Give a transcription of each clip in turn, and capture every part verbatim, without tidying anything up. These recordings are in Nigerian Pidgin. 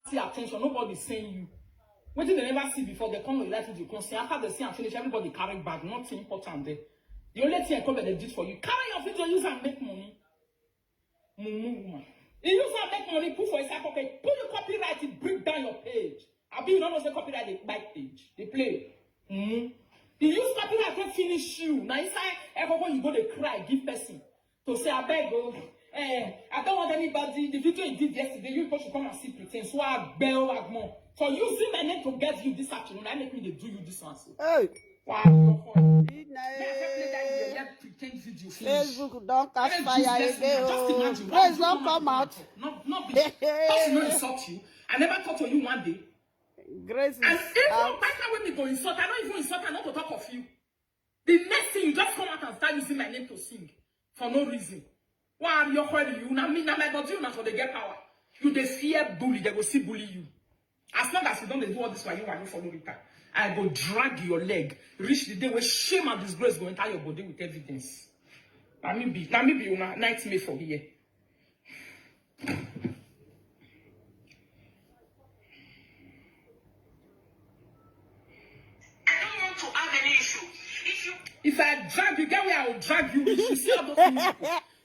see attention, nobody saying you. Wetin dem never see before, dem come with that video, come say, after dem see am finish, everybody carry bag, nothing important there. The only thing I come dem did for you, carry your video, use am make money. Mumu woman. You use am make money, put for inside pocket, put your copyright, it bring down your page. Abi you no know say copyright dey buy page, dey play. Mumu. You use copyright to finish you. Na inside ekoko you go dey cry give person to say, "Abeg o, eh, I don't want anybody." The video you did yesterday, you people should come and see pretend. So I bell Agmo for using my name to get you this afternoon. I make me dey do you this one so. Hey, Wow. Ine. Pretend video finish. Facebook don catch Every fire business again. just Oh, imagine. Grace Why don you come out. Not, not be, person no insult you. I never talk to you one day. Grace And is even out. Pastor when me go insult, I don't even insult, I not to talk of you. The next thing you just come out and start using my name to sing for no reason. Why are you calling you? Now me, now my body, you now for the get power. You dey fear bully, they go see bully you. As long as you don't do all this, why you why you follow Rita? I go drag your leg, reach the day where shame and disgrace go enter your body with evidence. Let me be, let me be una nightmare for here. I don't want to have any issue. If you If I drag you, get where I will drag you. You see all those things.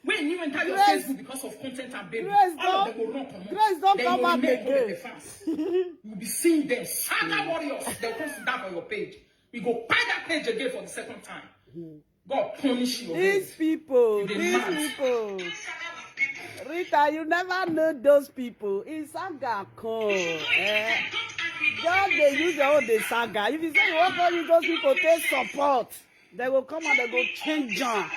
When you enter your Grace- Facebook because of content and baby, Grace all of don- them will run comot. Grace don Then come you will out make again. The fans. You'll be seeing them. Saga warriors. They'll come sit down on your page. We go buy that page again for the second time. God punish you. These people, You dey these mad. people. Rita, you never know those people. It's saga come. Eh? Just dey use your own dey saga. If you say you want to use those people, take support. They will come and they go change on.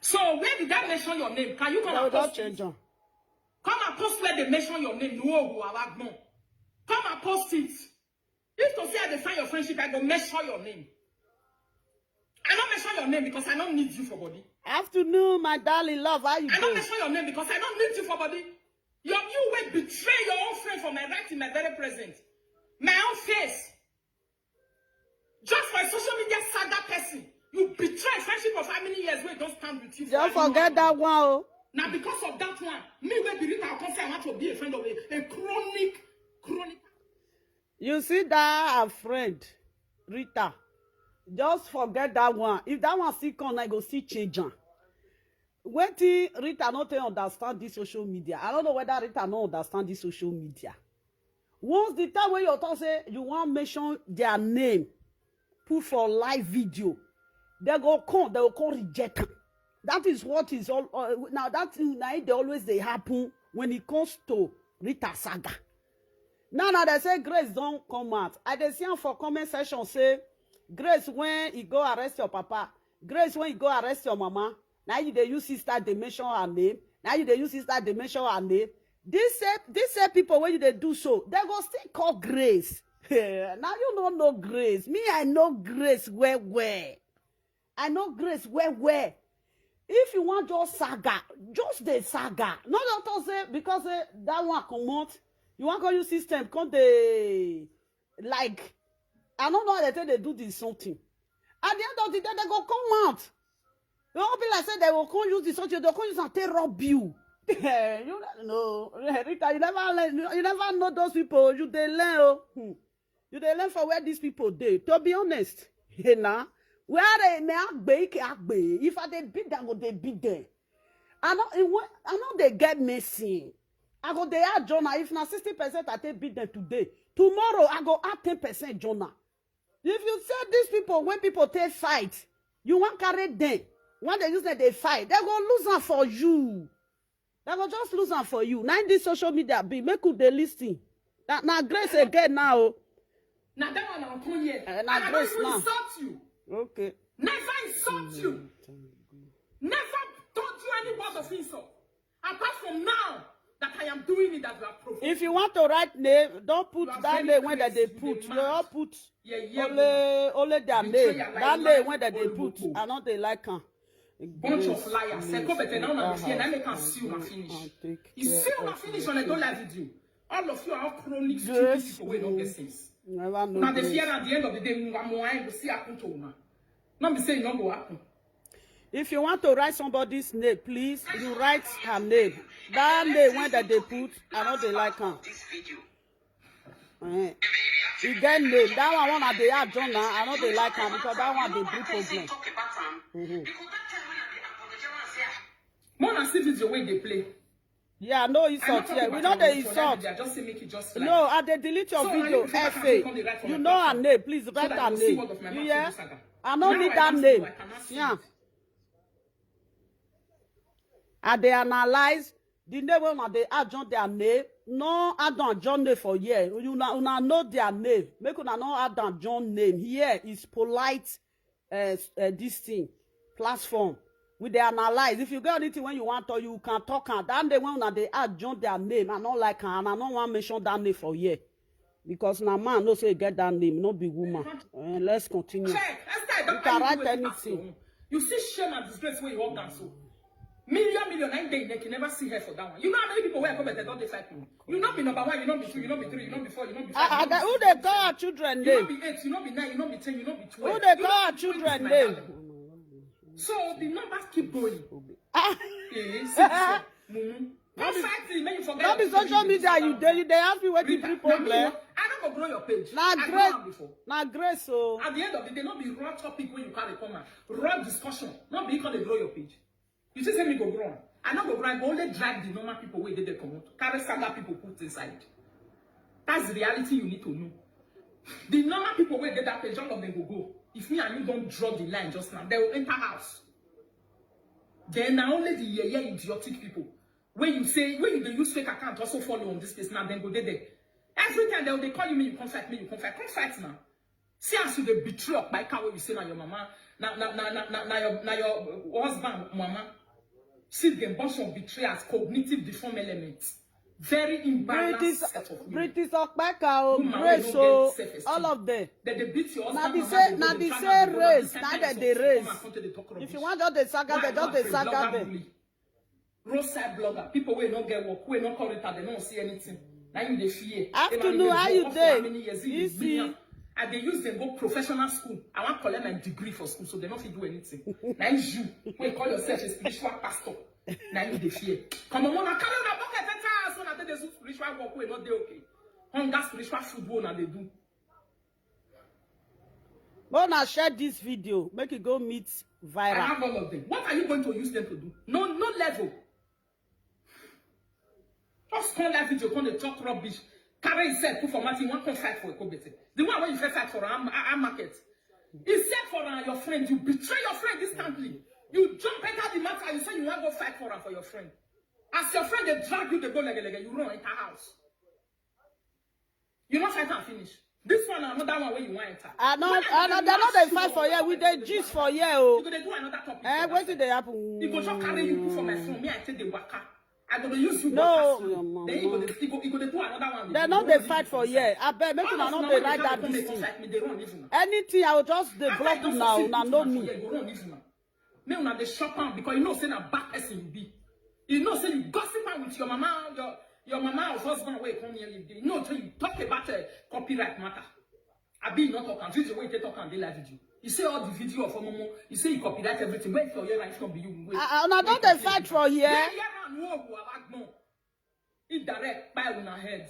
So where did that mention your name? Can you come They will and just post it? Change on. Come and post where they mention your name. No, who are Agmo. Come and post it. If to say I define your friendship, I go mention your name. I don't mention your name because I don't need you for body. Afternoon, my darling love. How you I don't doing? Mention your name because I don't need you for body. You, you will betray your own friend for my right in my very presence. My own face. Just for a social media saga person, you betray friendship of how many years we don't stand with you. Don't forget that one. Oh. Now because of that one, me will be Rita. I can say I want to be a friend of a, a chronic, chronic. You see that her friend, Rita. Just forget that one. If that one still come, I go see change am. Wetin Rita no take understand this social media. I don't know whether Rita no understand this social media. Once the time when you talk say you want mention their name, put for live video, they go come, they go come reject am. That is what is all uh, now. That thing na it dey always dey happen when it comes to Rita saga. Now, now they say Grace don't come out. I dey see am for comment section say Grace when he go arrest your papa, Grace when he go arrest your mama. Now you dey use sister dey mention her name. Now you dey use sister dey mention her name. This say this say people when you dey do so, they go still call Grace. Now you no know Grace. Me, I know Grace well well. I know Grace well well. If you want just saga, just the saga. Not at all say because say that one comot, you want call you system come dey like I don't know how they take they do this something. At the end of the day, they go come out. They won't be like say they will come use this something. They come use and take rob you. You no, Rita, you never learn. You never know those people. You dey learn. Oh. Hmm. You dey learn for where these people dey. To be honest, hey, now where they may agbe ike agbe. If I dey beat them, go dey beat them. I know, I know they get missing. I go dey add journal. If na sixty percent I take beat them today, tomorrow I go add ten percent journal. If you say these people, when people take fight, you want carry them. When they use them, they fight. They go lose am for you. They go just lose am for you. Now this social media be make you dey listen. Now, now Grace again now. Now that one I'll come here. Eh, na And I Grace don't even now. Insult you. Okay. Never insult you. Never told you any word of insult. Apart from now that I am doing it that you are provoked. If you want to write name, don't put You are that very name when they crazy. dey You put. dey You mad. Don't put Yeah, yeah, only only their Betray name. your That life. name when they dey put. Olugbo. I know they like am. Bunch of Grace, liars. please. Seko bete now na That fear na house make am and see una go finish. and take You care see una of finish your on a don't children. Live video. All of you are all chronic Grace, stupid people wey don't get please. Sense. Never know. Now the Grace. Fear at the end of the day, we are more and we see happen to una. Not be saying no go happen. If you want to write somebody's name, please, you write her name. That name when that they put, I know they like am. This video. Eh. E get name. That one, one I dey add join now. I no dey like am because that one dey bring problem. Mm-hmm. Mona see video wey dey play. Yeah, no insult here. We no dey insult. Just say make it just No, I dey delete your video. F A. You know her name. Please write her name. You hear? I no need that name. Yeah. I dey analyze the name wey una dey add join their name. No add on join name for here. Una, una know their name. Make una no add on join name. Here is polite uh, uh, this thing, platform. We dey analyze. If you get anything when you want to, you can talk am. That day when una dey add join their name, I no like am, and I no wan mention that name for here. Because na man no say e get that name, no be woman. Uh, let's continue. Check. Esther, I You don't can know write wetin pass anything. You. You see shame and disgrace where you walk down so. Million, million, nine day, you never see her for that one. You know how many people where I come and don't dey fight me. You not be number one, you not be two, you not be three, you not be four, you not be five. I, I, who dey call her children You not name? Be eight, you not be nine, you not be ten, you not be twelve. Who dey You call her not be twenty, children my name? darling. So the numbers keep going. Ah, Eh, six, eh, mumu. Don't fight me, make you forget no be the people social you media you disturb. dey, you dey ask me wetin Rita, be na me, problem. I no go grow your page. Na I grow grace, am before. Na grace o. At the end of the day, not be raw topic when you carry come out. Raw discussion, not be call dey grow your page. You see, say me go grow am. I no go grow, I go only drag the normal people wey dey there comot. Carry saga people put inside. That's the reality you need to know. The normal people wey dey that page, all of them go go. If me and you don't draw the line just now, they will enter house. Then na only the yeye idiotic people. When you say, when you dey use fake account also follow on this place now, then go dey there. Every time they will dey call you, me you come fight, me you come fight, come fight now. See as you dey betray Okpaika wey you say na your mama, na na na na na, na your na your husband mama. See dem bunch of betrayers, cognitive deform elements. Very British embarrassed set of women. British Okpaka o, Woman wey Grace no o, get self-esteem. All of them. Dem dey beat your Na husband the mama, same- dem na go dey the drag same am, dem go race, dey na tell dem you dey say, race. "Come and come to the talk If you rubbish." want just dey saga Why them, you just dey as a blogger saga them. bully? Roadside blogger, people wey no get work, wey no call it, they don't see anything. Now you dey fear. Afternoon, They how go you up for dey? How many years? You see? I dey use them go professional school. I wan collect my degree for school, so they no fit do anything. Now you, wey call yourself a spiritual pastor. Now you dey fear. Come on, una carry una bucket enter house, una take dey do spiritual work wey no dey okay. Hunger spiritual food wey una dey do. But una share this video, make it go meet I viral. Have all of them. What are you going to use them to do? No, no level. Just come that video, come dey talk rubbish. Carry himself, put for Martin, one come fight for Ekobete. The one wey you first fight for am, am market. He said for am, your friend, you betray your friend instantly. You jump enter the matter, you say you wan go fight for am for your friend. As your friend dey drag you, dey go lege lege, you run enter house. You no fight am finish. This one na another one wey you wan enter. I no, When I I no, dey they no laugh dey you fight for for here. We dey gist for here, you oh. Go dey do another topic. Eh, for wetin that dey side. happen? E go just carry you put for my phone. Me, I take the waka. I go dey use you No. waka slow. Then you go dey, you go, you go dey do another one. They You no go dey dey fight do for this here. Side. I beg, make All una of no una dey wey write dey that come dey this come thing. Fight me, they run leave una. Anything I will just dey After block you don una, see una people know for me. Here, you go run leave una. Make una dey shop am because you know say na bad person you be. You know say you gossip am with your mama, your your mama or husband wey come here you dey. You know say you talk about uh, copyright matter. I be not talk am. Video wey you take talk am dey live video. You say all the video of Omomo. You say you copyright everything. Wait for your life, not be you. Wait. Ah, ah, una don dey fight for here. Yeah, yeah, man, whoa, whoa, I no. Indirect, buy una head.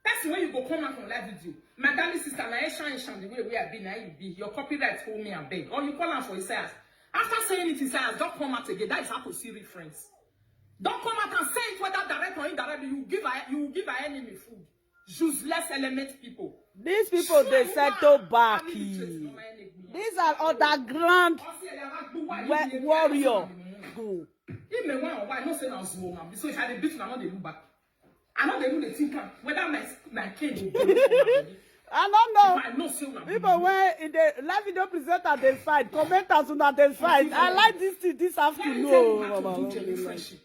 Person wey you go come out on live video. My darling sister, na Esha Esha, the way wey I be, na you be. Your copyright hold me, I beg. Or you call am for Isaias. After saying it, Isaias, don't come out again. That is how to see reference. Don't come out and say it whether direct or indirect. You give a you give an enemy food. Useless element people. These people dey settle back. These are underground wa- warrior. Go. Ime wa wa no say na zuo na. So if I dey beat una, I no dey look back. I no dey even dey think am whether my my cane go break for my body. I don't know. If I know say una People when in the live video presenter they fight, commenters una they fight. I like this thing this Let me afternoon. tell you Oh, how to Baba, do oh, genuine oh, friendship.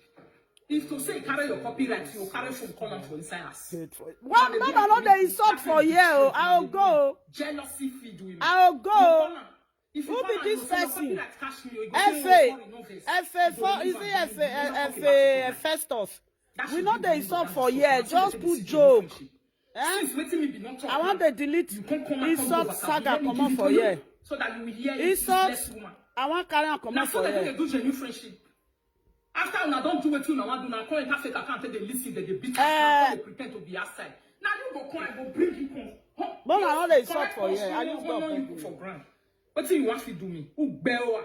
If to say carry your copyright, you carry phone call am for inside house. oh. Well, no, no, no, they insult for here. Oh. I'll go. Jealousy feed women. I'll You go. call am. If you Who call be am, this you say your person? copyright catch me, you go F say, A, "Oh, sorry, no vex." F A You go for leave is am, it you F A, go not talk F about A, it. Festus. That We should no not be dey you insult that for should here. not Just say put this joke. Friendship. Eh? Since wetin me be not talk. I want to delete You come come and come insult over. saga Let me comot give for you here. So that you will hear it. Insult. Useless woman. I want carry am Na comot so for they do here. dey do genuine friendship. After una don do wetin una wan do, una come enter fake account, take dey listen, they dey beat Eh. you, they pretend to be outside. Now you go come, I go bring you come. Huh? But I no dey insult Correct for here. person, I no, use no, God no, beg you you. For ground. Wetin you want to do me? Ugbewa.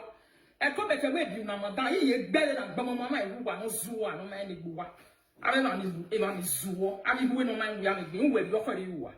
Eko bete wey be una madam. He ye gbere na gbamo mama iwu wa no zuwa no ma ni gbuwa. Abe na ni eba ni zuwo. Abi we no ma iwu ya ni gbe. Uwe bi okori iwu wa.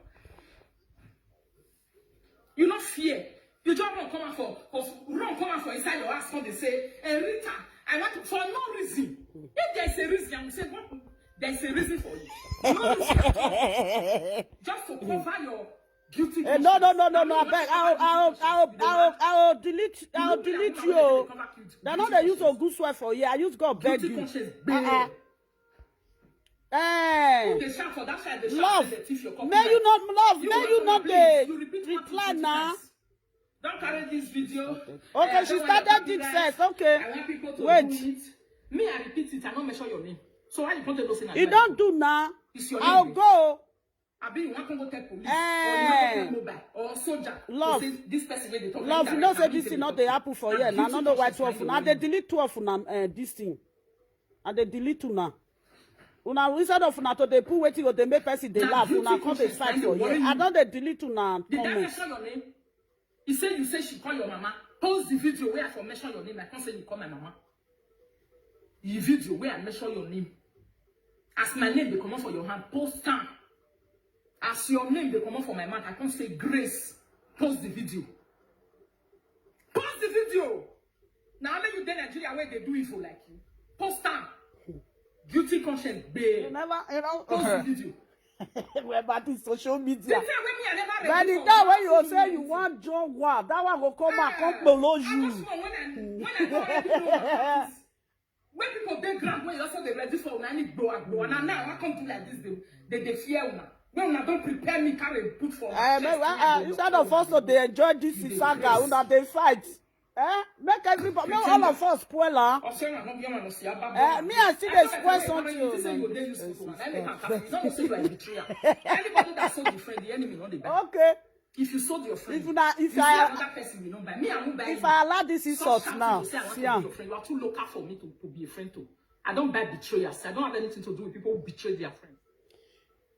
You no fear. You just run come out for, for run come out for inside your house come dey say, "Eh, Rita, I want to," for no reason. If there's a reason, I will say, "What?" There's a reason for it. No reason at all. Just to cover your guilty Eh, no, no, conscience. no, no, I no, mean, I beg. what I'll, kind of I'll, guilty I'll, conscience? I'll, I'll delete, I'll You know, delete like, you. how they cover guilty They're not they use conscience. Ogun swear for here. I use God beg Guilty you. Conscience. Uh-uh. Babe. Eh, They shout for that side. They shout love. say they thief your May you copyright. Not love. You May want you to not please, be you repeat what reply twenty now. Times. Don't carry this video. Okay, Eh, she don't want your Started it copyright. First. Okay. I want people to Wait. Do it. Me, I repeat it. I don't measure your name. So why you want to listen? You don't do now. It's your I'll name. Go. Abi you want to go tell police Eh. or you want to tell mobile or soldier? Love. To say this person wey dey talk. Love, Enter, you know enter, say enter, this thing enter, not they enter. Happen for Na here. Now, guilty no know why conscience two of na una. you They win. Delete two of una. Uh, this thing. And they delete una. Una instead of una to dey put wetin go dey make person dey Na laugh. guilty Una come dey conscience fight na for dey here. worry I you. Don't they delete una Did I comment. Mention your name? He said you say she call your mama. Post the video where I for mention your name. I can't say you call my mama. The video where I mention your name. As my name they come up for your hand. Post time. As your name they come up for my mouth. I can't say Grace. Post the video. Post the video. Now let you dey Nigeria where they do evil like you. Post time. Guilty conscience, You babe. Never, you know. Post the video. We're about this social The media. time when me I never By ready the for time you, when you ask say me you anything. Want join war, that one go come and come Ah, below I you. Just know when I when I don't already know what happens. When people dey ground, when you also dey ready for una, any go and go, and now I come do like this, they they, they fear una. When una don't prepare me, carry put for Eh, chest, me, me, uh, they instead don't of us to come. They enjoy this You dey saga, craze. Una they fight. Eh? Make everybody, make all of us spoil am. Ọsẹ na no be ọmọ no see ababa. Eh, me, I see I they don't spoil like something. You say you dey useful to una. Let me come. You don't say you are a betrayer. Anybody that sold your friend, the enemy not the bad. Okay. If you sold your friend, If una, if you see I, another person, you don't buy. Me, I won't buy. If I allow this insult Stop now, to say I want see to be am. Your friend. You are too local for me to, to be a friend to. I don't buy betrayers. I don't have anything to do with people who betray their friends.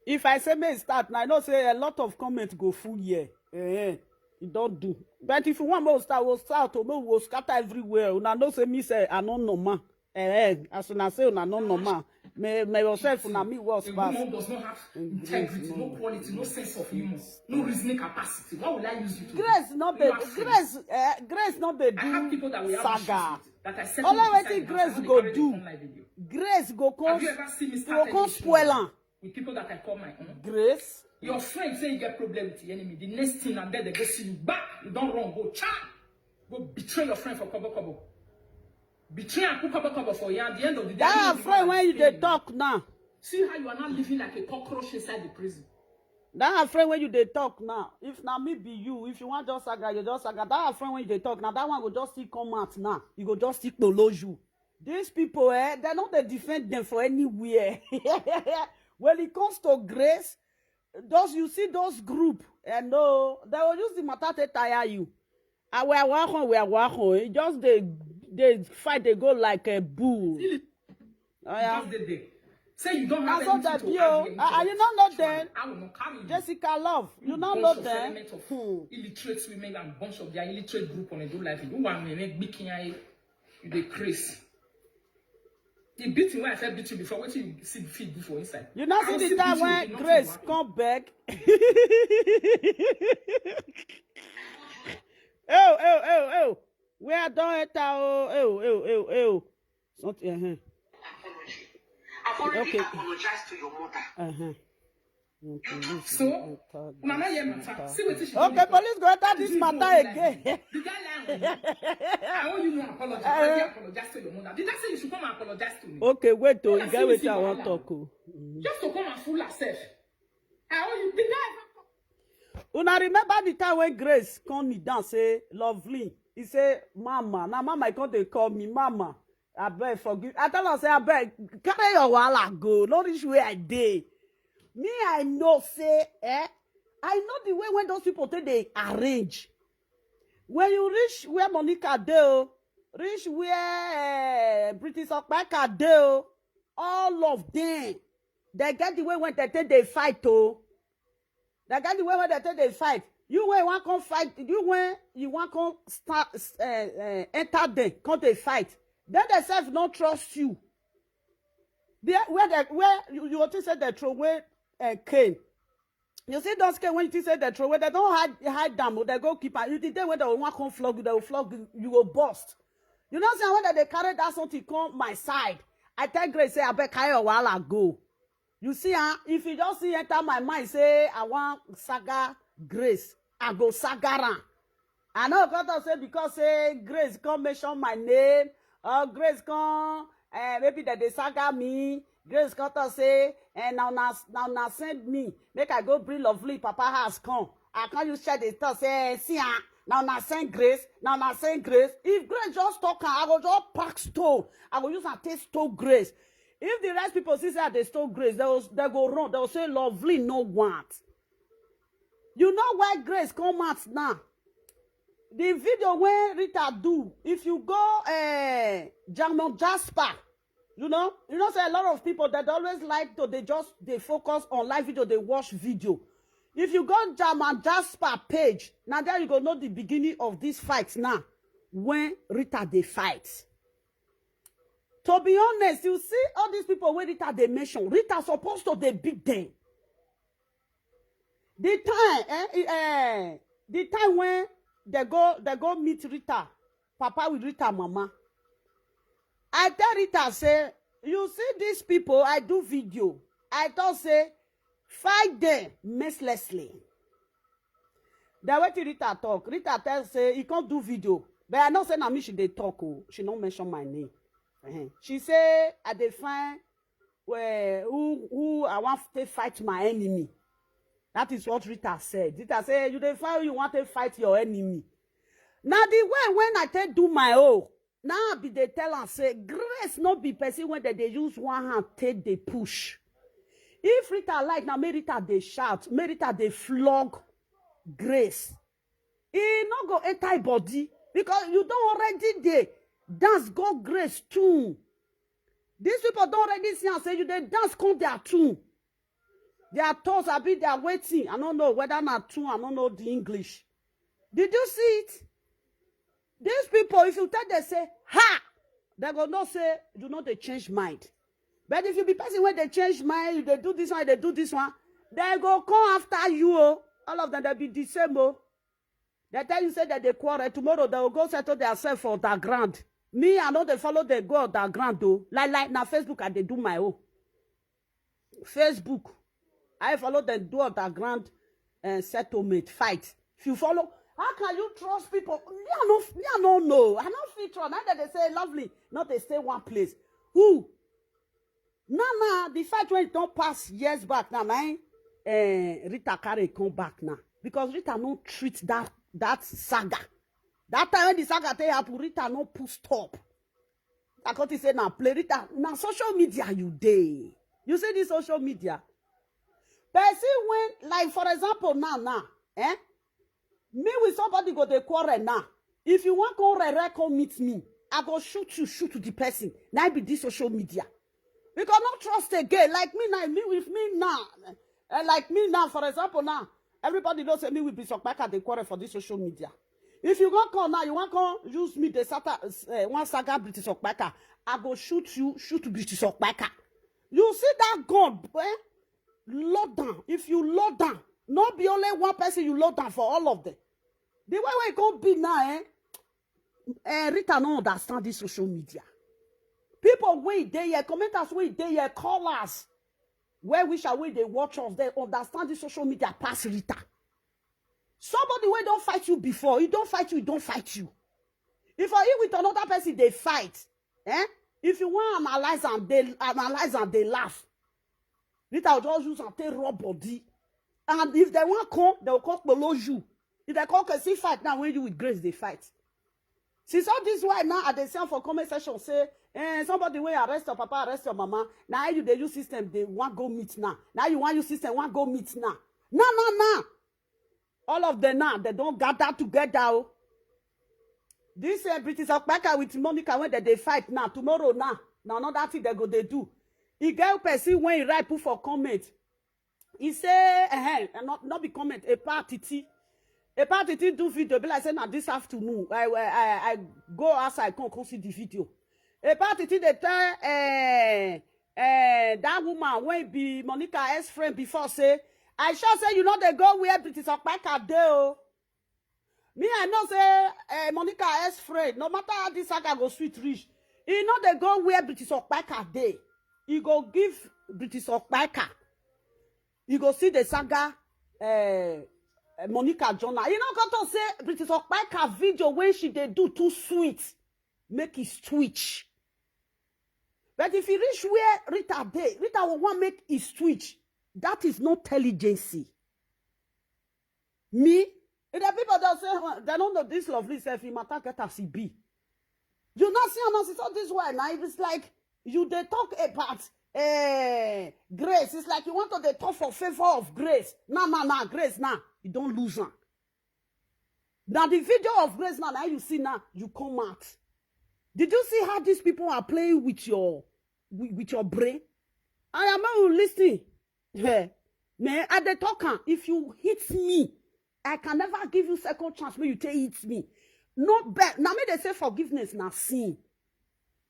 If I say may start now, I know say a lot of comments go full here. Eh, it don't do. But if you want more start, we'll start to know we'll scatter everywhere. Una know say me say I no normal. Eh, as una say una no normal. Me, me yourself una me worse A pass. Woman does not have integrity, no quality, no sense of humor, no reasoning capacity. What will I use you to? Grace not You be are friends. Grace. Eh, Grace not be I have do people that we have issues saga. With, that I settle Only inside wetin the Grace house, go they carry do. Them on my video. Grace go come. Have you ever seen me Go started come this spoil thing am. With people that I call my own? Grace. Your friend say you get problem with the enemy. The next thing and then they go see you back. You don't run, go cha. Go betray your friend for kobo kobo. Betray and put kobo kobo for you. At the end of the day, That you her know friend what when you is dey paying. Talk now. See how you are now living like a cockroach inside the prison. That her friend when you dey talk now. If na me be you, if you want just saga, you just saga. That her friend when you dey talk now, that one go just still come out now. You go just still kpolo you. These people, eh, they no dey defend them for anywhere. When it comes to Grace, those you see those group, eh, no, they will use the matter to tire you. Ah, we are welcome, we are welcome. It just they they fight, they go like a bull. Oh, yeah. Just dey there. Say you don't have That's what anything I to be, add oh. with Ah, ah, you anything. Don't know them. I will not carry you. Jessica Love, you don't know Bunch of them. Element of illiterate women and bunch of their illiterate group on a good life. You want me make big king eye, you dey craze. The beating where I said beat you before, what you see feed do for inside. You not I see will the still time beat you when with nothing Grace will happen. Come back. Oh, oh, oh, oh. Where I don't enter, oh, oh, oh, oh, oh. Something, uh-huh. Apology. I've already Okay. Apologized to your mother. Uh-huh. So, una no hear matter. See wetin she do Okay, before. Police go enter this This matter one, again. The guy lie on you. I owe you no apology. I already apologize to your mother. Did I say you should come and apologize to me? Okay, wait, oh, Una you see get me wetin see I wan wahala. Talk, oh. Just to come and fool herself. I owe you. The guy. Una remember the time when Grace come me down say, "Lovely." He say, "Mama." Now Mama, he come dey call me, "Mama, I beg forgive." I tell her, say, "I beg, carry your wahala go. No reach where I dey." Me, I know, say, eh? I know the way when those people take they arrange. When you reach where Monica dey, oh, reach where, eh, British Okpaka dey, oh, all of them, they get the way when they take they fight, oh. That kind of way wey dem take dey fight. You wey wan come fight, you wey you wan come start, uh, uh, enter dem, come dey fight. Dem themselves no trust you. There, where they, where you, you think say dem throw away, uh, cane. You see those cane wey you think say dem throw away, dem don hide, hide am, dem go keep am. You, the day wey dem wan come flog you, dem will flog you, you go burst. You know say when dem dey carry that something come my side, I tell Grace say, "Abeg, carry your wahala go." You see, ah, if you just see enter my mind say I wan saga Grace, I go saga am. I no go come talk say because say Grace come mention my name, or Grace come, eh, maybe dem dey saga me. Grace come talk say, eh, na una, na una send me, make I go bring Lovely papa house come. I come use share dey talk say, eh, see, ah, na una send Grace, na una send Grace. If Grace just talk am, I go just pack stone. I go use am take stone Grace. If the rest people see say I dey stone Grace, they will, they go run. They will say, "Lovely no want." You know why Grace come out now? The video wey Rita do, if you go, eh, Jamon Jasper, you know, you know say a lot of people that always like to, they just, they focus on live video, they watch video. If you go Jamon Jasper page, now there you go know the beginning of this fight now. When Rita dey fight, to be honest, you see all these people wey Rita dey mention, Rita supposed to dey beat them. The time, eh, eh, the time when they go, they go meet Rita papa with Rita mama, I tell Rita say, "You see these people, I do video." I talk say, "Fight them mercilessly." Then wetin Rita talk? Rita tell say he can't do video. But I know say na me she dey talk, oh. She no mention my name. Eh, she say, "I dey find where who, who I want to fight my enemy." That is what Rita said. Rita say, "You dey find who you want to fight your enemy." Now the way when I take do my own, now I be dey tell am say Grace no be person wey dem dey use one hand take dey push. If Rita like, now make Rita dey shout, make Rita dey flog Grace. E no go enter im body because you don already dey dance go Grace tune. These people don already see am say you dey dance come their tune. Their toes, abi their wetin, I no know whether na tune, I no know the English. Did you see it? These people, if you tell them say, "Ha!" They go know say you no dey change mind. But if you be person wey dey change mind, you dey do this one, you dey do this one, they go come after you, oh. All of them, they be the same, oh. They tell you say that they quarrel. Tomorrow, they will go settle themselves for underground. Me, I no dey follow them go underground, though. Like, like, na Facebook, I dey do my own. Facebook, I follow them do underground, eh, settlement, fight. If you follow, how can you trust people? Me, I no, me, I no know. I no fit trust. Now that they say, "Lovely, not dey stay one place." Who? Now, now, the fight when it don pass years back now, now, eh, Rita carry come back now. Because Rita no treat that, that saga. That time when the saga take happen, Rita no put stop. I come think say na play. Rita, na social media you dey. You see this social media? Person when, like, for example, now, now, eh? Me with somebody go dey quarrel now. If you wan come rere, come meet me. I go shoot you, shoot the person. Na be this social media. Because no trust again. Like me now, me with me now. Eh, like me now, for example, now, everybody know say me with Bishop Kpaka dey quarrel for this social media. If you wan come now, you wan come use me, the sata, eh, one saga British Okpaka. I go shoot you, shoot British Okpaka. You see that gun, eh? Load down. If you load down, no be only one person you load down for all of them. The way wey e come be now, eh? Eh, Rita no understand this social media. People wey dey here, commenters wey dey here, callers, well wisher wey dey watch us, they understand this social media pass Rita. Somebody wey don fight you before, he don fight you, he don fight you. If I, he with another person dey fight, eh? If you wan analyze am, dey analyze am, dey laugh. Rita go just use am take rub body. And if they wan come, they go come kpolo you. If they come, can see fight now when you with Grace dey fight. Since all this while now, I dey see am for comment section say, eh, somebody wey arrest your papa, arrest your mama. Now you dey use system, they wan go meet now. Now you wan use system, wan go meet now. Now, now, now. All of them now, they don gather together, oh. This, eh, British Okpaka with Monica, when they dey fight now, tomorrow now, na another thing they go dey do. E get person wey e write put for comment. He say, eh, not, not be comment, Epa Titi. Epa Titi do video, be like say na this afternoon. I, I, I, I go outside, come, come see the video. Epa Titi dey tell, eh, eh, that woman wey be Monica ex-friend before say, "I sure say you no dey go where British Okpaka dey o." Me, I know say, eh, Monica ex-friend, no matter how this saga go sweet reach, he no dey go where British Okpaka dey. He go give British Okpaka. He go see the saga, eh, eh, Monica Jonah. You know, got to say British Okpaka video when she dey do too sweet, make it switch. But if you reach where Rita dey, Rita will want make it switch. That is not intelligency. Me, if the people that say, "Huh, they don't know this lovely self, he matter get as he be." You not see, I'm not see, so this why now it's like you they talk about, eh, Grace. It's like you want to they talk for favor of Grace. Nah, nah, nah, Grace, nah. You don't lose her. Now the video of Grace now, now you see now, you come out. Did you see how these people are playing with your, with, with your brain? I am not listening. Eh, man, at the talk am, if you hit me, I can never give you second chance when you take hit me. No bet. Now me they say forgiveness na sin.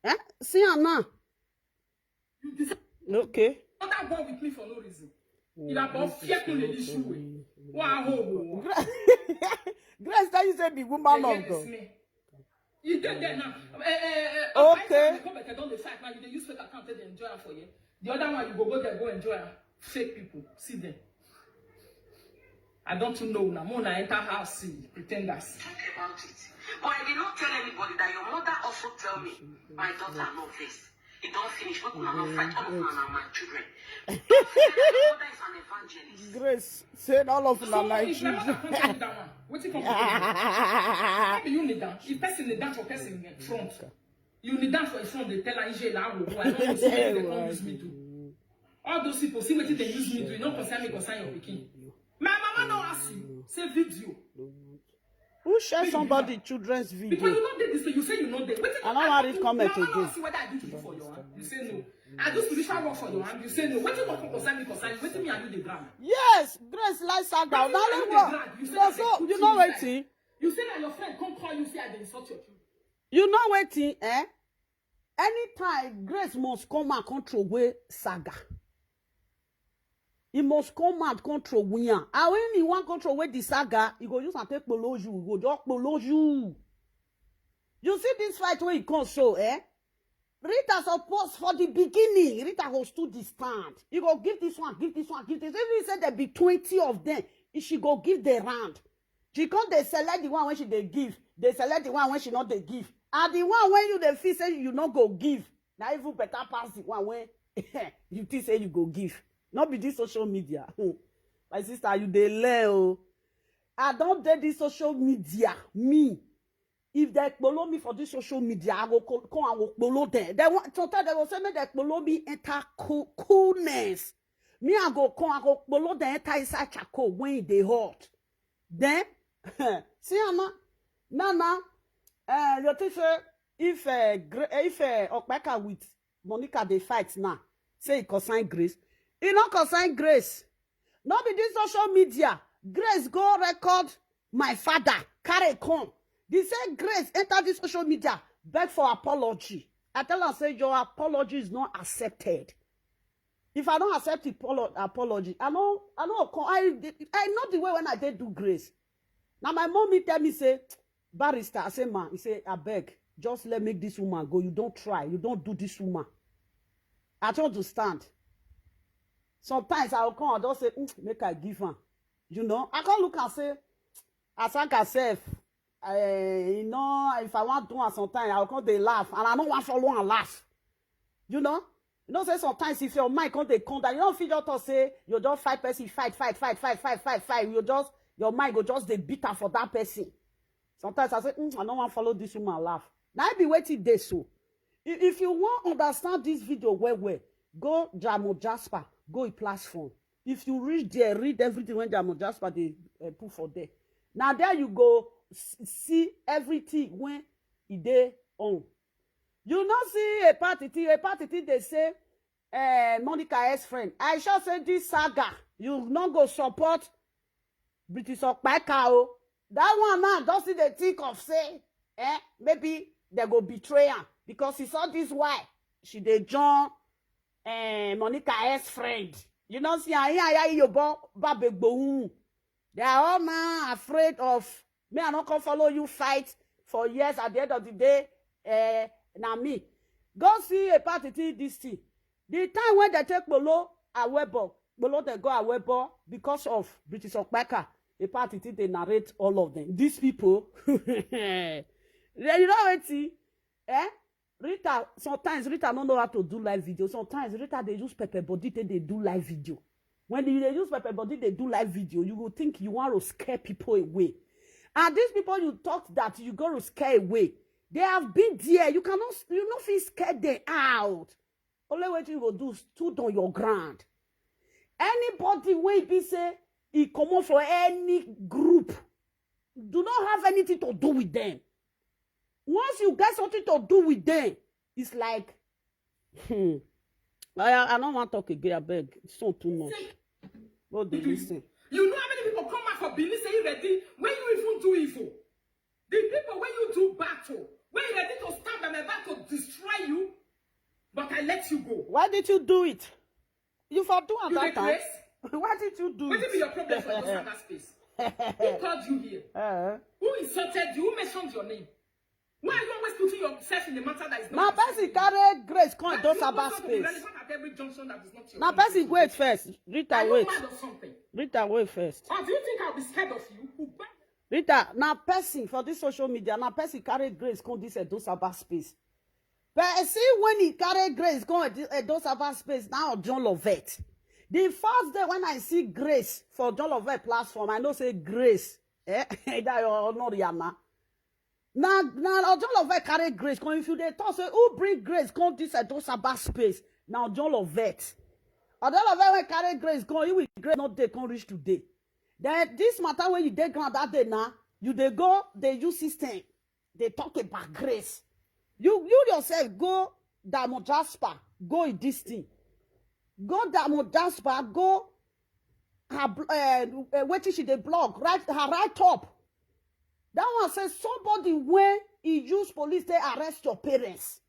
Eh? See am now. You deserve Okay. Another one with me for no reason. You are both fearful in this way. Wow. Grace tell you say be woman of God. You get there now. Eh, eh, eh, Okay. Come back, I don't dey fight now. You dey use fake account, take dey enjoy am for you. The other one, you go go there, go enjoy am. Fake people, see them. I don't know now. More na enter house, see pretenders. Talk about it. But I did not tell anybody that your mother also tell me, "My daughter, no vex. It don't finish. Make una not fight. All of una na my children." Don't forget that your mother is an evangelist. Grace say all of una So my if my mother children. come tell me that one, wetin come happen? How do you kneel down? If person kneel down for person in front, you kneel down for in front, they tell her, "Ije la wo, I don't know, see wetin they come use me do." All those people, see wetin they use me do. You no concern me, concern your pikin. My mama no ask you. Say video. Who share somebody children's Because video? You know this, so you say you know this. Wetin I don't want read comment Mama again. Ask you whether I do this for your hand. You say no. I do spiritual work for your hand. You say no. Wetin work for concern me, concern you. Wetin me I do the ground. Yes, Grace like saga. Wetin me I do the ground. You say na So put you know inside. Wetin? You say na your friend come call you say I dey insult your children. You know Wetin? Eh? Anytime Grace must come and control away saga. He must come out control win. And when he want control away the saga, he go use and take polo you. He go just polo you. You see this fight where he come so, eh? Rita suppose for the beginning, Rita go stood the stand. You go give this one, give this one, give this. Even say there be twenty of them, if she go give the round. She come they select the one when she they give. They select the one when she not they give. And the one when you they feel say you not go give, now even better pass the one when you think say you go give. Not be this social media. My sister, you dey learn o. I don't date this social media. Me, if they follow me for this social media, I go co- come and go follow them. They want sometimes they will say me they follow me enter cool, coolness. Me I go come, I go follow them enter inside charcoal when they hot. Then see Anna, Nana, uh, you think say if uh, Gra- eh, if uh, Okpaka with Monica they fight now, say it concern Grace. It not concern Grace. Not be this social media. Grace go record my father, carry come. They say Grace enter this social media, beg for apology. I tell her say your apology is not accepted. If I don't accept the apolo- apology, I know I know come. I I know the way when I did do Grace. Now my mommy tell me say, "Barrister," I say, "Man," he say, "I beg, just let make this woman go. You don't try. You don't do this woman." I don't understand. Sometimes I will come and don't say, "Mm, make I give her." You know, I can't look and say, "Asaka self, uh, you know, if I want to do her sometimes, I will come they laugh, and I don't want follow and laugh." You know, you know, say sometimes if your mind come they come down, you don't feel just to say you don't fight person, fight, fight, fight, fight, fight, fight, fight. You just your mind go just they bitter for that person. Sometimes I say, "Mm, I don't want follow this woman laugh." Now I be waiting day so. If, if you want understand this video well well, go Jamo Jasper, go a platform. If you reach there, read everything when Jamo Jasper they uh, put for there. Now there you go s- see everything when e dey on. You not see a party thing, a party thing they say, eh, Monica ex friend. I shall say this saga. You no go support British Okpaka o. That one now don still dey think of say, eh, maybe they go betray am because he saw this why she dey join, eh, Monica ex friend. You know, see, I hear Yobo Babegbohun. They are all now afraid of me. I no come follow you fight for years. At the end of the day, eh, na me. Go see a party till this thing. The time when they take Kpolo Awebo, Kpolo they go Awebo because of British Okpaka. A party till they narrate all of them. These people, you know what? Eh? Rita, sometimes Rita don't know how to do live video. Sometimes Rita they use pepper body till they do live video. When you dey use pepper body they do live video, you will think you want to scare people away. And these people you thought that you go to scare away, they have been there. You cannot, you no fit scare them out. Only what you go do, stood on your ground. Anybody wey be say he comot for any group, do not have anything to do with them. Once you get something to do with them, it's like, hmm. I, I don't want to talk again, I beg. It's not too much. What do you listen? You know how many people come out for Benin say you ready when you even do evil? The people when you do battle, when you ready to stand by my back to destroy you, but I let you go. Why did you do it? You for do am You that dey time. Grace? Why did you do What it? Be your problem for just that space? Who called you here? Uh, Who insulted you? Who mentioned your name? Why are you always putting yourself in a matter that is na not? person carry Grace come Why do those you always about want to be space. Relevant at every junction that is not your Na own? Person wait first. Rita Are you wait. Mad or something? Rita wait first. Or do you think I'll be scared of you? Who ba- Rita, na person for this social media, na person carry Grace come this Edo Sabbath space. Person when he carry Grace come Edo Sabbath space now John Lovett. The first day when I see Grace for John Lovett platform, I know say Grace, eh, that your honor Rihanna. Now, now John Lovett carry Grace come. If you dey talk say who bring Grace come this Edo Sabbath space, now John Lovett. John Lovett when carry Grace come, he will Grace not dey come reach today. Then this matter when you dey ground that day now, you dey go, they use system. They talk about Grace. You you yourself go Diamond Jasper, go in this thing. Go Diamond Jasper, go her bl- uh, uh, wetin she dey blog, right her right up. That one say somebody when he use police they arrest your parents.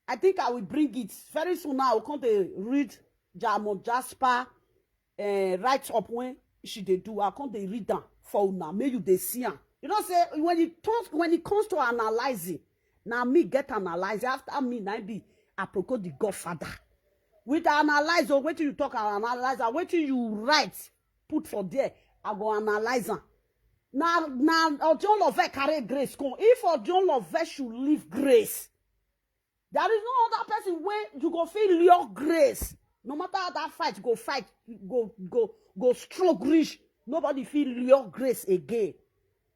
I think I will bring it very soon now. I will come dey read Diamond Jasper uh, write up when she dey do. I come dey read am for una make you dey see am. You know say when it turns when it comes to analyzing, na me get analyze after me na be Aproko the godfather. With analyze or wetin you talk and analyze and wetin you write put for there, I go analyze am. Na na Ojo Love carry Grace come. If Ojo Love should leave Grace, there is no other person wey you go fit lure Grace. No matter how that fight go fight go go go strong reach, nobody fit lure Grace again.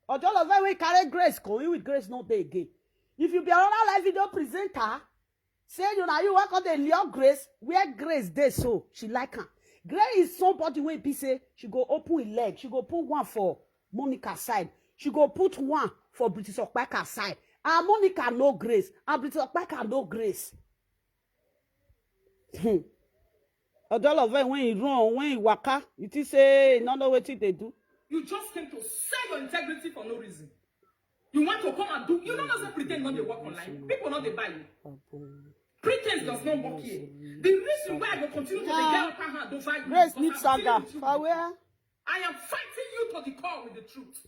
Ojo Love wey carry Grace come, he with Grace no dey again. If you be another live video presenter, say you na you wey come dey lure Grace, where Grace dey so she like am. Grace is somebody wey be say she go open her leg, she go put one for Monica side, she go put one for British Okpaka side. And Monica no Grace, and British Okpaka no Grace. Hmm. Ojo Love when he run, when he waka, you think say he no know wetin dey do. You just came to sell your integrity for no reason. You want to come and do. You don't know say pretend no dey work online. People no dey buy you. Pretense does not work here. The reason why I go continue to dey get upper hand over you. Grace Because need I'm saga. dealing with you. For where? I am fighting you to the core with the truth.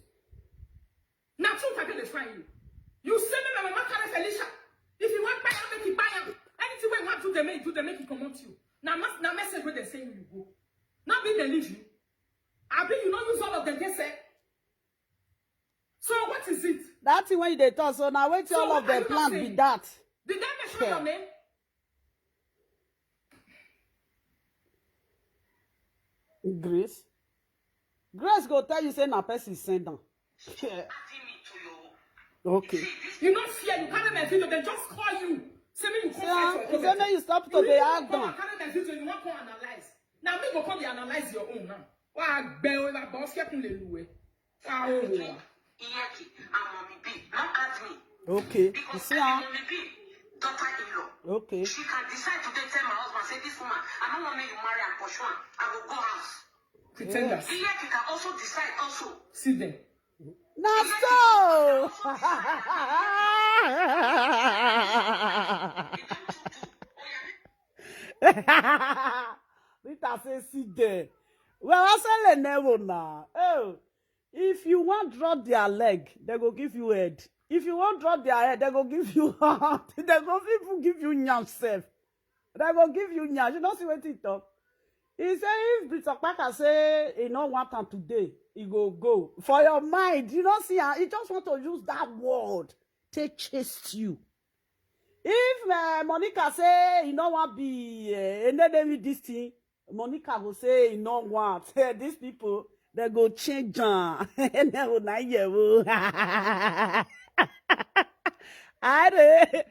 Na truth I dey find you. You say me my mama carry Felicia. If you want buy am, make you buy am. Anything wey you want do, they make do, they make you comot you. Na mas- na message wey they send you, you go. Not be they leave you. Abi you no use all of them get say. So what is it? That thing when you dey talk, so now wait So all what of them are you not plan be saying? That. Did they mention your name? Grace. Grace go tell you say na person send am. Yeah. Adding me to your Okay. You not fear, you carry my video, they just call you. Say me you come Yeah, fight he for say make you stop to dey act come down. And carry my video, you want come analyze. Now me go come dey analyze your own now. Why I bear over boss get me lue. Ah, oh, oh. Iyeki, I'm on the beat. Not add me. Okay. You Because see I'm her? on the beat. Daughter-in-law. Okay. She can decide today tell my husband, say this woman, I don't want me you marry and pursue her. I will go house. Pretenders. Iyeki can also decide also. See them. Na so. Rita say, "See there." Well, I say, "Lenewo na." Oh, if you want draw their leg, they go give you head. If you want draw their head, they go give you heart. They go even give you nyam self. They go give you nyam. You don't see what he talk. He say if Brit Okpaka say he no want am today, he go go. For your mind, you don't see am. He just want to use that word to chase you. If uh, Monica say he no want be uh, enemy this thing, Monica go say he no want. These people, they go change am. Enemy na yewo. I dey.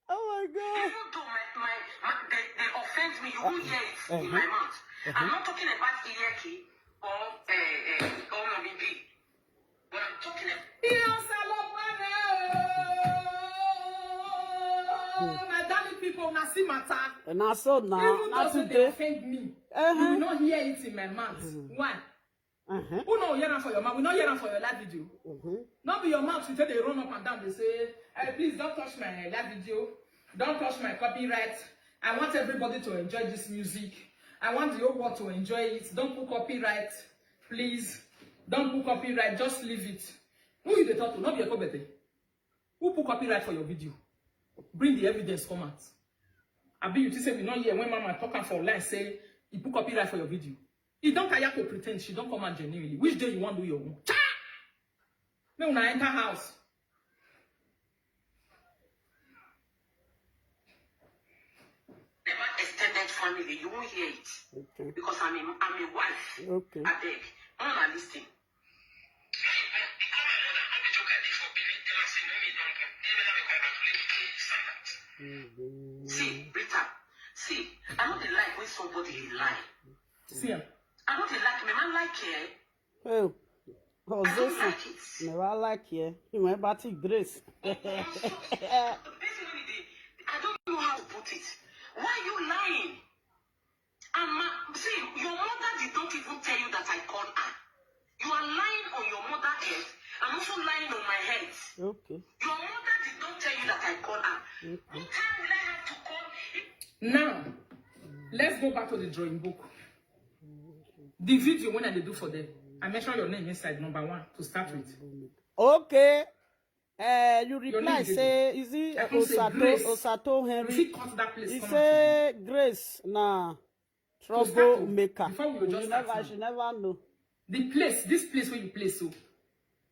Oh my God. Even though my, my, my they, they offend me, you won't hear it in my mouth. I'm not talking about Iyeki or uh, uh, or Mami B. But I'm talking about My darling people, una see matter. And I saw now. Even though they offend me, you will not hear it in my mouth. Why? Uh-huh. Who no hear am for your mouth? We no hear am for your live video. No be your mouth you take dey run up and down dey say, "Hey, please don't touch my live video. Don't touch my copyright. I want everybody to enjoy this music. I want the whole world to enjoy it. Don't put copyright, please. Don't put copyright. Just leave it." Who you dey talk to? No be Ekobete. Who put copyright for your video? Bring the evidence come out. Abi you think say we no hear when mama talk am for line say he put copyright for your video? He don tire to pretend, she don come out genuinely. Which day you wan do your own? Cha! Make una enter house. About extended family, you won't hear it Okay. Because I'm a, I'm a wife. Okay. I beg, I wanna listen. See, Rita, see, I know they like when somebody dey lie. See am. I know they like me, man like eh. Oh, oh, I don't Jésù. Like it. Never like here. You went back to Grace. The person wey dey, I don't know how to put it. Why are you lying? And ma, see, your mother did not even tell you that I called her. You are lying on your mother head. I'm also lying on my head. Okay. Your mother did not tell you that I called her. What time will I have to call? Now, let's go back to the drawing book. The video when I dey do for them, I mention your name inside number one to start with. Okay. Uh, you Your reply name dey say, is it I uh, come say Osato Grace. Osato You Henry? fit cut that place. He Come say Grace na troublemaker. Before we go You just never, start. She never know. The place, this place where you play so,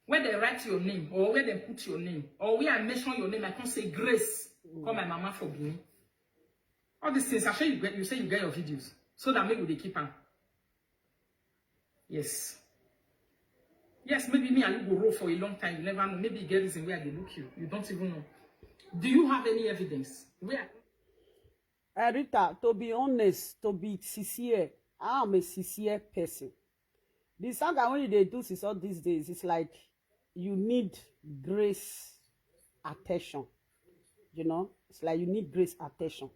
where they write your name or where they put your name or where I mention your name, I can't say Grace. Call my mama for me. All these things, I show you get. You say you get your videos so that maybe they keep on. Yes. Yes, maybe me and you go roll for a long time. You never know. Maybe you get reason where they look you. You don't even know. Do you have any evidence? Where? Uh, Rita, to be honest, to be sincere, I am a sincere person. The saga when they do this all these days, it's like you need Grace attention. You know, it's like you need Grace attention.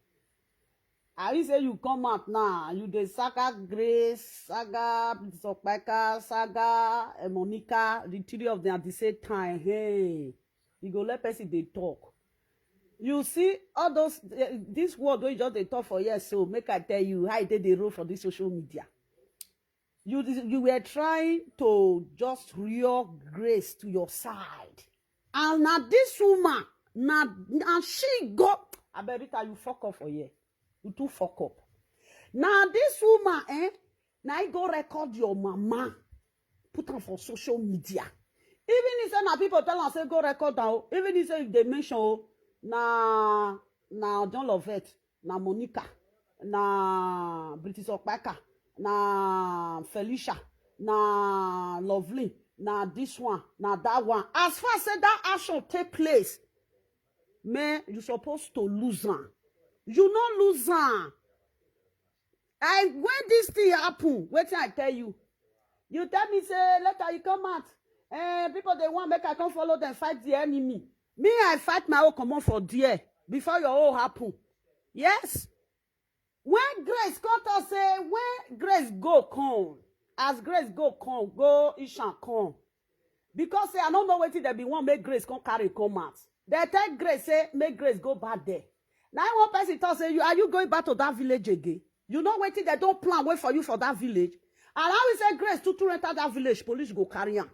I will say you come out now, you the saga Grace, saga Zokpeka, saga uh, Monica, the three of them at the same time. Hey, you go let person they talk. You see all those uh, this word wey you just dey talk for here, so make I tell you how they dey roll for this social media. You you were trying to just lure Grace to your side, and now this woman, now now she go. I bet Rita, you fuck up for here. You too fuck up. Now this woman, eh? Now you go record your mama, put am for social media. Even if say na people tell am say go record am, o, even if say if they mention o, na na John Lovett, na Monica, na British Okpaka, na Felicia, na Lovely, na this one, na that one. As far say that action take place, man, you supposed to lose am. You no lose am. I when this thing happen, wetin I tell you? You tell me say later you come out. Eh, people they want make I come follow them fight the enemy. Me, I fight my own comot for there before your own happen. Yes. When Grace come talk say when Grace go come, As Grace go come, go Ishan come. Because say I no know wetin dem be wan make Grace come carry come out. Dem tell Grace say make Grace go back there. Na im one person talk say, "You, are you going back to that village again? You know wetin dem don plan wait for you for that village?" And how we say Grace to to enter that village, police go carry am.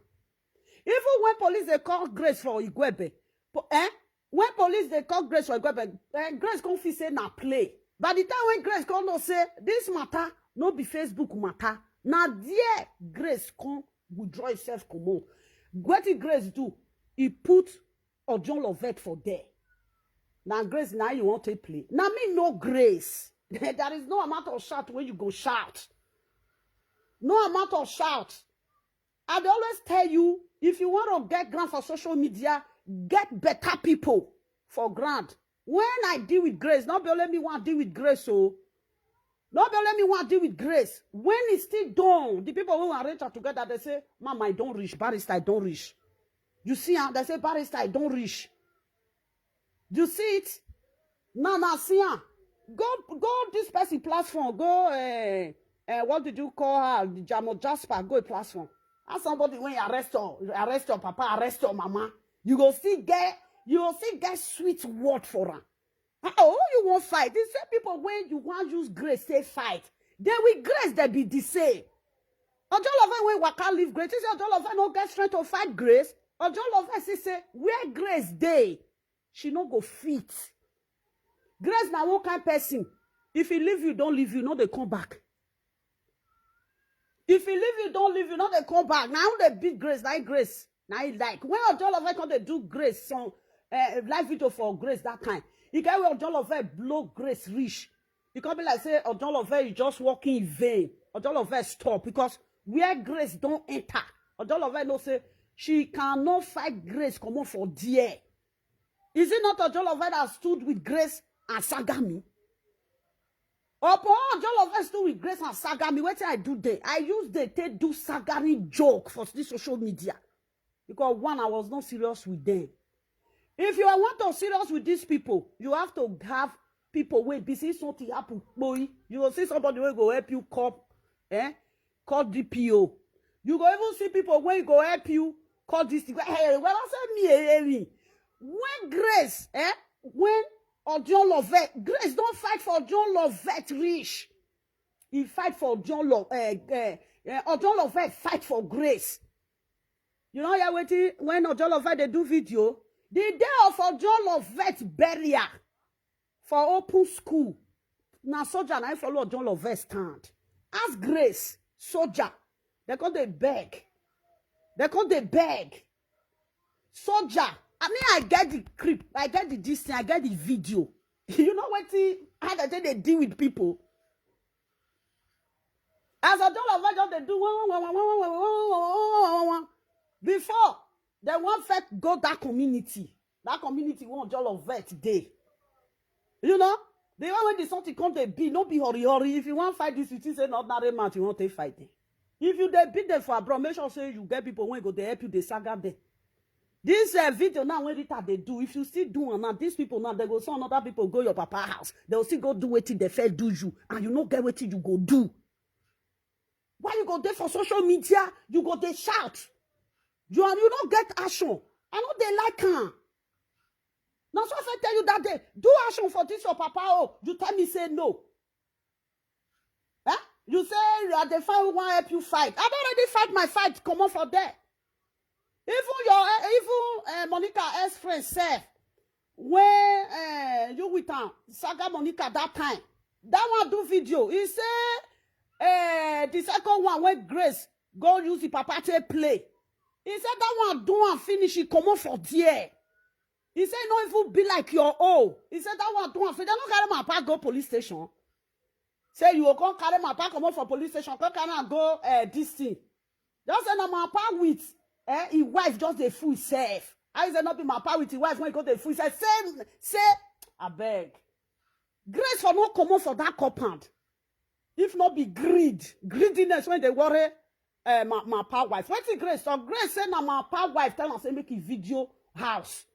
Even when police dey call Grace for Igwebe, po- eh? When police dey call Grace for Igwebe, eh, Grace come feel say na play. By the time when Grace come know say this matter no be Facebook matter, na there Grace come withdraw himself comot. Wetin Grace do? He put Ojon Lovett for there. Na Grace na you wan take play. Na me know Grace. There is no amount of shout wey you go shout. No amount of shout. I dey always tell you, if you wan to get ground for social media, get better people for ground. When I deal with Grace, no be only me wan deal with Grace o. No be only me wan deal with Grace. When e still done, the people wey wan arrange am together, dem say, "Mama, e don reach, barrister, e don reach." You see am, dem say, "Barrister, e don reach." You see it? Now, now, see am. Go, go this person platform. Go, eh, eh, what did you call her? The Jamo Jasper. Go a platform. As somebody when you arrest your, arrest your papa, arrest your mama. You go still get, you go still get sweet word for am. Ah, oh, you wan fight? These same people wey you wan use Grace say fight, dem with Grace dem be the same. Ojon Lovett wey waka leave Grace, you say Ojon Lovett no get strength to fight Grace. Ojon Lovett see say where Grace dey, she no go fit. Grace na one kind person. If he leave you, don leave you, no dey come back. If he leave you, don leave you, no dey come back. Na who dey beat Grace? Na him Grace. Na him like. When Ojon Lovett come dey do Grace some, eh, live video for Grace that time, e get where Ojon Lovett blow Grace reach. E come be like say Ojon Lovett is just working in vain. Ojon Lovett stop because where Grace don enter, Ojon Lovett know say she cannot fight Grace comot for there. Is it not Ojon Lovett that stood with Grace and Sagami? Upon Ojon Lovett stood with Grace and Sagami, wetin I do there? I use dem take do Sagami joke for this social media. Because one, I was not serious with them. If you are want to serious with these people, you have to have people wey be see something happen, boy. You go see somebody wey go help you call, eh? Call D P O. You go even see people wey go help you call this thing. Hey, well, I said me, eh, eh, me. When Grace, eh? When Ojon Lovett, Grace don fight for Ojon Lovett reach. He fight for Ojon Lovett, eh, eh, eh, Ojon Lovett fight for Grace. You know, yeah, wetin, when Ojon Lovett dey do video, the day of Ojon Lovett burial for open school, na soldier na him follow Ojon Lovett stand. Ask Grace, soldier. Dem come dey beg. Dem come dey beg. Soldier. I mean, I get the clip. I get the this thing. I get the video. You know wetin, how dem take dey deal with people? As Ojon Lovett just dey do one, one, one, before dem wan first go that community, that community wey Ojon Lovett dey. You know, the one wey the something come dey be, no be hurry hurry. If you wan fight this, you think say na ordinary man you wan take fight dem. If you dey beat dem for abroad, make sure say you get people wey go dey help you dey saga dem. This, eh, video now wey Rita dey do, if you still do am now, these people now, dem go see another people go your papa house. Dem go still go do wetin dem first do you, and you no get wetin you go do. Why you go dey for social media? You go dey shout. You are, you no get action. I no dey like am. Na so I fit tell you that day, do action for this your papa o. You tell me say no. Eh? You say you are the fight who wan help you fight. I don already fight my fight comot for there. Even your, eh, even, eh, Monica ex friend sef, when, eh, you with am saga Monica that time, that one do video. He say, eh, the second one wey Grace go use the papa take play. He say that one do am finish, he comot for there. He say no even be like your own. He say that one do am finish. Dem no carry my papa go police station. Say you go come carry my papa comot for police station, come carry am go, eh, this thing. Just say na my papa with, eh, his wife just dey fool himself. How is it not be my papa with his wife when he go dey fool himself? Say, say, abeg. Grace for no comot for that compound. If not be greed, greediness when they worry, eh, my, my papa wife. Wetin Grace talk? Grace say na my papa wife tell am say make he video house.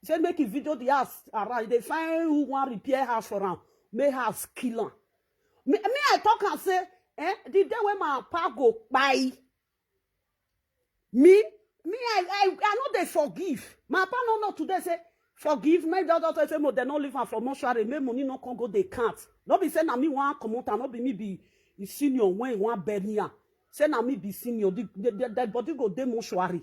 He say make he video the house around. He dey find who wan repair house for am. Make house kill am. Me, me I talk am say Eh, the day when my papa go kpai, me, me, I, I, I no dey forgive. My papa no know today say forgive. My daughter say mo dem no leave am for mortuary. Make money no come go dey count. No be say na me wan comot am. No be me be the senior when wan bury am. Say na me be senior. The, the, the dead body go dey mortuary.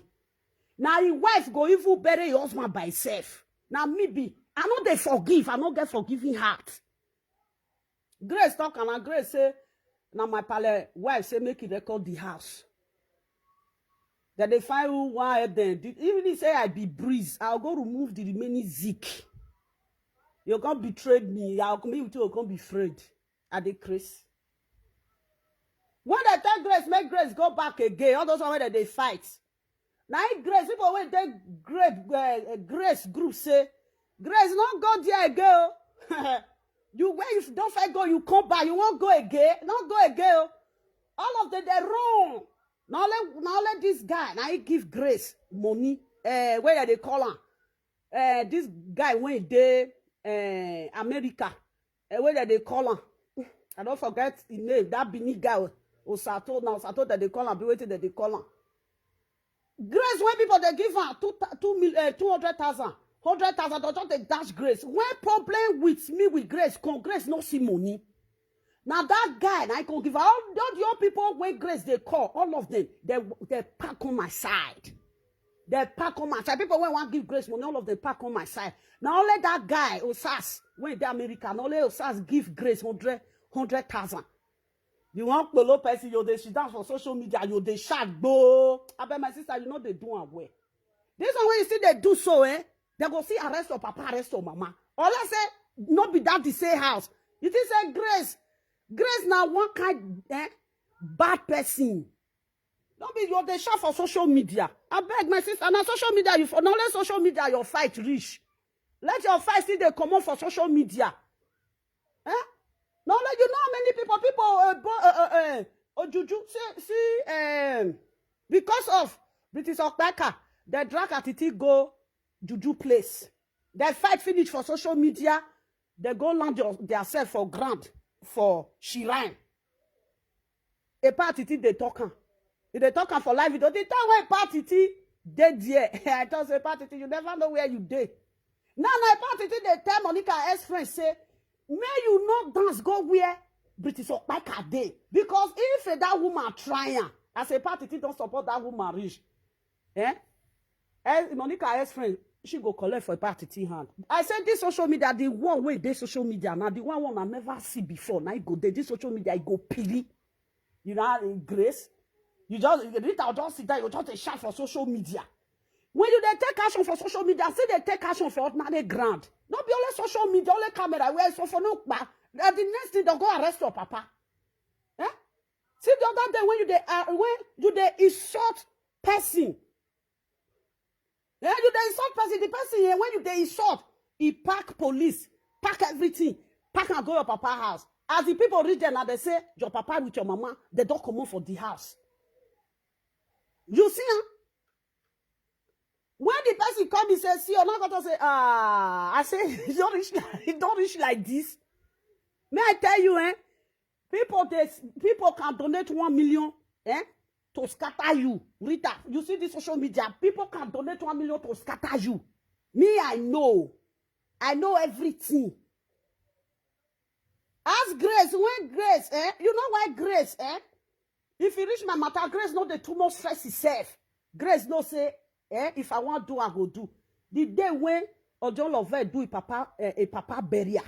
Na him wife go even bury him husband by himself. Na me be. I no dey forgive. I no get forgiving heart. Grace talk am, and Grace say na my pale wife say make he record the house. That they find who wan help them. The- Even if say I be breeze, I'll go remove the remaining zik. You can't betray me. I'll come with you, you can't be afraid. I dey craze. When they tell Grace, make Grace go back again. All those one wey dem dey fight. Na him Grace, people wey dey great uh, Grace group say, Grace, no go there again. Oh. You where you don first go, you come back, you won't go again, no go again. Oh. All of them they run. Now let now let this guy now he give Grace money. Uh, where they call him? Uh, this guy when he dey uh, America. Uh, where they call him? I don't forget his name. That Benin guy Osato now Osato that they call him. Be waiting that they call him. Grace when people they give her two two mil uh, two hundred thousand, hundred thousand. They just they dash Grace. When problem with me with Grace, come Grace no see money. Now that guy, I can give all all the old people when Grace they call all of them. They they pack on my side. They pack on my side. People when want give Grace money, all of them pack on my side. Now only that guy Osas when the America, na only Osas give Grace hundred hundred thousand. You want kpolo person, you dey sit down for social media, you dey shout gboo. I bet my sister, you know they do am well. This one wey you see they do so, eh? They go see arrest your papa, arrest your mama. Or let's say, no be that the same house. You think say Grace, Grace now one kind eh, bad person. No be you dey shout for social media. I beg my sister, na social media you for, na only social media your fight reach. Let your fight still dey comot for social media. Eh? No, like you know how many people, people, uh, bo- uh, uh, uh, Ojuju, see, see, um, because of British Okpaka, they drag Atiti go Juju place. They fight finish for social media. They go land your, their self for ground for Shrine. A party till they talk am. If they talk am for live video, the time when party till dey there, I tell say party till you never know where you dey. Now na party till they tell Monica ex friend say, may you not dance go where British Okpaka dey, because if that woman try am, as a party till don't support that woman reach, eh? Eh, Monica ex friend, she go collect for party till hand. I said this social media, the one way they social media now, the one one I never see before. Now you go there, this social media, you go pity. You know, in grace. You just Rita will just sit there, you just a shout for social media. When you they take action for social media, see they take action for ordinary ground. Not be only social media, only camera, where so for no pa. That the next thing they'll go arrest your papa. Eh? See the other day when you they uh, when you they insult person. Eh, you they insult person, the person here when you they insult, he pack police, pack everything, pack and go your papa house. As the people reach there now, they say your papa with your mama, they don't come out for the house. You see, huh? When the person come, he say, see, you're not going to say, ah, I say, you don't reach, like- you don't reach like this. May I tell you, eh? People, they, people can donate one million, eh? To scatter you, Rita. You see this social media. People can donate one million to scatter you. Me, I know. I know everything. Ask Grace, when Grace, eh? You know why Grace, eh? If you reach my matter, Grace know the too much stress itself. Grace no say, eh? If I want do, I go do. The day when Ojo Love do a papa, eh, a papa burial,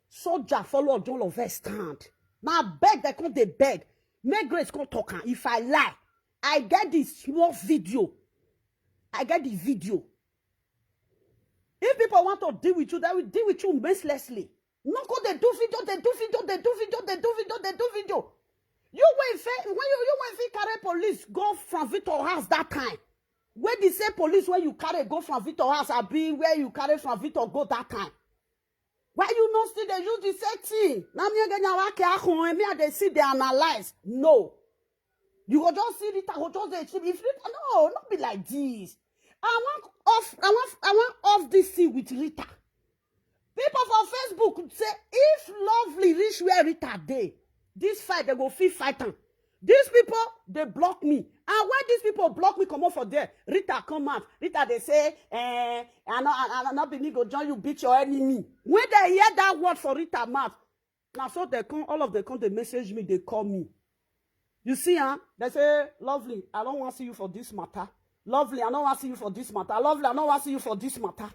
soldier follow Ojo Love stand. Now beg they come they beg. Make Grace come talk am. If I lie, I get this small video. I get the video. If people want to deal with you, they will deal with you mercilessly. No go they do video, they do video, they do video, they do video, they do video. You went fair when you you went fit carry police go from Victor house that time. Where they say police when you carry go from Victor house, I be where you carry from Victor go that time. Why you not still they use the same thing? Now me again, I can me I they see they analyze. No. You go just see Rita go just dey cheat. If Rita, no, not be like this. I want off, I want, I want off this thing with Rita. People for Facebook say if Lovely reach where Rita dey, This fight, they go fit fight am. These people, they block me. And when these people block me, come up for there. Rita come out. Rita, they say, eh, I no, I, I no be me go join you, beat your enemy. When they hear that word for Rita mouth, now so they come, all of them come, they message me, they call me. You see, huh? They say, Lovely, I don't want to see you for this matter. Lovely, I don't want to see you for this matter. Lovely, I don't want to see you for this matter.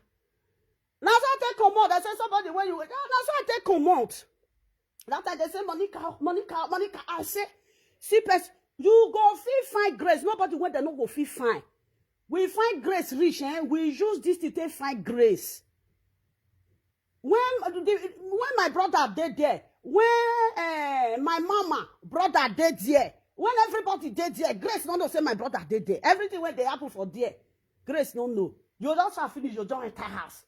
Now so I take come out. I say somebody when you, now so I take come out. That time they say, Monica, Monica, Monica. I say, see, person, you go fit find grace. Nobody when they no go fit find. We find grace rich, eh? We use this to take find grace. When the, when my brother dey there, when eh, my mama brother dey there, when everybody dey there, grace no know say my brother dey there. Everything wey dey happen for there, grace no know. You don shout finish, you don enter house.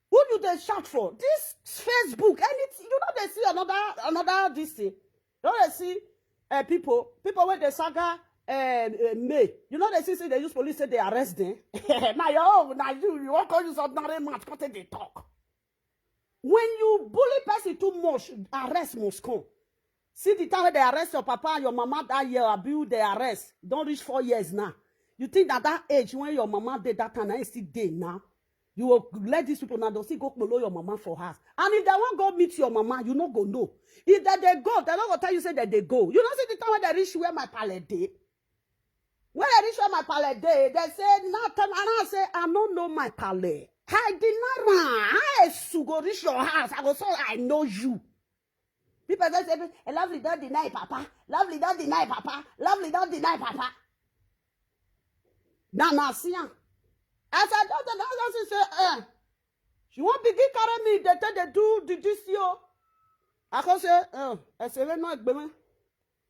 Who you dey shout for? This Facebook, anything, you no dey see another, another this thing. You no dey see uh, people, people wey dey saga uh, uh, May. You no dey see say they use police say they arrest them. Na your own, na you, you wan come use ordinary mouth come take dey talk. When you bully person too much, arrest must come. See the time wey they arrest your papa and your mama that year, abi who they arrest, don reach four years now. You think that that age when your mama dey that time, na him still dey now? You go let these people now, they still go kpolo your mama for house. And if they wan go meet your mama, you no go know. If they dey go, they no go tell you say that they go. You no see the time wey they reach where my pale dey? When they reach where my pale dey, they say, now tell me, and I say, I no know my pale. I deny am. How else you go reach your house? I go say I know you. People just say, "Eh, Lovely don deny papa. Lovely don deny papa. Lovely don deny papa." Now, now, see am. As I don tell her, she say, eh, she wan begin carry me, they tell they do the this yo. I come say, eh, I say, no, Egbeme.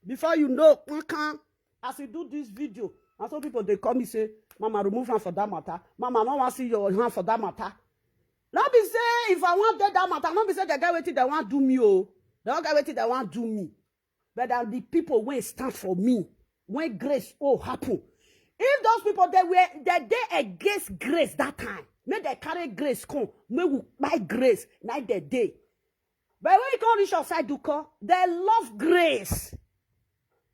Before you know, kankan, as you do this video, and some people they call me say, Mama, remove hand for that matter. Mama, I no wan see your hand for that matter. No be say if I wan get that matter, no be say they get wetin they wan do me, oh. They no get wetin they wan do me. But that the people wey stand for me, when grace oh happen. If those people they were they dey against grace that time, make they carry grace come, make we buy grace, na they dey. But when you come reach outside Duko, they love grace.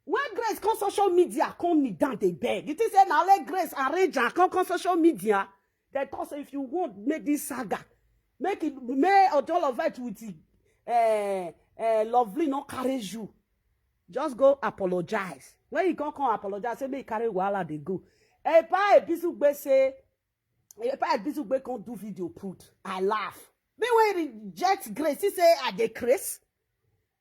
When grace come social media, come me down, they beg. You think say na let grace arrange and come come social media? They talk say if you want make this saga, make it may all of it with uh, uh, Lovely not carry you. Just go apologize. When you come come apologize, say make you carry wahala they go. Epa Ebisugbe say, Epa Ebisugbe come do video put. I laugh. Me when reject grace, he say I dey craze.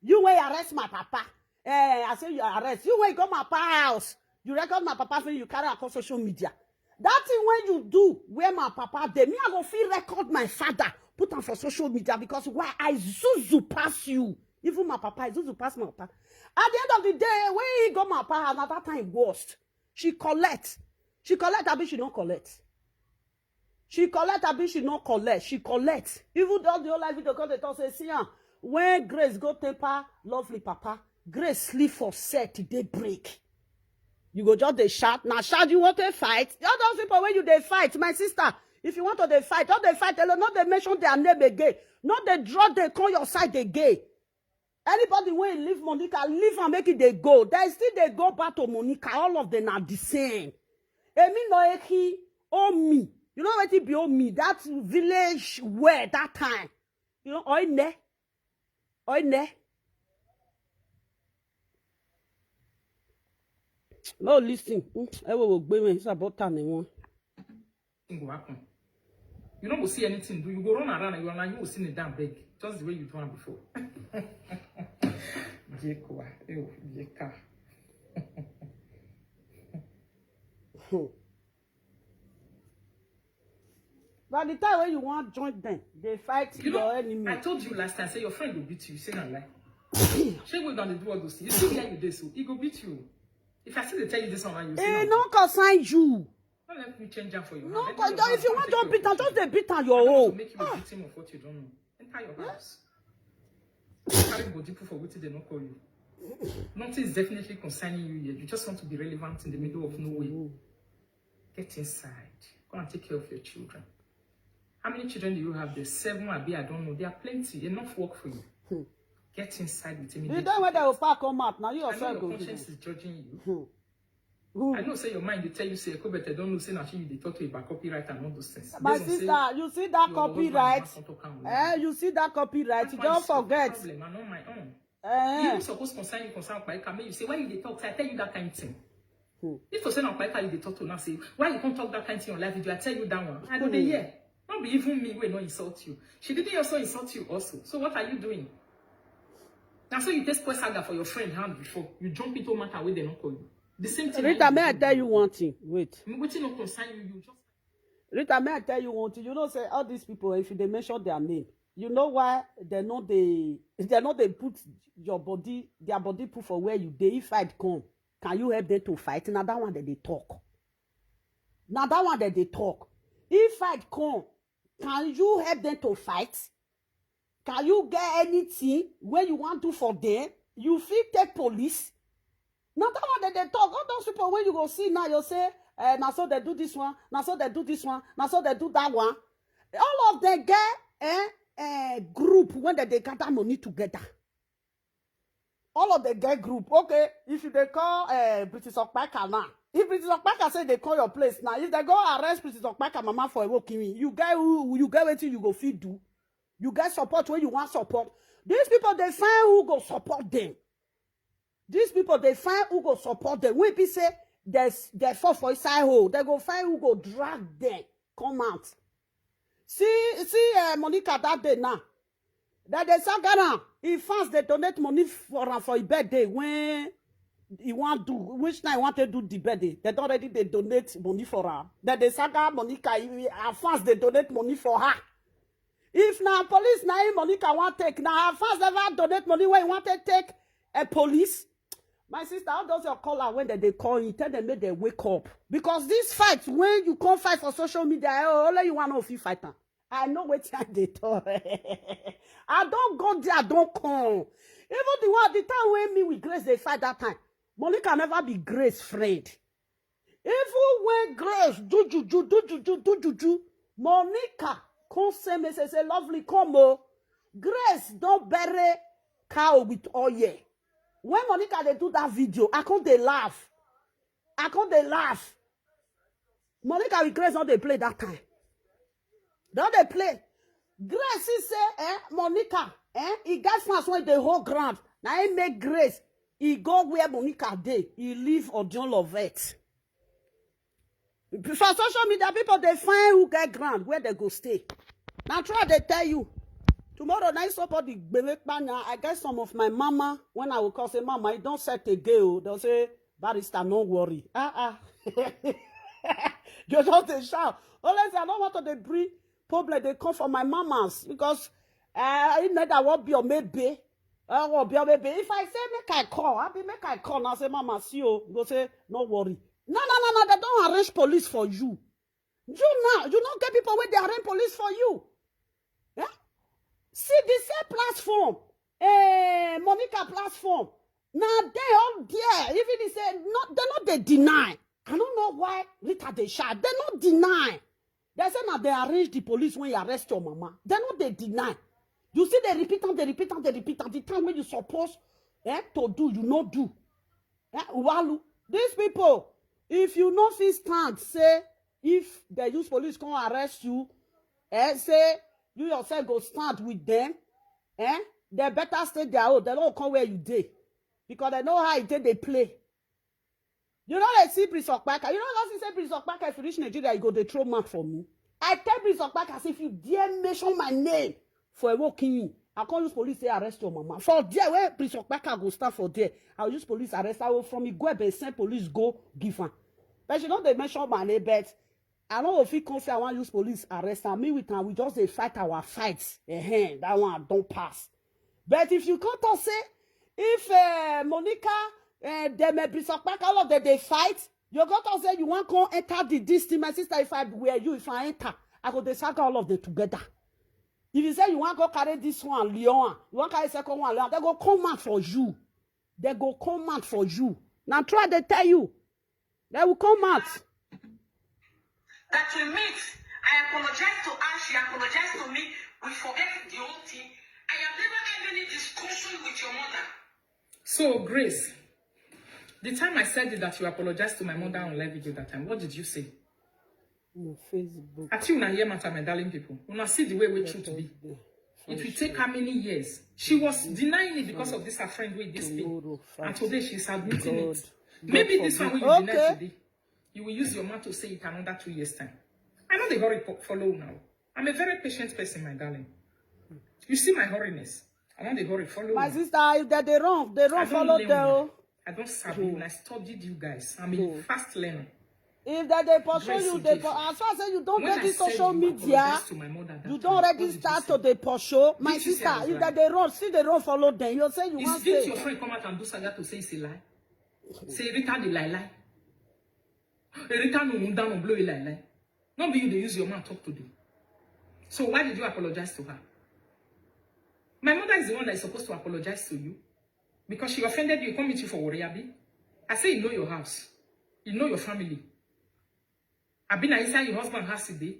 You when arrest my papa. Eh, I say you arrest. You when go my papa house. You record my papa thing, you carry across social media. That thing when you do, where my papa dey, me I go feel record my father, put am for social media because why I zuzu pass you. Even my papa, I zuzu pass my papa. At the end of the day, when he go my papa house, na that time worst. She collect. She collect, abi she no collect. She collect, abi she no collect. She collect. Even though the whole life video come dey talk say, see am. When grace go temper, Lovely papa, grace sleep for set till day break. You go just dey shout. Now shout you want to fight. All those people when you dey fight, my sister, if you want to dey fight, all dey fight alone, not they mention their name again. Not they draw they call your side again. Anybody when leave Monica, leave and make it they go. They still they go back to Monica. All of them are the same. Emi no eki omi. You know what it be omi? That village where that time. You know, oine. Oine. No, listen. Hmm, I will go me. It's about time they want. Thing go happen. You no go see anything do. You go run around and you are like, you will sit down beg. Just the way you do am before. Jekwa. Ew, Jeka. By the time when you want join them, they fight You your know, enemy. I told you last time, say your friend will beat you. You say no lie. Shey we gonna do what go see. You see where you dey so. He go beat you. If I still dey tell you this one, you say Eh, no. No concern you. Don't let me change am for you. No, hand. Let me if you want to beat am, just dey beat am your I don't want own. To make you a victim of what you don't know. Enter your house. Carry body put for wetin they no call you. Nothing is definitely concerning you here. You just want to be relevant in the middle of nowhere. Get inside. Go and take care of your children. How many children do you have? There's seven, abi, I don't know. There are plenty. Enough work for you. Get inside with The immediate day when they will effect. Pack come out, now you I know yourself your go do conscience them. Is judging you. Hmm. Who? I know say your mind dey tell you say Ekobete don know say na she you dey talk to about copyright and all those things. My Based on say sister, you see that your husband copyright? Mama come talk am Eh, well. You see that copyright? That's You why just it's your forget. Problem, I know my own. Eh. You suppose concern you concern Paika. Make you say why you dey talk. Say I tell you that kind of thing. Hmm. If to say na Paika you dey talk to now, say why you come talk that kind of thing on live video. I tell you that one. I go dey Hmm. Hear. Not be even me wey no insult you. She didn't also insult you also. So what are you doing? Now so you take spoil saga for your friend hand before you jump into matter wey dem no call you. The same thing. Rita, may I tell you one thing? Wait. Wetin no concern you, you just Rita, may I tell you one thing? You know, say all these people, if they mention their name, you know why they know they they know they put your body, their body put for where you dey. If fight come, can you help them to fight? Now that one that they talk. Now that one that they talk. If fight come, can you help them to fight? Can you get anything where you want to for them? You feel take police. Now that one that they talk, all those people when you go see now, you say, eh, now so they do this one, now so they do this one, now so they do that one. All of them get eh, eh, group when they, they gather money together. All of them get group. Okay, if you they call uh, British Okpaka now, if British Okpaka say they call your place now, if they go arrest British Okpaka mama for a walking, you get who you get wetin you go fit do. You get support when you want support. These people they find who go support them. These people they find who go support them. When people say there's they fall for inside hole, they go find who go drag them come out. See, see uh, Monica that day now. That they saga now. If fans they donate money for am for a birthday when he want do which night he want to do the birthday. They don't already they donate money for her. That they saga Monica, he- her fans they donate money for her. If now police now him Monica want take now her fans never donate money when he want to take a police. My sister, how does your caller when they, they call you, tell them make they wake up because this fight when you come fight for social media, eh, only you want to feel fight am. I know what time they talk. I don't go there, I don't come. Even the one the time when me with Grace they fight that time, Monica never be Grace friend. Even when Grace do juju, do juju, do juju, Monica come say me say say lovely come oh. Grace don't bury cow with oil. When Monica they do that video, I come they laugh. I come they laugh. Monica with Grace not they play that time. Don't they play? Grace he say, eh, Monica, eh, he got fans when they whole ground. Now he make Grace. He go where Monica dey. He leave Audion Lovett. For social media, people they find who get ground where they go stay. Now try they tell you. Tomorrow night support the Gbele Kpanya. I get some of my mama when I will call say, Mama, you don't set a gay. Oh. They'll say, Barrister, no worry. Ah ah. You just they shout. Honestly, I don't want to they bring problem they come for my mamas because uh, I know that what be or maybe. Uh, what be or maybe. If I say make I call, I be make I call now say mama see you. Go say no worry. No no no no. They don't arrange police for you. You now you don't get people where they arrange police for you. Yeah. See the same platform. Eh, Monica platform. Now they all there. Even they say no, they not they deny. I don't know why Rita they shout. They not deny. They say now they arrange the police when you arrest your mama. They not they deny. You see they repeat and they repeat and they repeat and the time when you supposed eh, to do, you not do. Eh, Uwalu, these people, if you no fit stand, say if they use police come arrest you, eh, say you yourself go stand with them, eh, they better stay their own. They don't come where you dey because they know how it take they play. You know they see Prince Okpaka. You know they see say Prince Okpaka if you reach Nigeria, you go they throw mark for me. I tell Prince Okpaka say if you dare mention my name for a walking, I can't use police say arrest your mama. For there where Prince Okpaka go stand for there, I'll use police arrest. I will from Igwebe send police go give her. But you know they mention my name, but I don't know if he come say I want use police arrest and me with her. We just they fight our fights. Ehen, that one don't pass. But if you come to say if uh, Monica, uh, them uh, Prince Okpaka, all of them they fight, you go to say you want come enter the this thing, my sister. If I were you, if I enter, I go they saga all of them together. If you say you want go carry this one, Leon, you want carry second one, Leon, they go come out for you. They go come out for you. Now try they tell you, they will come out. That we meet. I apologize to her. She apologized to me. We forget the whole thing. I have never Any discussion with your mother? So, Grace, the time I said it that you apologized to my mother on live video that time, what did you say? No, Facebook. At you now, hear matter, my darling people. When I see the way we truth be, it will take how many years? She was denying it because of this her friend with this thing. Tomorrow, And Friday. Today she's admitting God. It. Maybe this one will you deny Okay. Today. You will use your mouth to say it another two years' time. I know the hurry po- follow now. I'm a very patient person, my darling. You see my hurriness. I know the hurry follow My now. Sister, if that they run, they I run don't follow learn them. Now. I don't sabi. I studied you guys. I'm a fast learner. If that they pursue Grace you, they Ijefu. pu- as far as you don't When get I this said social you media, apologized to my mother that you time, don't what already did you start say? To the pursue. My Did you say sister, I was if right? That they run, see they run follow them. You say you Is want this to your friend come out and do saga to say it's a lie? Say Rita the lie lie. Rita no down on blow a lie lie. Not be you they use your mouth talk today. So why did you apologize to her? My mother is the one that is supposed to apologize to you because she offended you. Come meet you for Wariabi. I say you know your house, you know your family. I been inside your husband house today.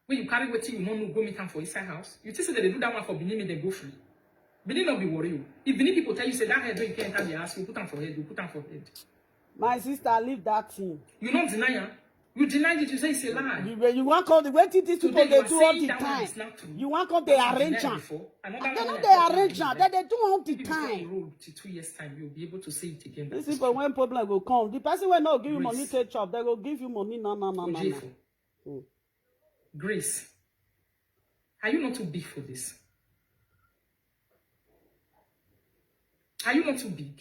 When you carry wetin you no know, go meet am for inside house. You think say they do that one for Benin, make dem go free. Benin no be worry you. If Benin people tell you say that head when you can enter the house, you put am for head, you put am for head. My sister, leave that thing. You not deny am. You deny it. You say it's a lie. You, you want call the way these people Today they you are do all saying the that one time. Is not true. You want come they That one you arrange denied am. Before. They Another know one they I said arrange you am. denied. Then they do all the If you stop the time. Road to two years time, you'll be able to say it again. This That is people when problem go come, the person when not give you Grace. Money take chop, they go give you money. No, no, no, no, no. Ojefo. Grace, are you not too big for this? Are you not too big?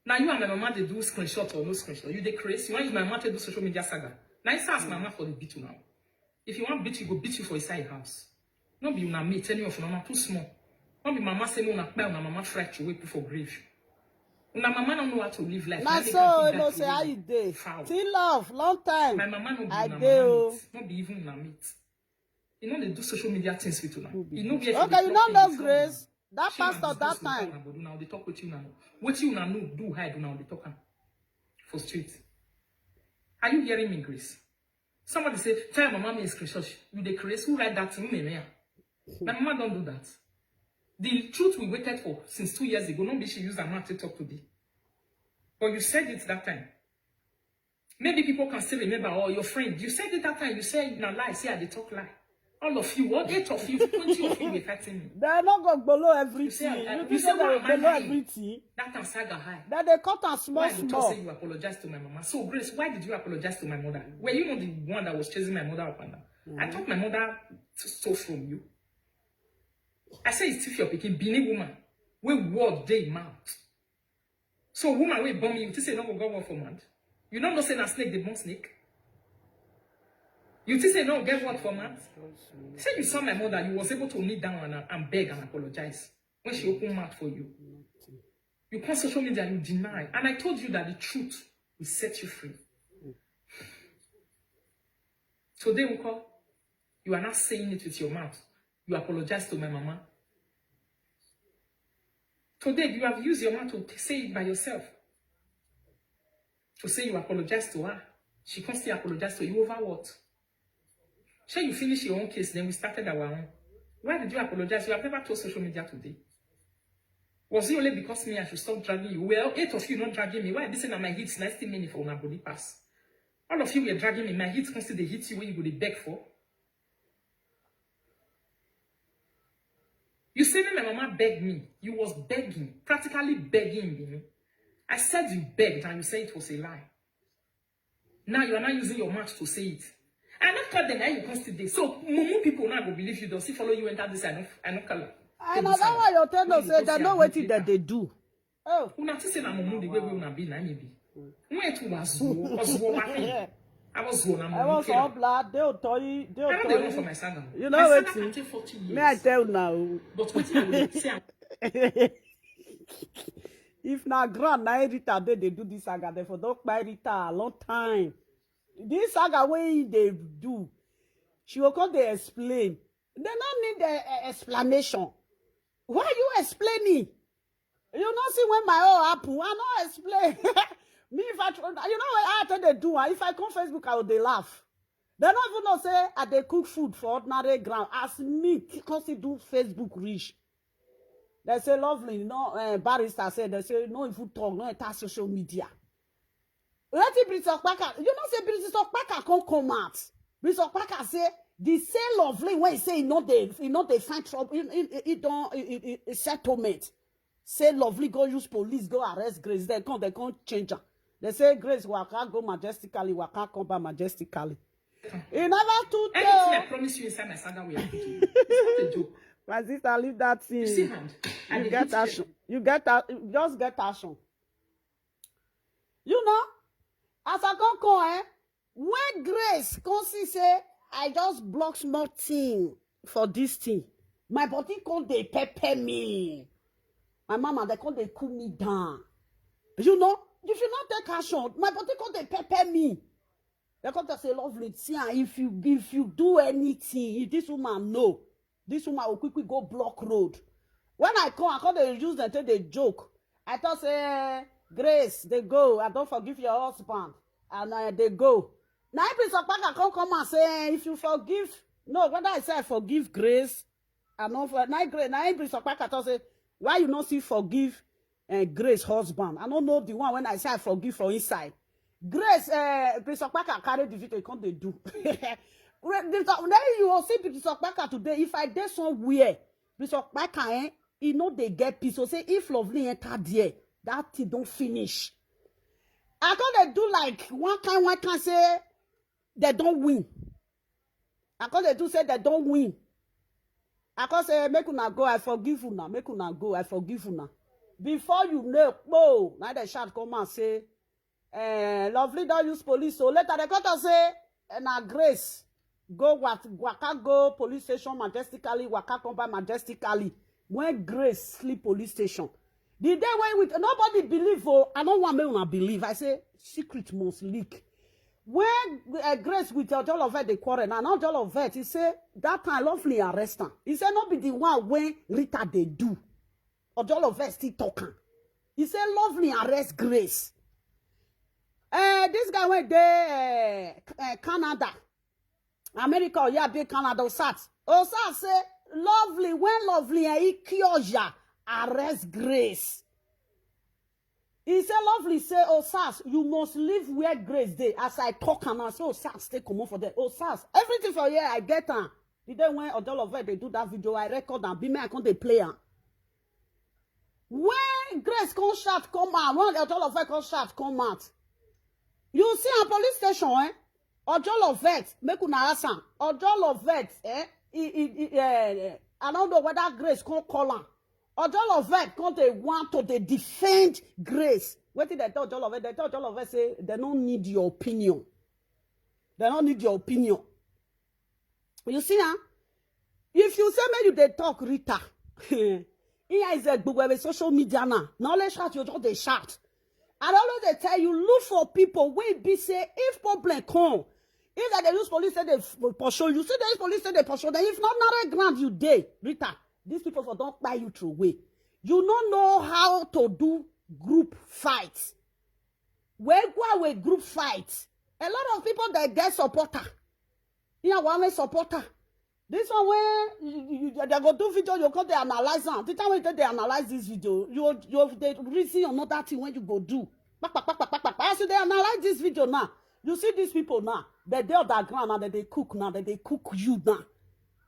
Now you and my mama they do screenshot or no screenshot. You dey craze. You want use my mama to do social media saga. Now it's ask mama for the beat now. If you want beat, you go beat you for inside your house. Not be una meet any of una too small. Not be mama say no una kpai una mama fry you wait for grave. Una mama don't know how to live life. Na they so can you give know that say how to you dey. Foul. Still love, long time. My mama no be I una dey mama o. Meet. Not be even una meet. You know they do social media things with una. You know where Okay, you don't know Grace. That Shame and pastor that disgrace will time. come and go do now. They talk with you now. What you now know do hide now. They talk am for street. Are you hearing me, Grace? Somebody say, "Tell my mommy is Christian." You the Grace who write that thing? Me, me. My mama don't do that. The truth we waited for since two years ago. Not be she used her mouth to talk today. But you said it that time. Maybe people can still remember. Or your friend, you said it that time. You said na lie. Say I dey talk lie. All of you, what eight of you, twenty of you were fighting me. They no go below everything. You say, You uh, think you say, say they "Why will am I below lying?" Everything? That time saga high. That they cut and small Why did you small. Say you apologize to my mama? So Grace, why did you apologize to my mother? Were you not the one that was chasing my mother up and down? I thought my mother t- stole from you. I say it's still your picking, Benin woman. We word day mouth. So woman we bomb you, you say no go go work for month. You don't know say na snake they bomb snake. You think say no get work for month? Say you saw my mother, you was able to kneel down and, and beg and apologize when she opened mouth for you. You come social media, you deny. And I told you that the truth will set you free. Today, Uncle, you are not saying it with your mouth. You apologize to my mama. Today, you have used your mouth to say it by yourself. To say you apologize to her. She can't still apologize to you over what? Shall you finish your own case? Then we started our own. Why did you apologize? You have never told social media today. Was it only because me I should stop dragging you? Well, eight of you not dragging me. Why this na my hits? Nice thing meaningful on body pass. All of you were dragging me. My hits constantly hit you when you go to beg for. You say when my mama begged me, you was begging, practically begging me. I said you begged and you said it was a lie. Now you are not using your mouth to say it. I not call them, now you come still dey. So mumu people now go believe you. Does he follow you enter this? I don't, I don't call. And na that why you tell us say they know wetin that they do. Oh, Una think say na mumu the way we una be na me be. When it was was what I was one. I was all black. They will tell you. They will I don't tell dey run for you. My sandal. You know My wetin? Sandal can take forty years. Me, I tell now. But wetin I go say? If na ground na Rita dey dey do this saga, therefore don't buy Rita a long time. This saga wey he dey do, she go come dey explain. They no need the uh, explanation. Why you explaining? You no see when my own happen. I no explain. Me if I tr- you know what I tell they do. Ah, if I come Facebook, I will dey laugh. They don't even know say I dey cook food for ordinary ground. As me, come still do Facebook reach. They say Lovely, you know, uh, barrister said, they say no even talk, no enter social media. Let it British Okpaka. You know say British Okpaka can't come out. British Okpaka say the same Lovely when he say he not they he not they find trouble. He, he, he don't he, he, he settlement. Say Lovely go use police go arrest Grace. They come they can't change her. They say Grace waka go majestically, waka come back majestically. He never too Anything I tell. Promise you inside my saga, we have to do. It's not a joke. My sister, leave that thing. You see hand. You get action. You get that. Just get action. You know, as I come come, eh, when Grace come see say I just block small thing for this thing, my body come dey pepper me. My mama, they come dey cool me down. You know, if you not take action, my body come dey pepper me. They come to say, Lovely, see, ah, if you if you do anything, if this woman know, this woman will quickly go block road. When I come, I come dey use them take dey joke. I thought say, Grace, they go. I don't forgive your husband, and uh, they go. Now if British Okpaka come come and say, if you forgive, no, whether I say I forgive Grace, I no for now Grace. Now British Okpaka talk say, why you not see forgive and Grace husband? I don't know the one when I say I forgive for inside. Grace, uh, British Okpaka carry the video come they do. Then you will see British Okpaka today. If I did somewhere, British Okpaka, eh, he know they get peace. So say if Lovely enter there, that thing don't finish. I thought they do like one kind, one kind say they don't win. I call they do say they don't win. I call say make una go, I forgive una, make una go, I forgive una. Before you know, oh, now the shout come and say, eh, Lovely don't use police. So later they come to say, eh, na Grace go what waka go police station majestically, waka come by majestically. When Grace sleep police station, the day when with nobody believe, oh, I don't want me una believe. I say secret must leak. When uh, Grace with Ojolo Vet they quarrel, and Ojolo Vet, he say that time Lovely arrest him. He say not be the one when Rita they do. Ojolo Vet still talking. He say Lovely arrest Grace. Uh, this guy went there, uh, uh, Canada, America, or yeah, big Canada, Osat. Osat say Lovely, when Lovely and Ikioja arrest Grace. He say Lovely say, oh Sars, you must leave where Grace dey. As I talk and I say, oh Sars, take comot for there. Oh Sars, everything for here I get am. The day when Ojolo Vet they do that video, I record am. Be me, I come dey play am. When Grace come shout come out, when Ojolo Vet come shout come out, you see a police station, eh? Ojolo Vet, make una ask am. Ojolo Vet, eh? He, he, he, eh, I don't know whether Grace come call am. Ojolo Vet come they want to they defend Grace. What did they tell Ojolo Vet? They tell Ojolo Vet say they don't need your opinion. They don't need your opinion. You see, huh? If you say make you dey talk, Rita, here is a Google social media now. Now let's shout, you just dey shout. I always dey tell you, look for people wey be say if problem come, if that they use police say they f- pursue you, see they use police say they pursue them. If not, not a ground you dey, Rita, these people for don't buy you through way. You don't know how to do group fight. Where go away group fight. A lot of people that get supporter. You know, one supporter. This one where you, you, you, they go do video, you call they analyze am. The time when they analyze this video, you you they reason another thing when you go do. Kpa, kpa, kpa, kpa, kpa, kpa. As you they analyze this video now, you see these people now, they dey on the ground and they cook now, they, they cook you now.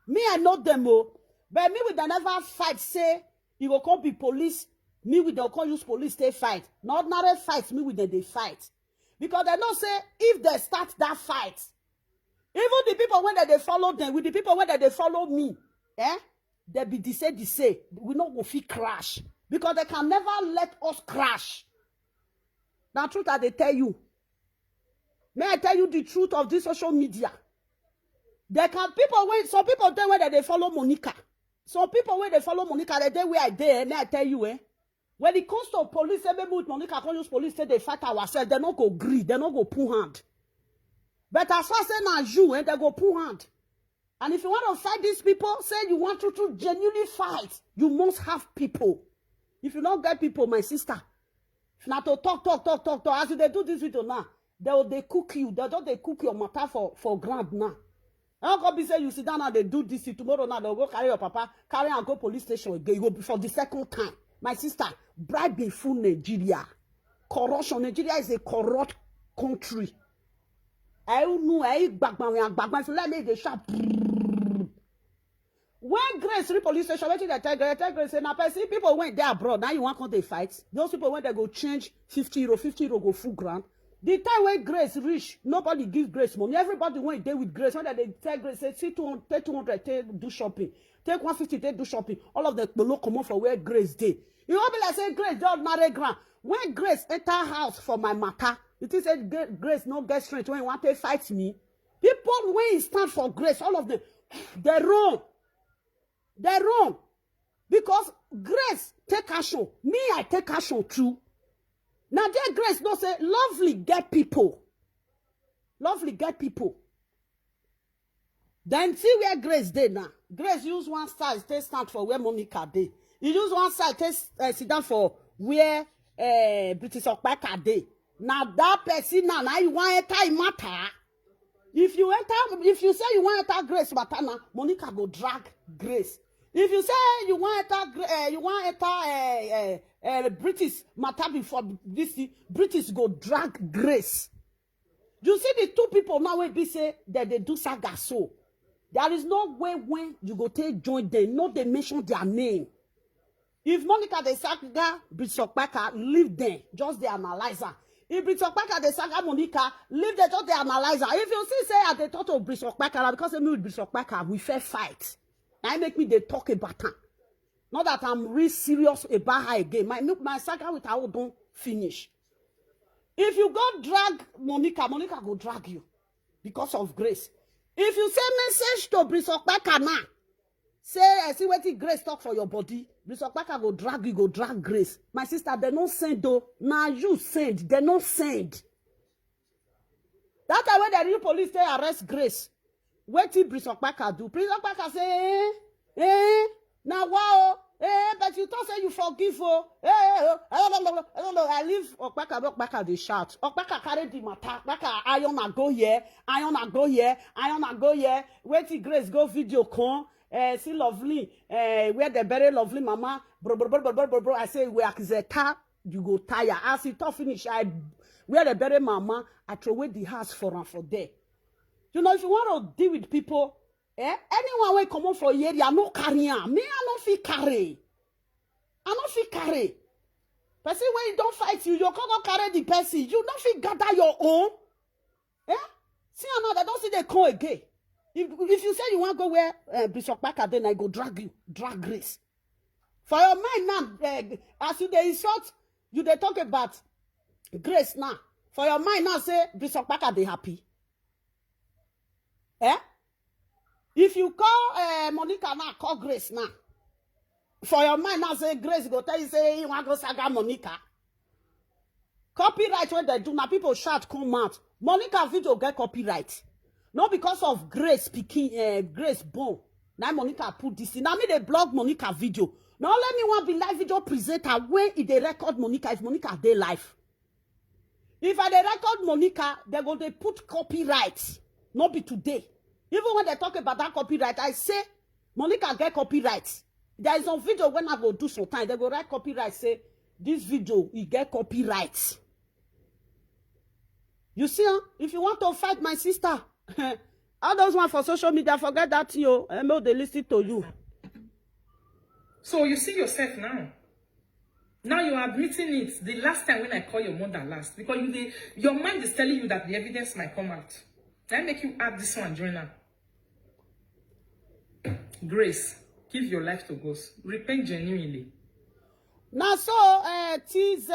Me, I know them all. But me with they never fight, say, you go call be police, me with them call use police, they fight. Not ordinary fight, me with them, they fight. Because they know say, if they start that fight, even the people when they, they follow them, with the people when they, they follow me, eh? They be the say, the say, we not go fit crash. Because they can never let us crash. Now, truth I they tell you. May I tell you the truth of this social media? They can people when some people then when they, they follow Monica. Some people when they follow Monica, the day where I there, may I tell you, eh? When it comes to police, eh, maybe with Monica, can use police say they fight ourselves, they not go agree, they not go pull hand. But as far as say now you, eh, they go pull hand. And if you want to fight these people, say you want to, to genuinely fight, you must have people. If you don't get people, my sister, if not to talk, talk, talk, talk, talk, as they do this video now, they will they cook you. They don't they cook your matter for, for ground now. How come be say you sit down and dey do this thing, tomorrow now they go carry your papa, carry and go police station again? You go be for the second time. My sister, bribing full Nigeria. Corruption. Nigeria is a corrupt country. I don't know. I gbagban, I gbagban. If you let me, they sharp. When Grace reach police station, wetin they tell Grace? They tell Grace say na person, people wey dey abroad, now you wan come dey fight. Those people wey they go change fifty euro, fifty euro go full ground. The time when Grace reach, nobody give Grace money. Everybody wey dey with Grace, when they tell Grace say, "See two hundred, take two hundred, take do shopping, take one fifty, take do shopping," all of them kpolo comot for where Grace dey. E wan be like say Grace dey ordinary ground. When Grace enter house for my matter, you think say Gra-, Grace no get strength when you want to fight me? People wey stand for Grace, all of them, they run. They run. Because Grace take action. Me, I take action too. Now there Grace no say Lovely get people. Lovely get people. Then see where Grace dey now. Grace use one side take stand for where Monica dey. He use one side take, uh, sit down for where, uh, British Okpaka dey. Now that person now, now you want enter him matter. If you enter, if you say you want enter Grace matter now, Monica go drag Grace. If you say you want enter, Gra-, uh, you want enter, uh, uh, uh, British matter before this thing, British go drag Grace. You see the two people now wey be say that they do saga so. There is no way when you go take join them, no they mention their name. If Monica dey saga British Okpaka, leave them. Just dey analyze am. If British Okpaka dey saga Monica, leave them. Just dey analyze am. If you see say I dey talk to British Okpaka, na because say me with British Okpaka, we fair fight. Na im make me dey talk about am. Not that I'm real serious about her again. My, my saga with her don finish. If you go drag Monica, Monica go drag you because of Grace. If you say message to British Okpaka now, say, "I see wetin Grace talk for your body," British Okpaka go drag you, go drag Grace. My sister, they no send though. Now you send, they no send. That time when the new police, they arrest Grace. Wetin British Okpaka do? British Okpaka say, "Eh, eh, now wow, eh, but you talk say you forgive, oh, eh, eh, oh, I don't know, I don't know." I leave Okpaka, but Okpaka dey shout. Okpaka carry the matter. Okpaka, "Iron na go here, iron na go here, iron na go here." Wetin Grace go video come, eh, see Lovely, eh, where they bury Lovely mama, bro, bro, bro, bro, bro, bro, bro. I say, "We akzeta, you go tire." As he talk finish, I, where they bury mama, I throw away the house for am for there. You know, if you want to deal with people, eh, anyone wey comot for your area, no carry am. Me, I no fit carry. I no fit carry. Person wey don fight you, you come go carry the person. You no fit gather your own. Eh? See am now, they don see they come again. If, if you say you wan go where, eh, British Okpaka dey, na e go drag you, drag Grace. For your mind now, eh, as you dey insult, you dey talk about Grace now. For your mind now, say British Okpaka dey happy. Eh? If you call, eh, Monica now, call Grace now. For your mind now, say Grace go tell you say he wan go saga Monica. Copyright wey they do, na people shout come out. Monica video get copyright. Not because of Grace pikin, eh, Grace born. Now Monica put this thing. Now me they blog Monica video. Now let me one be live video presenter when e dey record Monica, if Monica dey live. If I dey record Monica, they go dey put copyright. No be today. Even when they talk about that copyright, I say Monica get copyright. There is some video when I go do sometime, they go write copyright, say this video, e get copyright. You see, huh? If you want to fight my sister, all those one for social media, forget that thing, yo. M O dey listen to you. So you see yourself now. Now you are admitting it. The last time when I call your mother last, because you dey, your mind is telling you that the evidence might come out. I make you add this one join now. Grace, give your life to God. Repent genuinely. Now so, uh, T Z.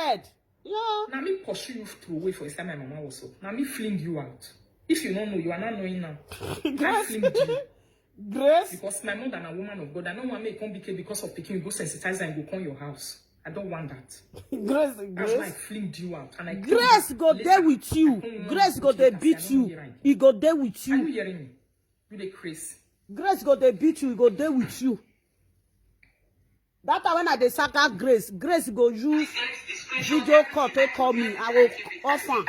Yeah. Now me pursue you through away for inside my mama also. Now me fling you out. If you don't know, you are not knowing now. I Grace, flinged you. Grace, Because my mother na woman of God, I don't want me come B K because of picking, go sensitize and go come your house. I don't want that. Grace, That's why I Grace. Flinged you out. And I killed Grace you. Go Later, there with you. I don't want Grace to go kill there Cassie, beat I don't you. hear anything. He go there with Are you you. Hearing me? You dey craze. Grace go there beat you. He go there with you. That time when I dey saga Grace, Grace go use video call to call me. I will offer.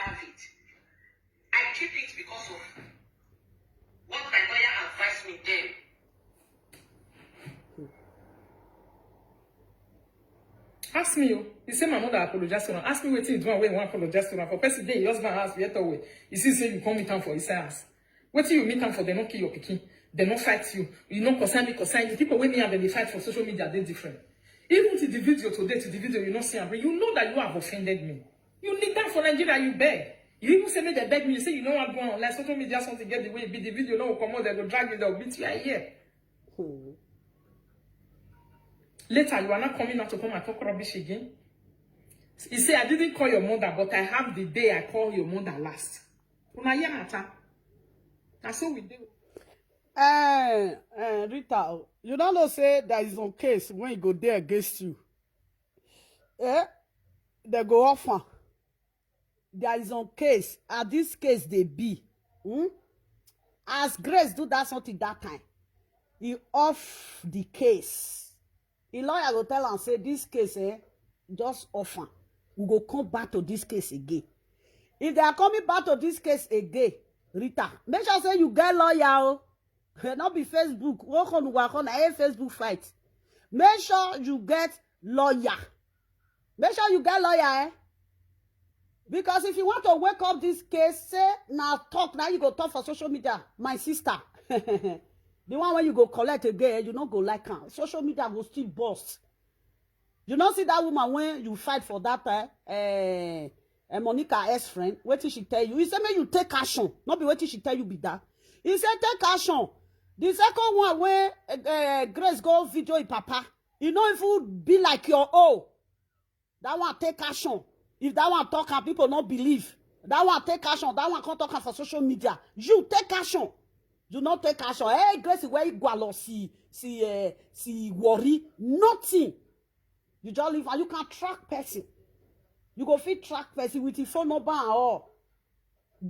I keep it because of what my lawyer has Ask me o. You say my mother apologize to am. Ask me wetin you do am wey you wan apologize to am for. Person dey your husband house, yet always you see say you come meet am for inside house. Wetin you meet am for? Dem no kill your pikin, dem no fight you. You no concern me, concern you. People wey me and dem dey fight for social media dey different. Even to the video today, to the video you no see am, you know that you have offended me. You kneel down for Nigeria, you beg. You even say make dem beg me. You say you no wan go on online, social media, something get the way e be. The video no go comot, dem go drag you, dem go beat you. I hear. Later, you are not coming out to come and talk rubbish again. He say, "I didn't call your mother, but I have the day I call your mother last." Una hear matter. Na so we do. Eh, eh, Rita, you don't know say there is some case when you go there against you. Eh? They go offer. There is some case. At this case, they be. Hmm? As Grace do that something that time, he off the case. The lawyer go tell am say this case, eh, just off am. We go come back to this case again. If they are coming back to this case again, Rita, make sure say you get lawyer o. Not be Facebook. Work on, work on a Facebook fight. Make sure you get lawyer. Make sure you get lawyer, eh? Because if you want to wake up this case, say now talk, now you go talk for social media, my sister. The one when you go collect again, you no go like am. Social media go still burst. You no see that woman when you fight for that, eh, eh, eh, Monica ex friend. Wetin she tell you? He say make you take action. Not be wetin she tell you be that. He say take action. The second one wey, eh, eh, Grace go video him papa, e no even be like your own. That one take action. If that one talk and people no believe, that one take action. That one come talk am for social media. You take action. You no take action. Hey, Grace, where you go? See, see, eh, see, worry nothing. You just leave and you can track person. You go fit track person with the phone number and all.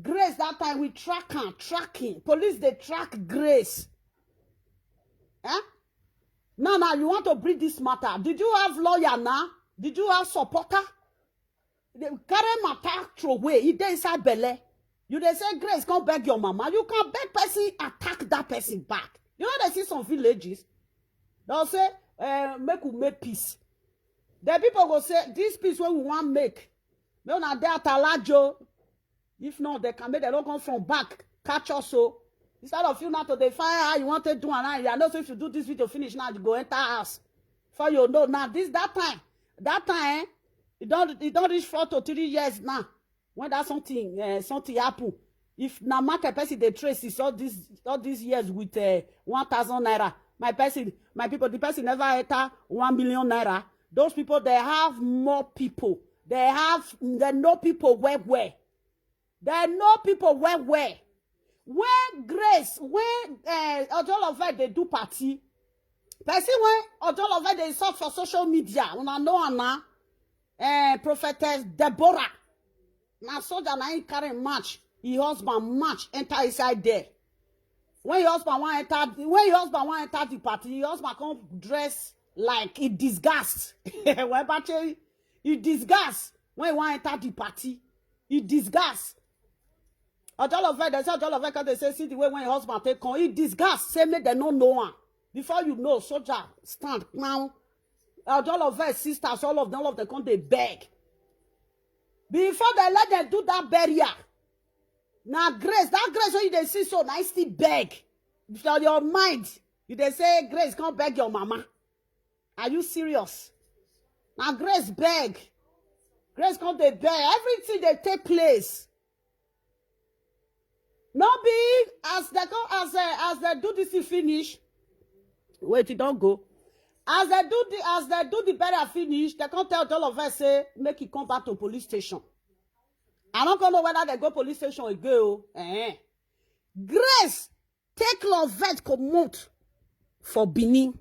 Grace that time we track am, tracking. Police dey track Grace. Eh? Now, now you want to bring this matter. Did you have lawyer now? Did you have supporter? They carry matter throw away. He dey inside belle. You dey say Grace come beg your mama. You can beg person, attack that person back. You know they see some villages. They'll say, eh, make we make peace. The people go say, this peace wey we wan make, make una dey at alajo. If not, they can make dem no come from back catch us o. Instead of you now to dey find how you want to do am now, I know say if you do this video finish now, you go enter house. For you know now, this that time, that time, e don e don reach four to three years now. When that something, eh, something happen, if na market person dey trace is all this all these years with, eh, one thousand naira, my person, my people, the person never enter one million naira. Those people, they have more people. They have they know people well well. They know people well well. When Grace, when, eh, Ojolove dey do party, person when Ojolove dey insult for social media, una know am na, eh, Prophetess Deborah. Na soldier na him carry match. Him husband match enter inside there. When your husband wan enter, when your husband wan enter the party, your husband come dress like he disgust. Well, actually, he disgust when he wan enter the party. He disgust. Ojolove, they say Ojolove come dey say, see the way when your husband take come, he disgust. Say make dem no know am. Before you know, soldier stand now. Ojolove sisters, all of them, all of them come dey beg. Before they let them do that burial, now Grace, that Grace wey you dey see so, now still beg. For your mind, you dey say Grace come beg your mama. Are you serious? Now Grace beg. Grace come dey beg. Everything dey take place. No be as they come as, eh, as they do this thing finish. Wait, e don go. As they do the as they do the burial finish, they come tell all of us say make e come back to police station. I don't know whether they go police station again o. Eh. Grace take Lovett comot for Benin.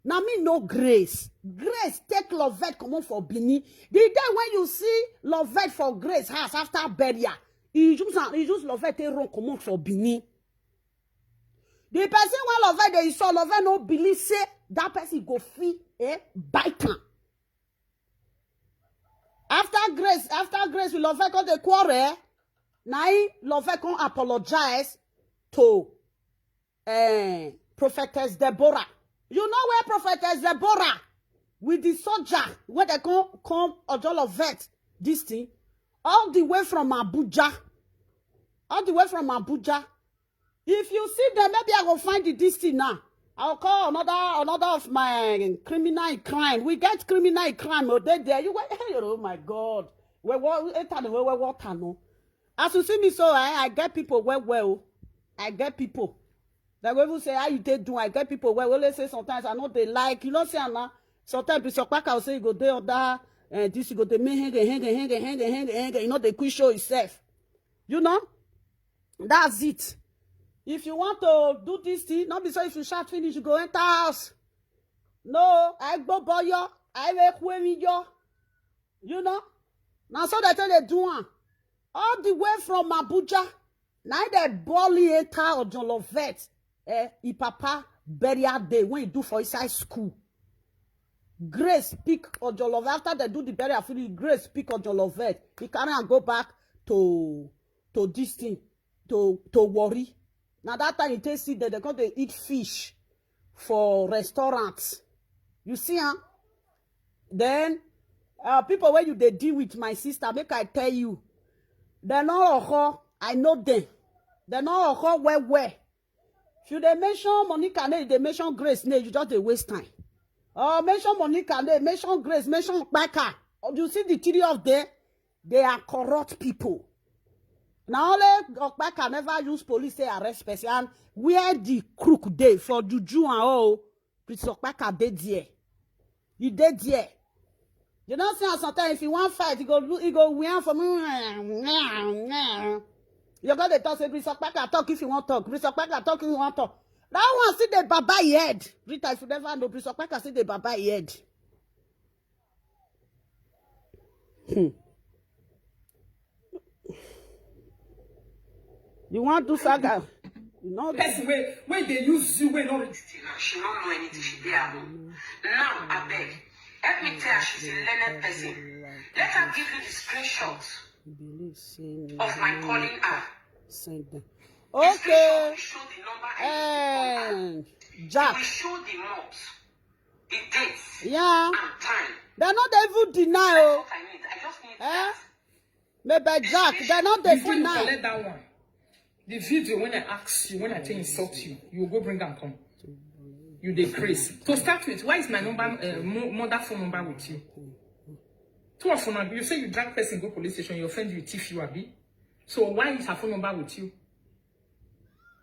Na me know Grace. Grace take Lovett comot for Benin. The day when you see Lovett for Grace house after burial, he use am, he use Lovett take run comot for Benin. The person wey Lovett dey insult, Lovett no believe say that person go fit, eh, bite am. After Grace, after Grace with Lovett come dey quarrel, na him Lovett come apologize to, eh, Prophetess Deborah. You know where Prophetess Deborah with the soldier wey dem come come Ojolovet, this thing, all the way from Abuja, all the way from Abuja. If you see them, maybe I go find the this thing now. I'll call another another of my criminal in crime. We get criminal in crime, oh, they there. You wait, hey, oh my God. We wa- enter the way we water no. As you see me so, I, I get people well well. I get people. They will even say how you dey do. I get people well. Always say sometimes I know they like. You know say now. Sometimes Bishop Parker will say you go there or that. And this you go dey make henge henge henge henge henge henge. You know they quick show himself. You know, that's it. If you want to do this thing, not be so if you shout finish, you go enter house. No, I go boyo, I will quench yo. You know, now so they tell they do am all the way from Abuja. Now they ball enter Ojolovet. Eh, e papa burial day when you do for inside school. Grace pick Ojolovet after they do the burial finish. Grace pick Ojolovet. He carry and go back to to this thing to to worry. Now that time you take see that they come dey eat fish for restaurants. You see, huh? Then uh, people when you they deal with my sister, make I tell you, they're not all. I know them. They're not all well well. If you they mention Monica name, they mention Grace name, you just they waste time. Or mention Monica name, mention Grace, mention Becca. Or you see the three of them, they are corrupt people. Now only Okpaka never use police say arrest person. And where the crook dey for juju and all, Prince Okpaka dey there. He dey there. You don't see how sometimes if you want fight, you go lo- you go win for me. You got to talk say Prince Okpaka talk if you want talk. Prince Okpaka talk if you want talk. That one see the baba he head. Rita, if you never know, Prince Okpaka see the baba he head. Hmm. You want to saga? You know, Person wey wey dey use you wey no reach till now, she no know anything, she dey her home. Now, abeg, help me tell her she's a learned person. Let her give you the screenshot believe say of my calling her. Send them. The screenshot Okay. Will show the number I used to call her. And It Jack. Will show the month, the dates, Yeah. And time. They no dey even deny. That's Oh. What I need. I just need Eh? that. Maybe Jack, they no dey Before you deny. Collect that one, the video when I ask you, when I tell you insult you, you go bring am come. You dey craze. To start with, why is my number, uh, mo- mother phone number with you? Two of una, you say you drag person go police station, you offend you, thief you, abi. So why is her phone number with you?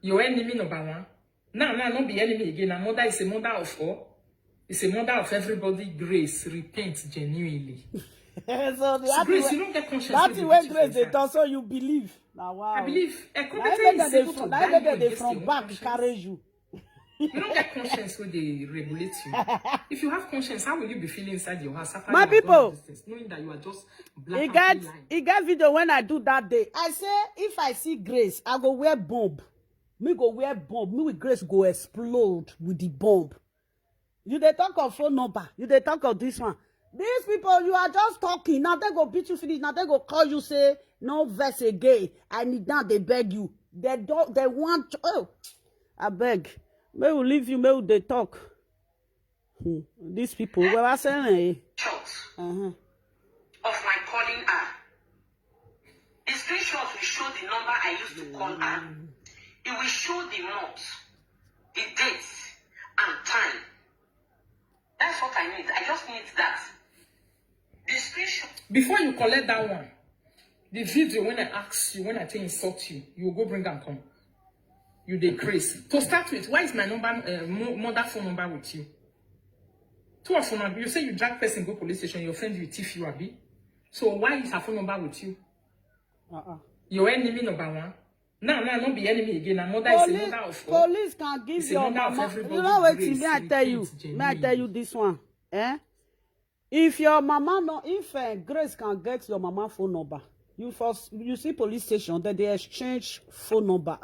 Your enemy number one. Now, now, not be enemy again. Her mother is a mother of all. It's a mother of everybody. Grace, repent genuinely. So that Grace, way- you don't get conscience. That Wey thing you wey do Grace this dey like talk, so you believe. Now wow. I believe. A Na competent make is dem able from to na die make dem you dey against from your back conscience. Carry you. You don't get conscience wey dey regulate you. If you have conscience, how will you be feeling inside your house after My you have done all people, these things, knowing that you are just black E and get lying? E get video when I do that day. I say if I see Grace, I go wear bomb. Me go wear bomb. Me with Grace go explode with the bomb. You dey talk of phone number. You dey talk of this one. These people, you are just talking. Now they go beat you finish. Now they go call you say no verse again. I need now they beg you. They don't. They want. Oh, I beg. May we leave you. May we dey talk. Hmm. These people. Well, I say, eh. Shot Uh-huh. Of my calling her. The screenshot will show the number I used to call her. It will show the month, the dates, and time. That's what I need. I just need that. The screenshot. Before you collect that one, the video when I ask you, when I tell you insult you, you go bring am come. You dey craze. To start with, why is my number, uh, mo- mother phone number with you? Two of una, you say you drag person go police station, you offend you, thief you, abi. So why is her phone number with you? Uh-uh. Your enemy number one. Now, now, not be enemy again. Her mother is a Police, mother of all. Police can give It's a your mother of mama. everybody. You know what? Grace, May I tell you? repent May I tell genuinely. You this one? Eh? If your mama no, if uh, Grace can get your mama phone number, you first you see police station that they exchange phone number.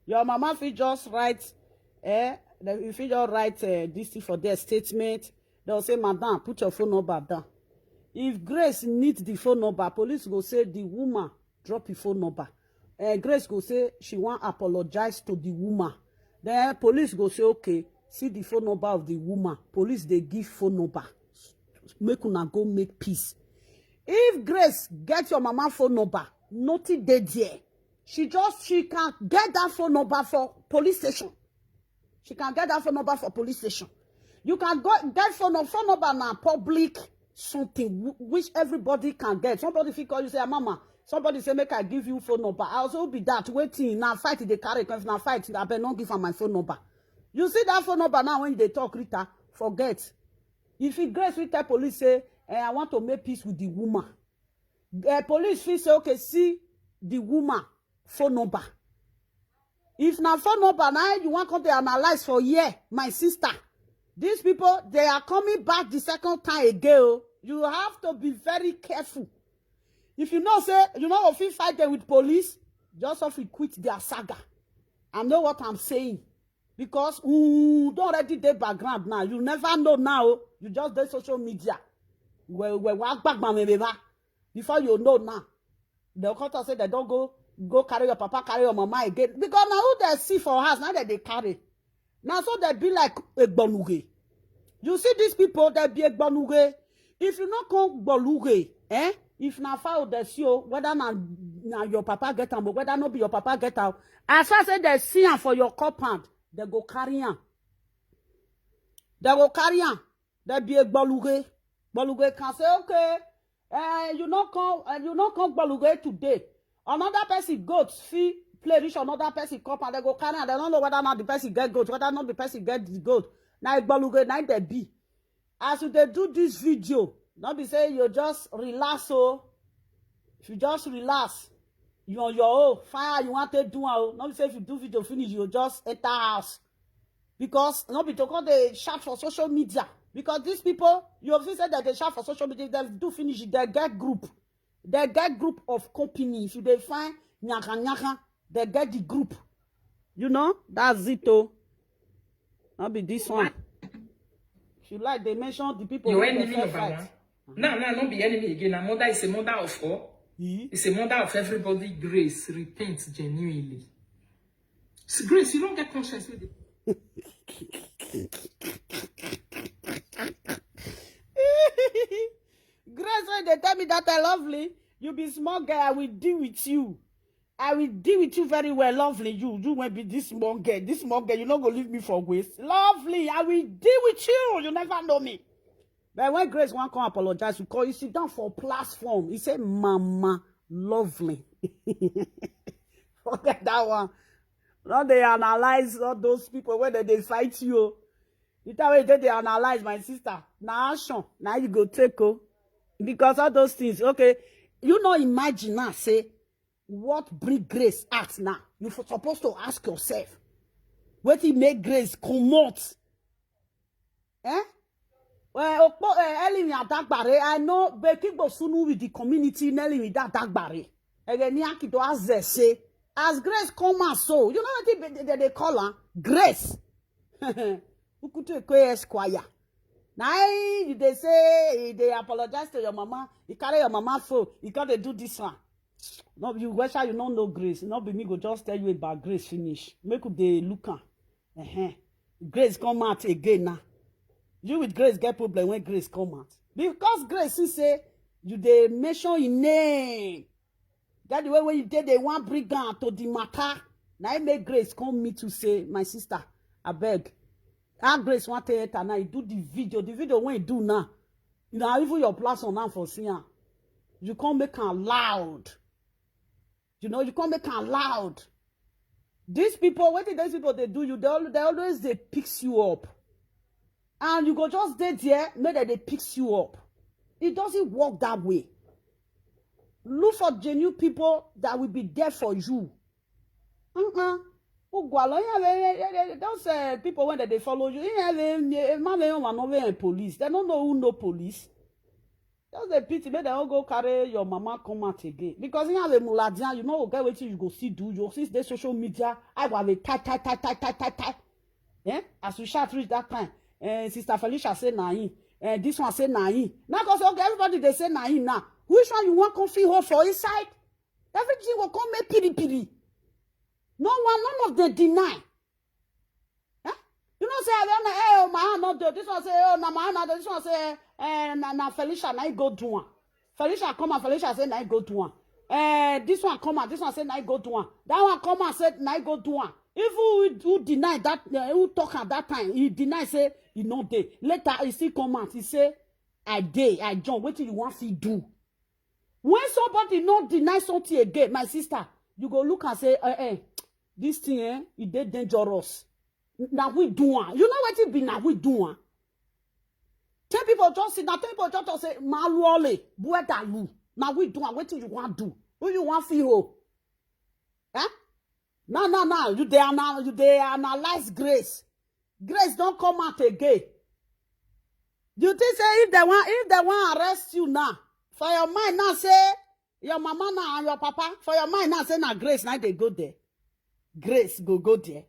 Your mama fit just write, eh? If you just write uh, this thing for their statement, they'll say, "Madam, put your phone number down." If Grace need the phone number, police go say the woman drop your phone number. Uh, Grace go say she want apologize to the woman. Then police go say, "Okay, See the phone number of the woman. Police dey give phone number. Make una go make peace. If Grace get your mama phone number, nothing dey there. She just, she can get that phone number for police station. She can get that phone number for police station. You can go get phone number. Phone number na public something wh- which everybody can get. Somebody fit call you, say, "Ah, mama, somebody say make I give you phone number." I also be that waiting. Now fight, they carry. If na fight, I better not give her my phone number. You see that phone number now, when they talk, Rita, forget. If he Grace will tell police, say, "Eh, I want to make peace with the woman." Eh, police fit say, "Okay, see the woman phone number." If na phone number, now you want come to analyze for here, my sister. These people, they are coming back the second time again. Oh. You have to be very careful. If you know, say, you know, if you fight them with police, just off you quit their saga. I know what I'm saying. Because who don't already dey background now. You never know now. Oh. You just dey social media. Well, well, well, back, my baby. Before you know now, they'll come to say they don't go go carry your papa, carry your mama again. Because now who they see for house, now that they carry. Now so they be like a gbonuge. You see these people, they be a gbonuge. If you not come gbonuge, eh? If na foul they see you, whether na, na your papa get am, or whether not be your papa get am. As far as they see am for your compound, they go carry am. They go carry am. They be a gbonuge. Gbonuge can say, okay, eh, you not come, eh, you not come gbonuge today. Another person goat fit play reach another person compound. They go carry am. They don't know whether not the person get goat, whether not the person get the goat. Now gbonuge, now they be. As you dey do this video, not be say you just relax. Oh, if you just relax, you on your own. Fire, you want to do am. Oh. Not be say if you do video finish, you just enter house. Because not be to call they shout for social media. Because these people, you have said that they shout for social media. If they do finish, they get group. They get group of company. If you dey find nyaka nyaka, they get the group. You know, that's it. Oh, not be this one. If you like, they mention the people. Your wey enemy they number fight. One. Now, now, not be enemy again. Now, mother is a mother of all. It's a mother of everybody. Grace, repent genuinely. Grace, you don't get conscience with it. Grace, when they tell me that I lovely, you be small girl, I will deal with you. I will deal with you very well, lovely. You, you will be this small girl, this small girl. You not go leave me for waste, lovely. I will deal with you. You never know me. But when Grace want come apologize, you call, you sit down for platform. He say, "Mama, lovely." Forget that one. Now they analyze all those people when they fight you. You tell me they analyze, my sister. Now action, now you go take, oh, because all those things. Okay, you know, imagine now, say, what bring Grace out now? You for supposed to ask yourself, what he make Grace come out? Eh? Well, Okpo, eh, Elimi Adagbare, I know Bekigbo Sunu with the community, Nelly with that Dagbare. Again, Niakido as they say, as Grace come out, so you know what they, they, they call her? Grace. Ukutu Ekwe Esquire. Now they say they apologize to your mama. You carry your mama phone. You can't do this one. No, you wish you don't know Grace. Not be me go just tell you about Grace finish. Make they look am. Uh-huh. Grace come out again now. You with Grace get problem when Grace come out. Because Grace see say you dey mention him name. That the way when you did they want bring am to the matter. Now I make Grace come meet you say, my sister, I beg. How Grace want to enter now, you do the video. The video when you do now, you know, even your platform now for see am. You can't make am loud. You know, you can't make am loud. These people, what these people they do you, they, al- they always they picks you up. And you go just stay there, make that they picks you up. It doesn't work that way. Look for genuine people that will be there for you. Uh-uh. Ugwalo, yeah, yeah, yeah, yeah, yeah, those uh, people when they follow you, yeah, they, yeah, man, they don't want no way police. They don't know who know police. Just a pity, make they all go carry your mama come out again. Because you have a muladian, you know, okay, wait till you go see do. You see the social media. I will have a tie, tie, tie, tie, tie, tie, tie. Eh? As we shout reach that time, eh, Sister Felicia say na him. Eh, this one say na him. Now, cause okay, everybody they say na him now. Which one you want come feel hold for inside? Everything will come make pity pity. No one, none of them deny. Eh? You know say I don, eh, oh, my hand not dey. This one say, oh, na my hand not dey. This one say, eh, na, na Felicia na e go do am. Felicia come out, Felicia say na e go do am. Eh, this one come out, this one say na e go do am. That one come out, say na e go do am. Even who, who deny that, eh, who talk at that time, he deny say he no dey. Later he still come out, he say, I dey, I join. Wetin you wan fit do? When somebody no deny something again, my sister, you go look and say, eh, eh, this thing, eh, e dey dangerous. Na we do am. You know wetin be na we do am? Ten people just sit, na ten people just talk say, Maluole, Buedalu. Na we do am. Wetin you wan do? Who you wan fit hold? Eh? Now, now, now, you dey ana-, you dey analyze Grace. Grace don come out again. You think say if they wan, if they wan arrest you now, for your mind now say your mama now and your papa, for your mind now say na Grace now they go there. Grace go go there.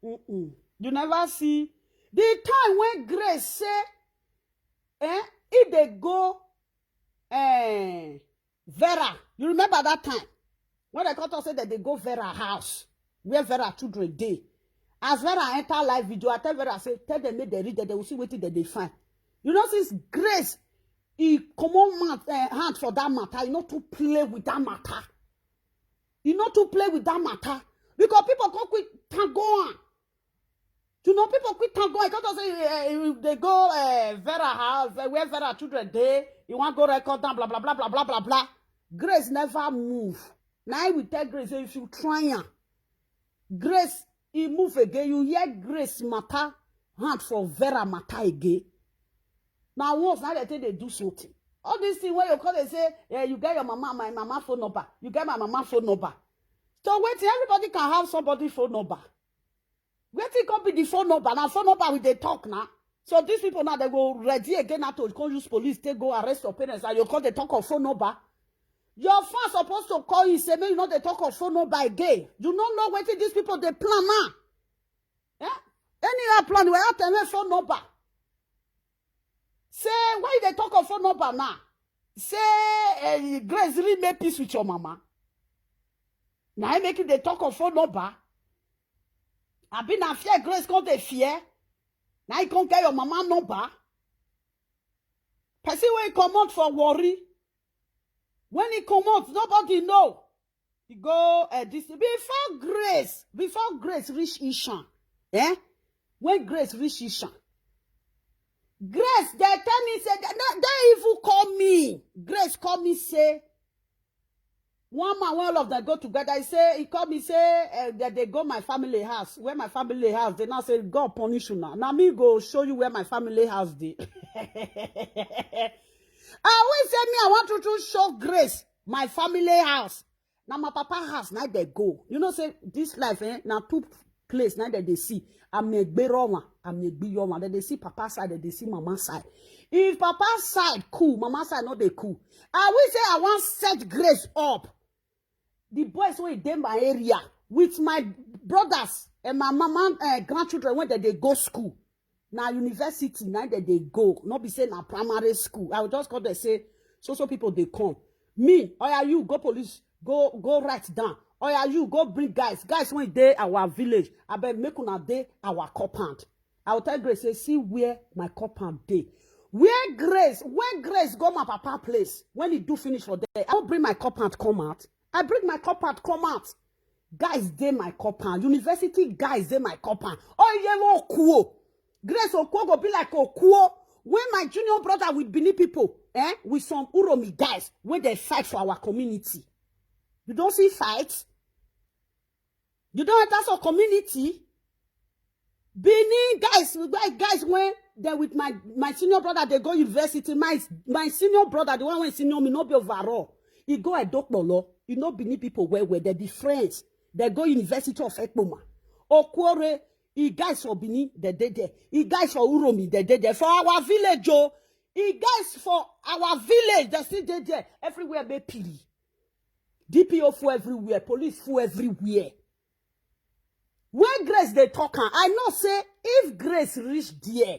Mm-mm. You never see the time when Grace say, eh, if they go, eh, Vera, you remember that time when they come talk say that they go Vera house where Vera children dey. As Vera enter live video, I tell Vera say, tell them make they read that they will see wetin that they find. You know, since Grace, he comot mouth, eh, hand for that matter. He not to play with that matter. He not to play with that matter because people come quick tango am. You know, people quick tango. I come talk say, eh, if they go, eh, Vera house, eh, where Vera children dey, you wan go record down, blah blah blah blah blah blah blah. Grace never move. Now I will tell Grace say if you try am, Grace he move again. You hear Grace matter hand for Vera matter again. Now once now they take they do something. All this thing where you call they say, eh, you get your mama, my mama phone number. You get my mama phone number. So wetin, everybody can have somebody phone number. Wetin come be the phone number? Na phone number we dey talk now. So these people now they go ready again now to come use police take go arrest your parents and you call the talk of phone number. Your fans supposed to call you say make you no dey talk of phone number again. You no know wetin these people dey plan now. Eh? Anyhow plan we have to phone number. Say why you dey talk of phone number now? Say, eh, Grace really make peace with your mama. Now I make you dey talk of phone number. I been a fear Grace come dey fear. Now you come get your mama number. Person wey comot for worry. When he comot, nobody know. He go, eh, this before Grace, before Grace reach Ishan. Eh? When Grace reach Ishan, Grace they tell me say they, they, they even call me. Grace call me say one man, when all of them go together, he say, he call me say, eh, that they go my family house. Where my family house, they now say God punish you now. Now me go show you where my family house dey. I always say me I want you to show Grace my family house. Now my papa house now they go. You know say this life, eh, now two place now that they see. I'm a Gberoma, I'm a Gbiyoma. Then they see papa side, then they see mama side. If papa side cool, mama side not they cool. I will say I want set Grace up. The boys wey dey my area with my brothers and my mama, eh, grandchildren when they, they go school. Now university now that they go, not be say na primary school. I will just call them say so so people they come. Me, oya you go police, go go write down. Oya you go bring guys, guys when they our village. I bet make una dey our compound. I will tell Grace say see where my compound dey. Where Grace, when Grace go my papa place, when he do finish for there, I will bring my compound come out. I bring my compound come out. Guys dey my compound. University guys dey my compound. Oh yellow cool. Grace Okuo go be like Okuo. When my junior brother with Benin people, eh, with some Uromi guys, when they fight for our community. You don't see fight? You don't enter some community? Benin guys, guys, guys, when they with my, my senior brother, they go university. My, my senior brother, the one when senior me, no be overall. He go Edokpolo. You know Benin people well, well. They be friends. They go University of Ekpoma. Okwore, he guys for Benin, they dey there. He guys for Uromi, they dey there. For our village, oh, he guys for our village, they still dey there. Everywhere be pity. D P O full everywhere, police full everywhere. When Grace dey talk am, I know say if Grace reach there,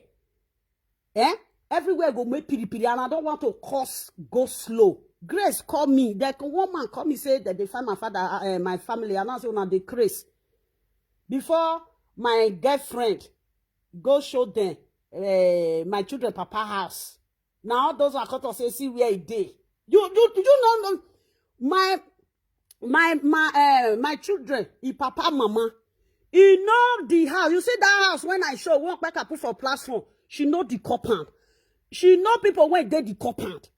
eh, everywhere go make piri piri, and I don't want to cause go slow. Grace call me, that one man call me say that they find my father, uh, my family, and I say una dey craze. Before my girlfriend go show them uh, my children papa house. Now all those are cut say see where e dey. You you you know my my my uh, my children, e papa mama, e know the house. You see that house when I show one pack I put for platform. She know the compound. She know people when dey the compound.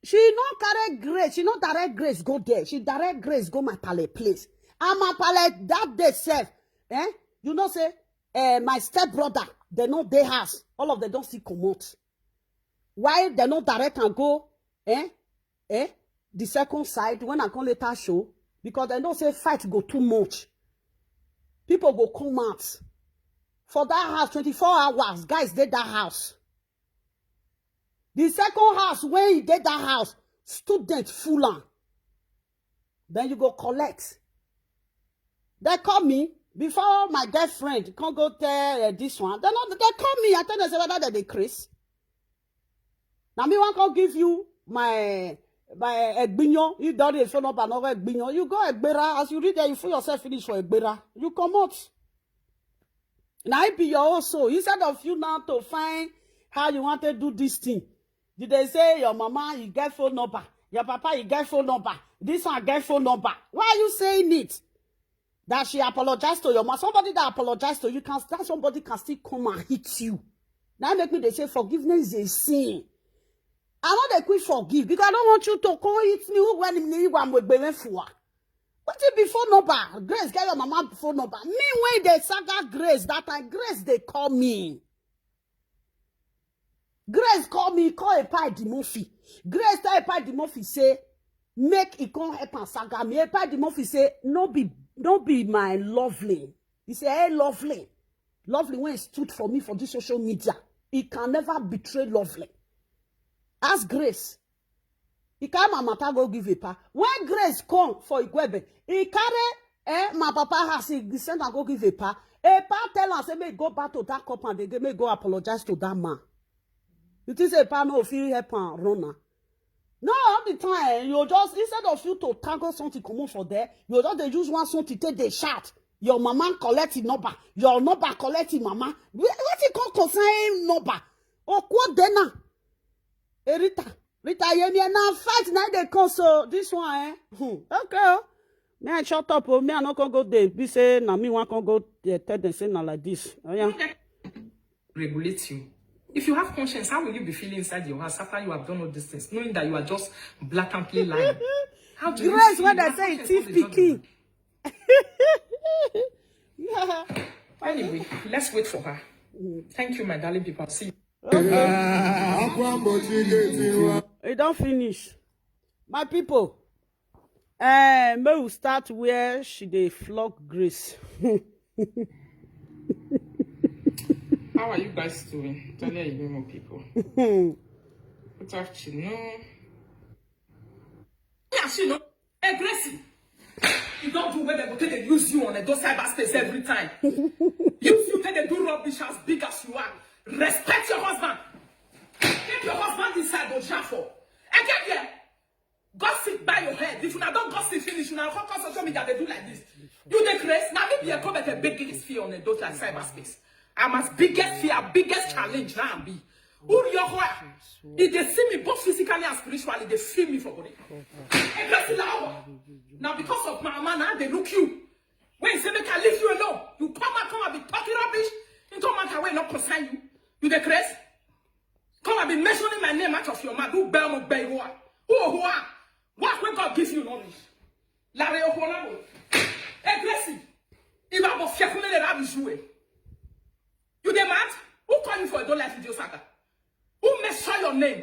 She no carry grace. She no direct grace go there. She direct grace go my pale place. And my pale that day self, eh? You know say eh, my step brother, they no dey house. All of them don't see comot. Why they no direct and go eh eh the second side when I come later show? Because they know say fight go too much. People go come out for that house twenty-four hours. Guys dey that house. The second house when he dey that house, student full am. Then you go collect. They call me before my girlfriend come go tell uh, this one. They not they call me. I tell them say whether they dey craze. Now me one come give you my my egbinyo. You don't dey phone number no egbinyo. You go egbera as you read there. You fool yourself finish for egbera. You comot. Now it be your own soul. Instead of you now to find how you want to do this thing, did they say your mama you get phone number, your papa you get phone number, this one get phone number? Why are you saying it? That she apologized to your mom. Somebody that apologized to you can that somebody can still come and hit you. Now make me they say forgiveness is a sin. I want to quick forgive because I don't want you to come hit me when me want to be for. What if before number? Grace get your mama before number. Me when they saga Grace that time Grace they call me. Grace call me, call a pie the Murphy. Grace tell a pie the Murphy say make e come help and saga me. A pie the Murphy say no be no be my lovely. He say hey lovely, lovely when stood for me for this social media. He can never betray lovely. Ask Grace. He carry my matter go give a pa. When Grace come for Igwebe, he carry eh, my papa has he send and go give a pa. A pa tell am say make go back to that compound again, make go apologize to that man. You think say a pa no fit help am run am? No, all the time you just instead of you to tackle something comot for there, you just dey use one something take dey shout. Your mama collect him number, your number collect him mama. Wetin come concern him number? Okwo dena. Erita, Rita Yemi, na fight na dey come so this one eh. Hmm. Okay o. Me I shut up o. Me I no come go there. Be say na me one come go there tell them say na like this. Oh yeah. Regulate you. If you have conscience, how will you be feeling inside your house after you have done all these things, knowing that you are just blatantly lying? How do you Grace feel? When Your they say conscience thief is not the pikin. judgment. Anyway, let's wait for her. Thank you, my darling people. See you. E don finish. My people, eh, may we start where she dey flog Grace. How are you guys doing? Tanya, you know people. Good afternoon. Yes, you know, hey, Gracie, you don't do where they go take they use you on a those cyberspace every time. Use you take they do rubbish as big as you are. Respect your husband. Keep your husband inside the for. I get there. Gossip by your head. If you not don't gossip finish, you now come on social media they do like this. You the Grace. Now me be a come at a biggest fear on a those like cyberspace. I'm as biggest fear, biggest challenge now be. Who your If they see me both physically and spiritually, they feel me for body. Hey, Gracie Lawa. Now because of my man, now they look you. When say make I leave you alone, you come and come and be talking rubbish. You don't matter where not concern you. You the Grace. Come and be mentioning my name out of your mouth. Who bell mo bell who are? Who who are? What when God gives you knowledge? Larry Okolabo. Hey, Gracie. If I was careful, let me show you. You the mad? Who call you for a don't like video saga? Who mention your name?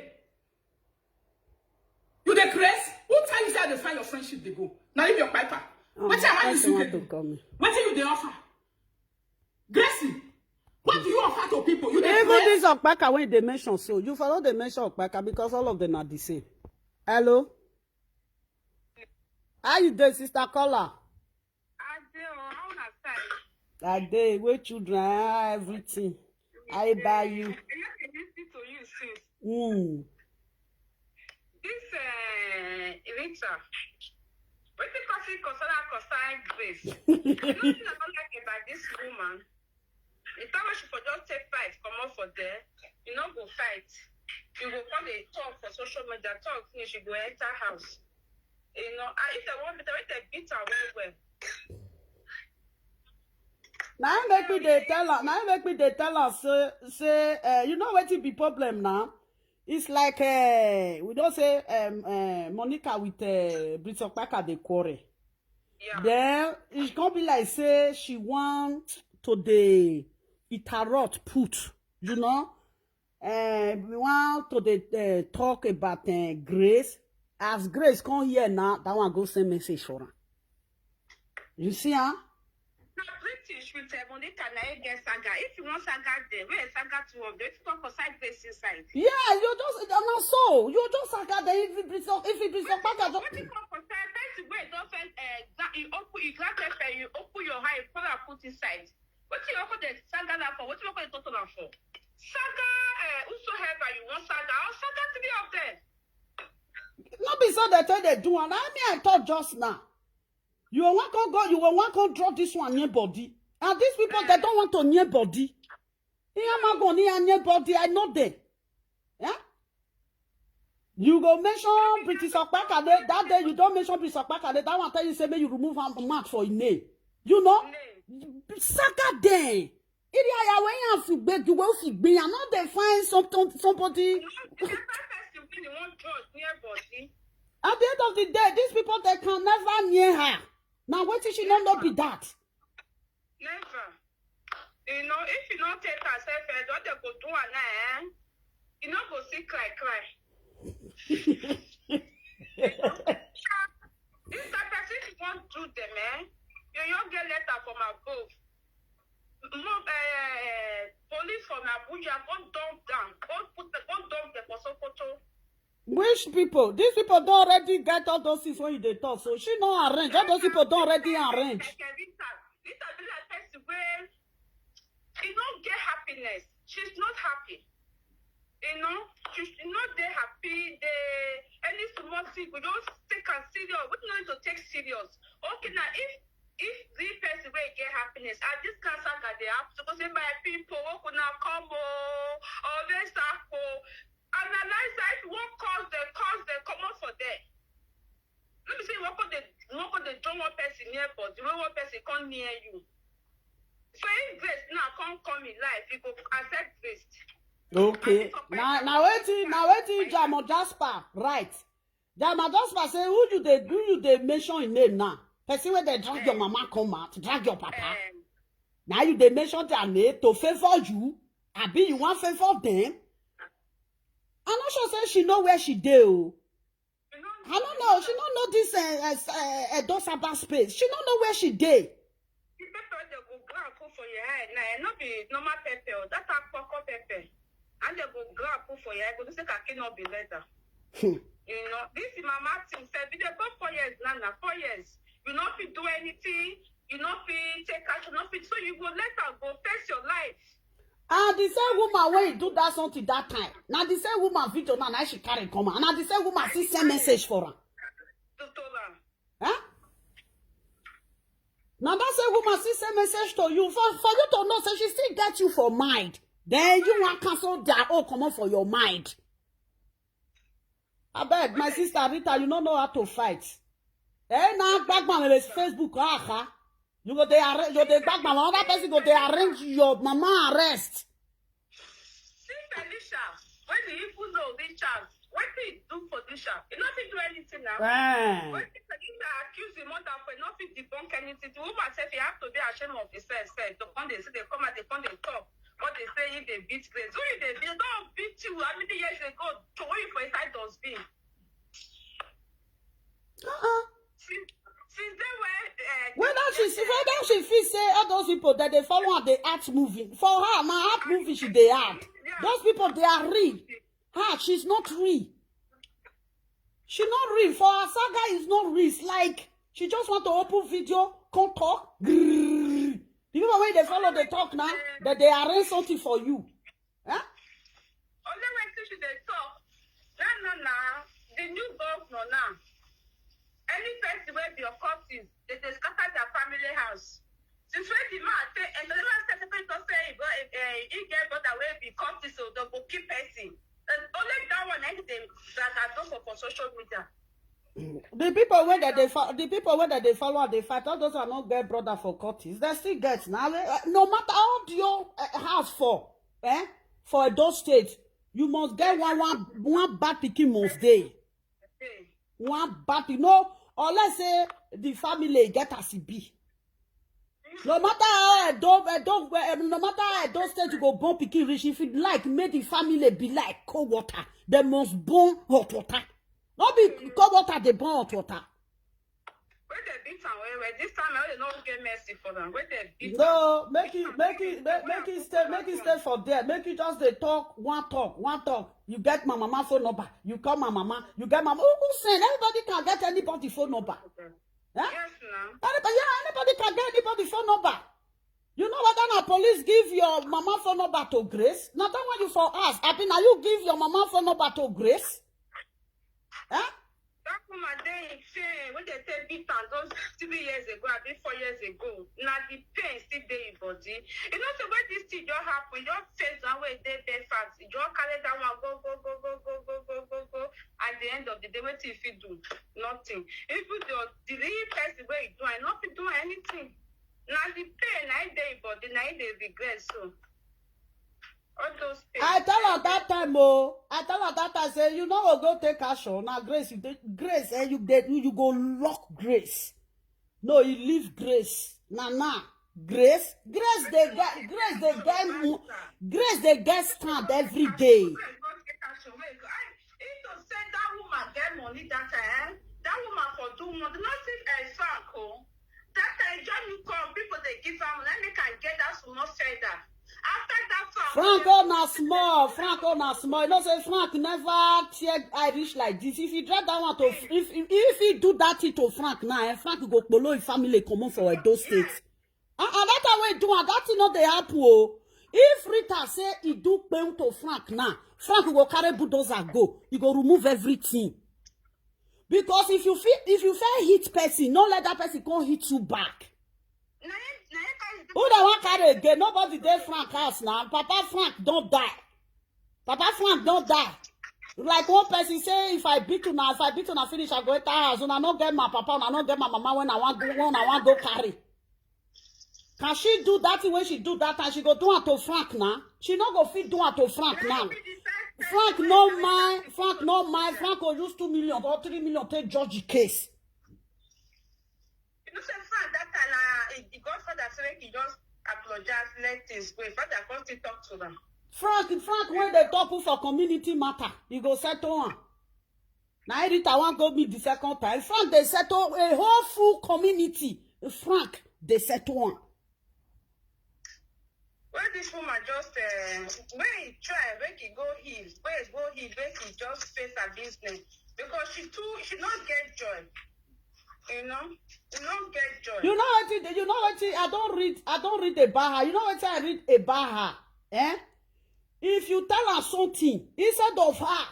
You the Grace? Who tell you say they find your friendship they go? Now leave your piper. What am I you Person want do? To call me. What you they offer? Gracie, what do you offer to people? You the Even Grace? This Okpaka when they mention so, you follow they mention Okpaka because all of them are the same. Hello? How you doing, sister caller? I dey on how una side. I dey with children, ah, everything. I buy you. I just dey listen to you since. Mm. This uh, Rita, wetin person concern her concern Grace? Nothing I don't like about this woman. The time wey she for just take fight comot for there, you no go fight. You go come dey talk for social media, talk finish, you go enter house. You know, and if they wan beat her, if they beat her well well. Na im make me dey tell am. Na im make me dey tell am say say uh, you know wetin be problem now. It's like uh, we don say um, uh, Monica with uh, Brit Okpaka dey quarrel. Yeah. Then it come be like say she want to dey interrupt put, you know. Uh, we want to dey uh, talk about uh, Grace. As Grace come here now, that one go send message for her. You see, huh? Na British with uh, Monica na im get saga. If you want saga there, where saga two of them? If you talk for side base inside. Yeah, you just uh, not so. You just saga there if it be so if it be so back at What you come for side? Person wey don first uh, gla- you open you grab pepper, you open your hand, you put am put inside. Wetin you open the saga na for? Wetin you open the total na for? Saga uh, whosoever you want saga, or saga three of them. No be so they tell they do and I mean I thought just now. You want to go, you want to draw this one near body. And these people they don't want to near body. Here am I going near near body, I know them. Yeah? You go mention British Okpaka day, that day you don't mention British Okpaka day, that one tell you say may you remove her mouth for your name. You know? Saga day. Iri aya wey yan fi gbe ju wey fi gbe yan no dey find something somebody. You know, the first person wey you wan draw near body. At the end of the day, these people they can never near her. Now what is she not not be that? Never. You know, if you no take herself, eh, what they go do her now, eh? You no go see cry cry. This type person if you wan do them, eh? You no get letter from above. No, eh, police from Abuja go dump down, go put, go dump them for Sokoto. Which people? These people don't already get all those things when they talk. So she no arrange. All those people don't already arrange. Like, eh, Rita, Rita be like person wey e no get happiness. She's not happy. You know, she she no dey happy. Dey any small thing go just take am serious. Wetin no need to take serious? Okay, now if if the person wey get happiness, ah, this kind saga dey happen. Suppose say my people, work una come o, always up o. Analyze that. If you wan cause them, cause them comot for there. No be say you wan come dey you wan come dey draw one person near body, wey one person come near you. So if Grace now come come in life, you go accept Grace. Okay. Now now waiting now waiting Jamo Jasper, right? Jamo Jasper say who you dey who you dey mention in name now? Person wey dey drag your mama come out, drag your papa. Um, Now you dey mention their name to favor you. Abi you wan favor them? I no sure say she know where she dey o. you know, I don't know. She don't know this uh, uh, uh, Edo Saba space. She don't know where she dey. The pepper they go grab put for your head now. E no be normal pepper o. That akpoko pepper. And they go grab put for your head. Go say kaki no be leather. You know, this is mama thing. Say, be dey go four years now, now four years. You no fit do anything. You no fit take action. No fit. So you go let her go face your life. And the same woman wey do that something that time. Now the same woman video now, now she carry come. And now the same woman see send message for her. Doctor, Huh? Now that same woman see send message to you for, for you to know say she still get you for mind. Then you want cancel their own comot for your mind. I beg my sister Rita, you don't know how to fight. Eh, now back man is Facebook, ah, ah. You go dey arrange, you dey back man. Another person go dey arrange your mama arrest. See Felicia, when the people know reach out, what did he do for Felicia? He not do anything now. Eh. When Felicia accuse the mother for not fit debunk anything, the woman said he have to be ashamed of himself. Said the one they say they come out, they come they talk. What they say if they beat Grace, who if they beat? Don't beat you. How many years ago? To where you for inside dustbin? Uh-uh. Since since they were. Uh, Whether she see, whether she feel say all those people that they follow her, they act movie. For her, now act movie she they act. Those people they are real. Her, she's not real. She not real. For her, saga is not real. It's like she just want to open video, come talk. Grrr. The people when they follow, they talk now, that they arrange something for you. Huh? Only when she dey talk. Now, now, now, the new governor now. Any person wey be your cousins, they dey scatter their family house. Since when the man say, and the man say, say, say, say, he go He get brother wey be cultist, so they go kill person. And only that one I dey that I don for, for social media. The people wey that they fo- the people wey that they follow and they fight, all those are not get brother for cultists. They still get now. Eh, no matter how your uh, house for, eh, for those states, you must get one one one bad pikin must dey. Hey, One bad pikin, no, unless say the family get as e be. No matter how Edo, Edo, eh, no matter how Edo state you go born pikin reach, if you like, make the family be like cold water. They must born hot water. Not be cold water, they born hot water. When they beat am well well, this time I don't know get mercy for them. When they beat am, No, make it, make it, make, make it stay, make it stay for there. Make you just dey talk, one talk, one talk. You get my mama phone number. You call my mama. You get my who, who send? Everybody can get anybody phone number. Eh? Yes, now. Anybody, yeah, anybody can get anybody phone number. You know whether na police give your mama phone number to Grace? Na that one you for ask. Abi na you give your mama phone number to Grace? Eh? That woman dey in pain. When they take beat am those three years ago, I be four years ago. Now the pain still dey in body. You know, so when this thing just happen, just face that way dey Belfast. You just carry that one go go go go go go go go go. At the end of the day, what if you do nothing? Even the the real person where you do, I not fit do anything. Now the pain I dey in body, now they regret so. All those pain. I tell her that time, oh, I tell her that time, say you know go go take action. Now Grace, you take Grace, eh, you get you go lock Grace. No, you leave Grace. Nah, nah. Grace, Grace, they get Grace, they get mo- Grace, they get stand every day. If to say that woman get money that time, eh? That woman for do money, not see a franc, oh. That time John you come, people they give am, let me can get that small feather. After that franc, Franco na small, Franco na small. You know say Frank never tear Irish like this. If he drag that one to, if if, if he do that thing to Frank now, eh, Frank go kpolo his family comot for Edo State. And, and that time wey do am, that thing no dey happen o. If Rita say he do kpem to Frank now, Frank go carry bulldozer go. He go remove everything. Because if you feel if you fair hit person, no let that person come hit you back. Who dey wan carry again? Nobody dey Frank house now. Papa Frank don die. Papa Frank don die. Like one person say, if I beat una, if I beat una finish, I go enter house. Una no get my papa, una no get my mama when I want go, when I want go carry. Can she do that thing when she do that time? She go do am to Frank now. She no go fit do am to Frank now. Frank no mind, Frank no mind. Frank go use two million or three million take judge the case. You know, say Frank that time, uh, the godfather say he just apologize, let things go. Father come still talk to them. Frank, Frank, when they talk for community matter, he go settle am. Now Rita wan go meet the second time. Frank they settle a whole full community. Frank they settle am. When this woman just uh, when he try, when he go heal, when he go heal, when he just face her business because she too she not get joy. You know, you not get joy. You know what? You know what? I don't read. I don't read about her. You know what I read about her? Eh? If you tell her something instead of her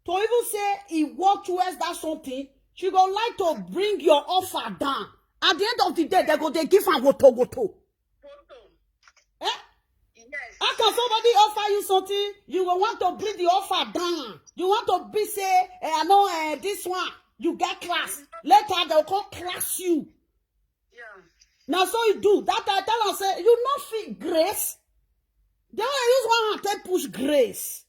to even say he walk towards that something, she go like to bring your offer down. At the end of the day, they go they give her woto woto. Photo. Eh? Yes. How can somebody offer you something? You will want to bring the offer down. You want to be say, eh, I know eh, this one. You get class. Later they'll come class you. Yeah. Now so you do that. I tell her say you not fit grace. Then I use one hand take push grace.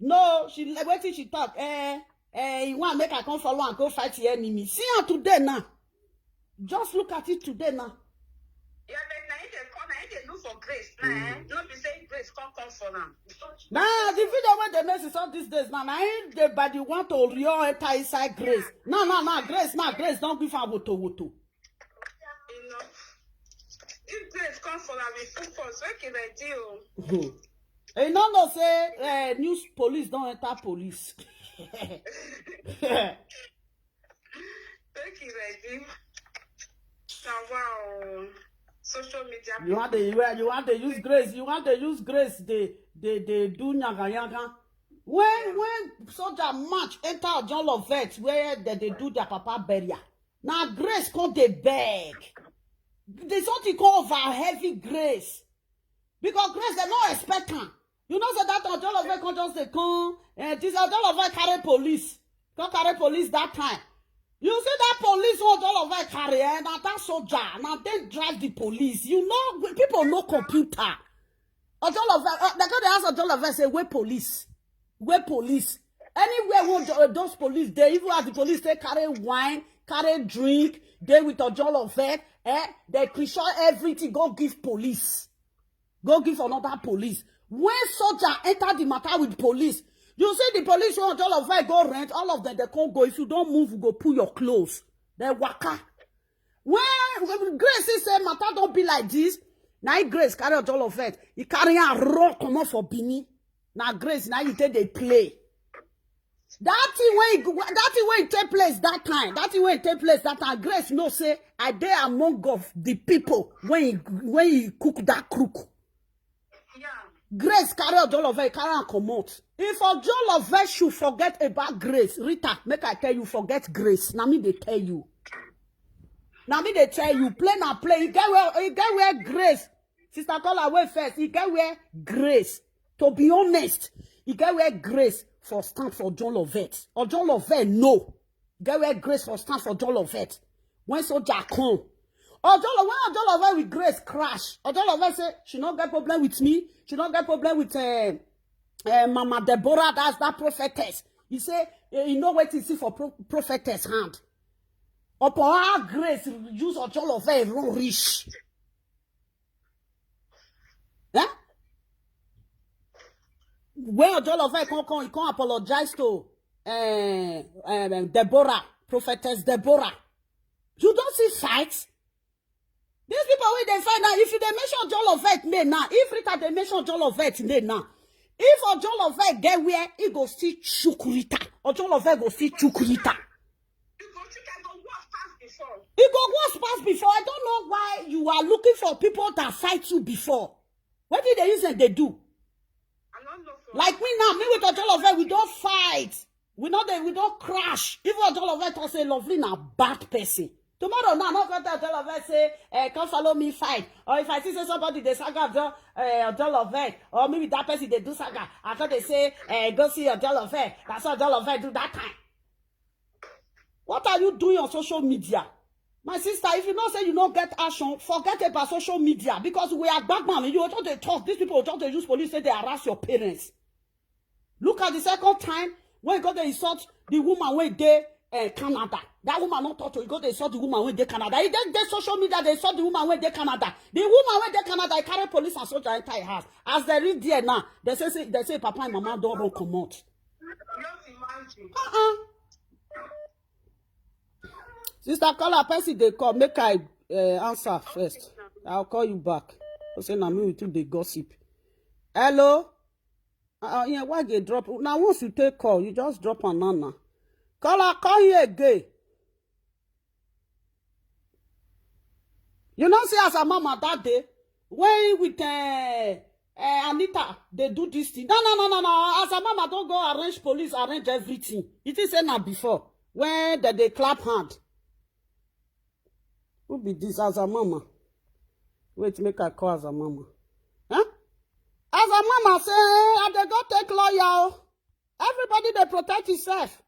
No, she like wetin she talk. Eh, eh, you want make I come follow and go fight the enemy. See her today now. Just look at it today now. Yeah, but now you dey come, now you dey look for grace. Now, eh? No be say grace come come for now. Nah, the video wey dey make is all these days now. Now him dey by the one to Orio enter inside grace. Now, now, now, grace, now grace don give am woto woto. You know, if grace come for her, we put force. Make it ready, oh. You no know say uh, news police don enter police. Make it ready. Now, wow. Social media. You want to you want to use grace. You want to use grace. They they they do nyaga nyaga. When when soldier march enter John Lovett where they, they do their papa burial. Now grace come they beg. They something call over heavy grace. Because Grace, dem no expect am. You know say that Ojolofe come just dey come. Eh, this Ojolofe carry police. Come carry police that time. You see that police wey Ojolofe carry, eh, na that soldier, na dem drive the police. You know, we- people no computer. Ojolofe, uh, they go dey ask Ojolofe say, "Where police? Where police?" Anywhere wey Ojo- those police dey, even as the police take carry wine, carry drink, dey with Ojolofe, eh, they crush everything, go give police. Go give another police. When soldier enter the matter with police, you see the police wey Ojolofe go rent, all of them, they come go. If you don't move, we go pull your clothes. They waka. When Grace see say matter don be like this, na him Grace carry Ojolofe. He carry am run comot for Benin. Na Grace, na you take dey play. That thing wey he go- that thing wey take place that time, that thing wey take place that time, Grace know say I dey among of the people when he when he cook that crook. Grace carry Ojolofe, carry am comot. If Ojolofe should forget about Grace, Rita, make I tell you, forget Grace. Na me dey tell you. Na me dey tell you, play na play. E get where, e get where Grace, Sister Caller, wait first. E get where Grace, to be honest, e get where Grace for stand for Ojolofe. Ojolofe no. E get where Grace for stand for Ojolofe. When soldier come, Ojolo, when Ojolofe with Grace crash, Ojolofe say she no get problem with me. She no get problem with uh, uh, Mama Deborah. That's that prophetess. He say eh, you know what he see for pro- prophetess hand. Upon her Grace use Ojolofe run reach. Eh? When Ojolofe come come, he come apologize to uh, um, Deborah, prophetess Deborah. You don't see fight. These people wey dey fight now, if you dey mention Ojolofe name now, if Rita dey mention Ojolofe name now, if Ojolofe get where, he go still chook Rita. Ojolofe go still chook Rita. You go think I go work pass before. E go worse pass before. I don't know why you are looking for people that fight you before. What did they use and they do? I don't know. For Like me now, me with Ojolofe, we don't fight. We know that we don't crash. Even Ojolofe talk say Lovely na bad person. Tomorrow now, no go tell Ojolofe say, eh, come follow me fight. Or if I see say somebody dey saga Ojo, eh, Ojolofe, or maybe that person dey do saga, I thought they say, eh, go see Ojolofe. That's what Ojolofe do that time. What are you doing on social media? My sister, if you know say you no get action, forget about social media because we are bad man. You just dey talk. These people just dey use police say they harass your parents. Look at the second time when you go dey insult the woman wey dey uh, Canada. That woman no talk to you. Go dey insult the woman wey dey Canada. You dey dey social media dey insult the woman wey dey Canada. The woman wey dey Canada, he carry police and soldier enter him house. As they reach there now, they say, say they say papa and mama don run comot. Just imagine. Uh-uh. Sister Caller, person dey call. Make I uh, answer first. I'll call you back. I say na me we too dey gossip. Hello. Uh, yeah, why they drop? Now once you take call, you just drop an now. Caller, call you again. You know, see as a mama that day when with uh, uh, Anita they do this thing. No, no, no, no, no. As a mama don't go arrange police, arrange everything. It is say na before when that they clap hand. Who be this as a mama? Wait, make I call as a mama. Huh? As a mama say, eh, I dey go take lawyer. Oh. Everybody they protect himself.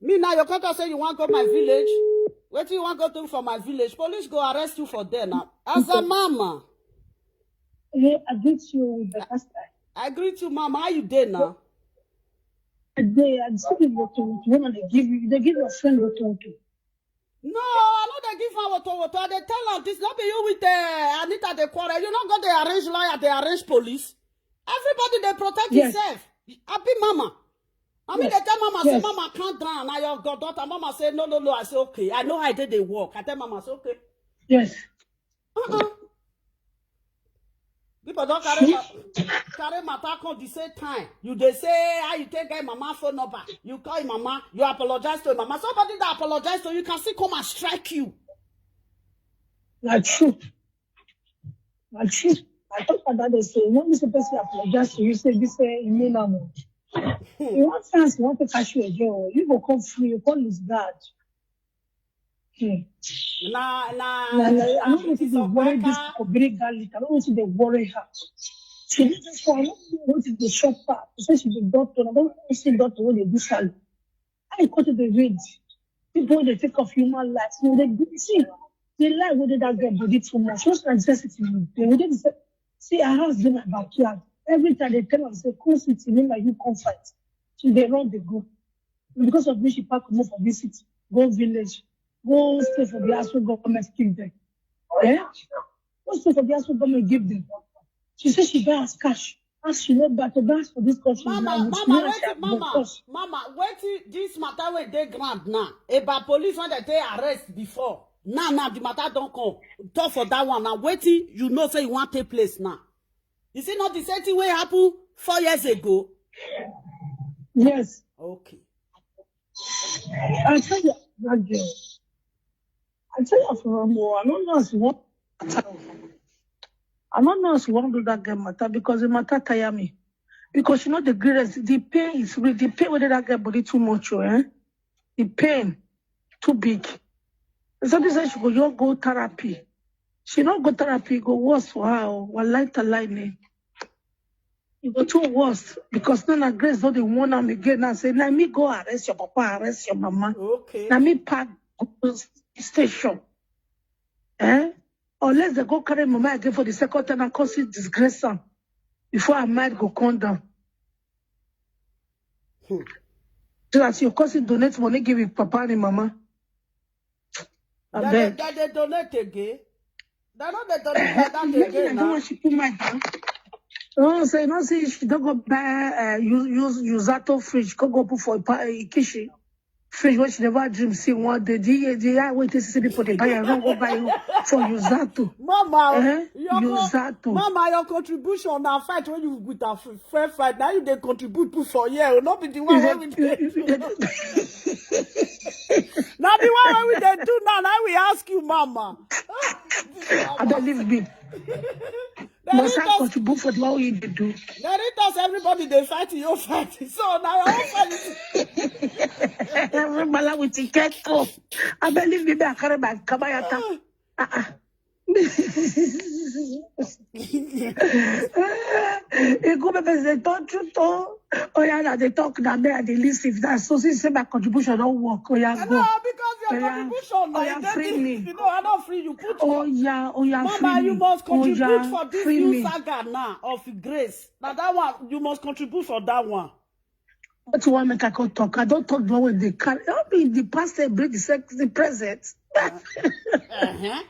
Me now, your contact say you want go my village. What you want go do for my village? Police go arrest you for there now. As a mama. Yeah, I greet you with the first time. I greet you, mama. How you dey now? I dey, I see the bottle. Woman, they give you, they give your friend bottle too. No, I no dey give her water water. I dey tell her this. No be you with uh, Anita dey quarrel. You no go dey arrange lawyer, dey arrange police. Everybody dey protect Yes. himself. I be mama. I mean, Yes. they tell mama say, Yes. mama, calm down. Now your goddaughter. Mama say, no, no, no. I say, okay. I know how they dey work. I tell mama say, okay. Yes. Uh-uh. People don't carry ma- carry matter come the same time. You dey say how you take get mama phone number. You call your mama. You apologize to your mama. Somebody that apologize to you can still come and strike you. Na true. Na true. I talk about this. Say, when this person apologize to you, say this say you mean am. In one sense, you want to catch you again. You go come free. You come lose guard. Na na I no want to dey worry this Obiri garlic. I no want to dey worry her. She dey just say I no want to dey shop her. She say she be doctor. I don't want to see doctor wey dey do salon. I go to the read. People wey dey take of human life. You dey see the life wey dey that girl body too much. What's necessity? They would just say, see, her house dey my backyard. Every time they tell her say, come sit, me like you come fight. She dey run dey go. Because of me, she pack comot for this city, go village, go stay for the house wey government give them. Eh? Go stay for the house wey government give them. She say she buy house cash. As she no buy to buy house for this country. Mama, now, with mama, me and she wetin, have mama, discussed. Mama, wetin this matter wey dey ground now? About police when they take arrest before. Now, now the matter don come. Talk for that one. Now, wetin you know say you wan take place now? Is it not the same thing wey happen four years ago? Yes. Okay. I tell you, that girl. I tell you, Afuramo, I don't know as you want. I don't know as you want to do that girl matter because the matter tire me. Because you know the greatest, the pain is real. The pain with that girl body too much, oh, eh? The pain too big. Somebody said she go, you go therapy. She no go therapy, go worse for her. Oh. Wallahi talahi ne. E go too worse because now na Grace don dey warn am again now say na me go arrest your papa, arrest your mama. Okay. Na me pack go station. Eh? Unless they go carry mama again for the second time and come see disgrace am before her mind go come down. Hmm. So that your cousin donate money give him papa and him mama. Dem dey, abeg. Dem dey donate again. Dem no dey donate like that again now. Maybe na that one she put mind down. Oh, so you know, say she don go buy uh, use use Usato fridge, go go put for pa- uh, kitchen. Fridge wey she never dream see one day. The year, the year wey this see people dey buy, I don go buy you for Usato. Mama, eh? Your co- Usato. Mama, your contribution na fight when you with her friend fight. Now you dey contribute put for here. Oh, no be the one wey we dey do. Na the one wey we dey do now. Now we ask you, Mama. I don't leave me. Must I contribute for the one we dey do? They read us, everybody they fight, you fight. So now your own fight. Every Malawi to get up. I believe me, I carry my kabayata. Uh-uh. E go be say talk truth o. Oh yeah, na dey talk na me I dey listen. If na so, since say my contribution don work, oh yeah, go. No, because your contribution na, oh yeah, free me. You know, I don't free you. Put oh yeah, oh yeah, free me. Mama, you must contribute for this new saga now of Grace. Now that one, you must contribute for that one. What you want make I come talk? I don't talk the one wey dey carry. Help me in the past and bring the sex, the present. Uh-huh.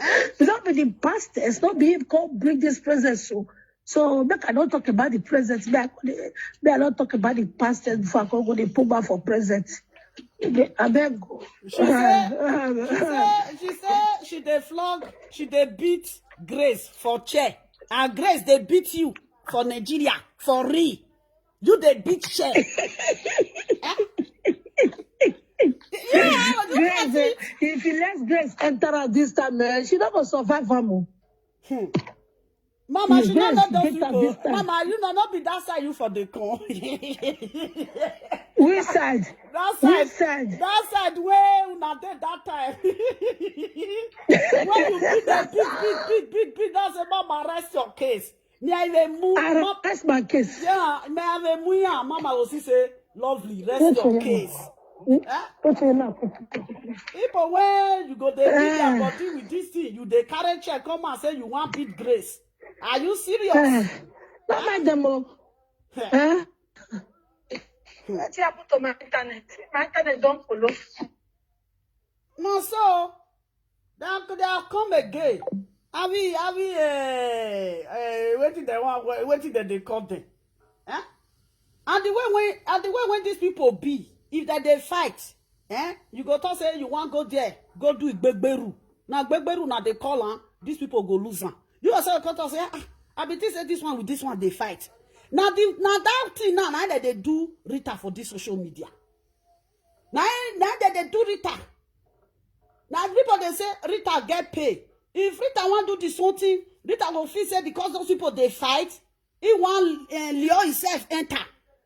It's not be the past. It's not be him come bring this present. So, so make I don't talk about the present. Me I, me I don't talk about the past and before I come go dey put back for present. I beg. She say, she say, she say she dey flog, she dey beat Grace for chair, and Grace dey beat you for Nigeria for real. You dey beat chair. Eh? Yeah, you Grace, eh, if you let Grace enter her this time, eh, she no go survive am o. Hmm. Mama, she no let those people. Mama, you know, not be that side you for the con. Which side? That side. Which side? That side where una dey that time. When you beat them, beat, beat, beat, beat, beat, that's a mama, rest your case. Me, I will move. I rest my case. Yeah, me, I will move. Yeah, mama will see say, lovely, rest your case. Eh? People, when you go, they beat their body with this thing. You they carry chair, come and say you want beat Grace. Are you serious? Eh, no mind them o. Eh? Wetin happen to my internet? My internet don kolo. No, so they are, they are come again. Have we, have we, uh, uh, wetin they want, wetin they, they call them? Eh? And the way when, and the way when these people be, if that they fight, eh? You go talk say you want go there, go do it gbegberu. Now gbegberu now they call am, these people go lose am. You yourself come talk say, ah, I be think say this one with this one they fight. Now the, now that thing now, now that they do Rita for this social media. Now, now that they do Rita. Now people they say Rita get pay. If Rita want do this one thing, Rita go feel say because those people they fight, he want uh, lure himself enter.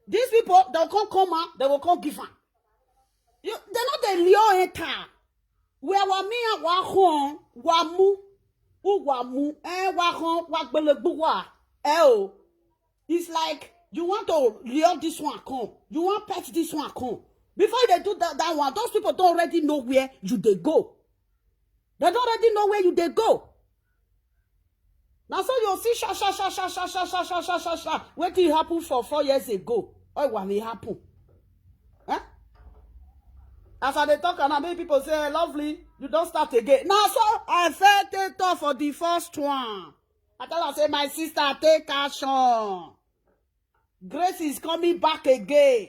These people they come come out, they will come give am. You, they not the lure enter. Where wa mi a wa hon wa mu, u wa mu, eh, wa hon wa gbelegbu wa, eh, oh. It's like you want to lure this one come, you want pet this one come. Before they do that, that one, those people don't already know where you they go. They don't already know where you they go. Now so you see sha sha sha sha sha sha sha sha sha sha sha. What did happen for four years ago? Oh, what will happen? Eh? As I dey talk, and many people say, "Lovely, you don't start again." Now so I felt it tough for the first one. I tell her, say, "My sister, take action. Grace is coming back again."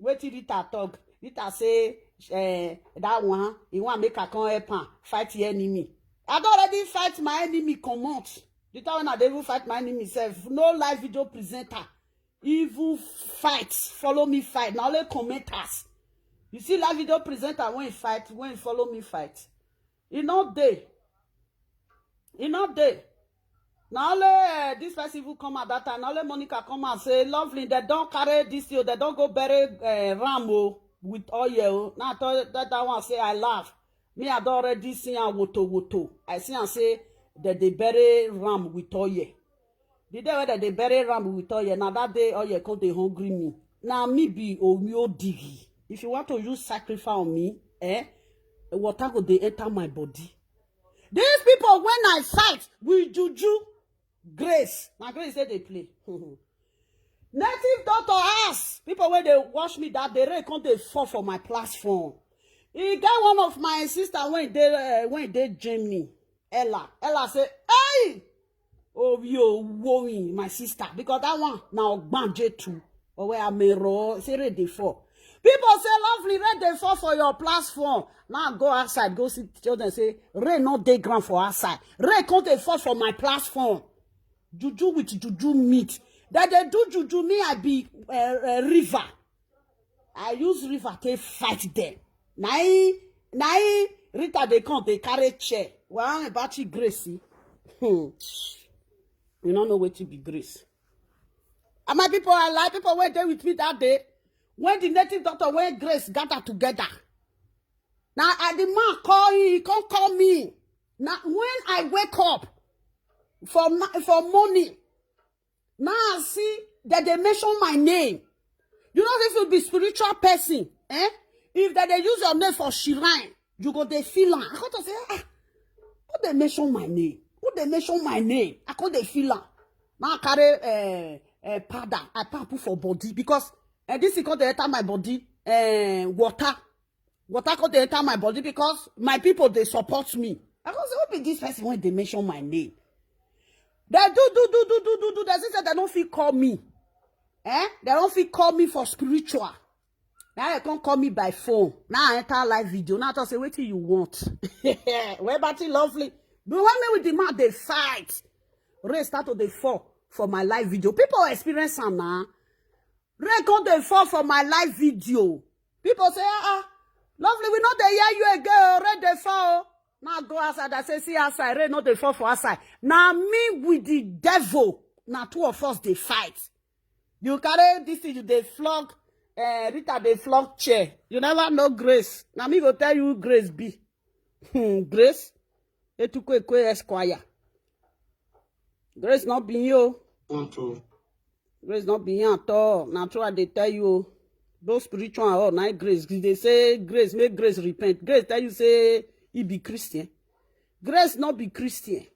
Wetin Rita talk? Rita say, eh, that one, he want make I come help am fight the enemy. I don already fight my enemy comot. The time when I dey even fight my enemy sef, no live video presenter even fight, follow me fight. Na only commenters. You see live video presenter when he fight, when he follow me fight. E no dey. E no dey. Na only, eh, this person even come at that time. Na only Monica come and say, "Lovely, they don't carry this thing. They don't go bury, eh, ram o, with oil o." Now I tell that, that one say, I laugh. Me, I don already see am woto woto. I see am say that they bury ram with oil. The day wey dem dey bury ram with oil, na that day oil come dey hungry me. Na me be Omi Odigi. If you want to use sacrifice on me, eh, water go dey enter my body. These people, when I fight with juju, Grace, na Grace say dey play. Native doctor ask people when they watch me that day, rain come dey fall for my platform. E get one of my sister when they, uh, when they join me, Ella. Ella say, "Hey, oh, you worry, my sister," because that one now gbanje too. Or where I may roll, say rain dey fall. People say, "Lovely, rain dey fall for your platform." Now go outside, go see children say, "Rain not dey ground for outside. Rain come dey fall for my platform." Juju with juju meet. That they do juju, me, I be, uh, uh, river. I use river take fight them. Na him, na him Rita dey come, dey carry chair. Well, I'm about you, Gracie. Hmm. You don't know what to be Grace. And my people, I like people were there with me that day. When the native doctor, when Grace gather together. Now, I, the man call him, he can't call me. Now, when I wake up for, ma- for morning, now I see that they mention my name. You know, if you be spiritual person, eh? If that they use your name for shrine, you go dey feel am. I come to say, "Ah, who they mention my name? Who they mention my name?" I come dey feel am. Now I carry, eh, eh, powder. I put for body because, eh, this thing come dey enter my body, eh, water. Water come dey enter my body because my people, they support me. I come say, "Who be this person when they mention my name?" They do, do, do, do, do, do, do. They say they don't feel call me. Eh? They don't feel call me for spiritual. Now they can't call me by phone. Now I enter live video. Now I say, "Wetin you want?" Where about you, Lovely? But when me with the man, they fight. Rain start to dey fall for my live video. People experience am now. Rain come dey fall for my live video. People say, "Ah, ah, Lovely, we no dey hear you again. Rain dey fall." Now go outside. I say, "See outside. Rain no dey fall for outside." Now me with the devil. Now two of us dey fight. You carry this thing, you dey flog. Uh, Rita dey flog chair. You never know Grace. Now me go tell you who Grace be. Hmm, Grace. Etukwe Esquire. Grace not be you. Grace not be here at all. Now try they tell you. Those spiritual or night Grace. They say Grace, make Grace repent. Grace tell you say he be Christian. Grace not be Christian.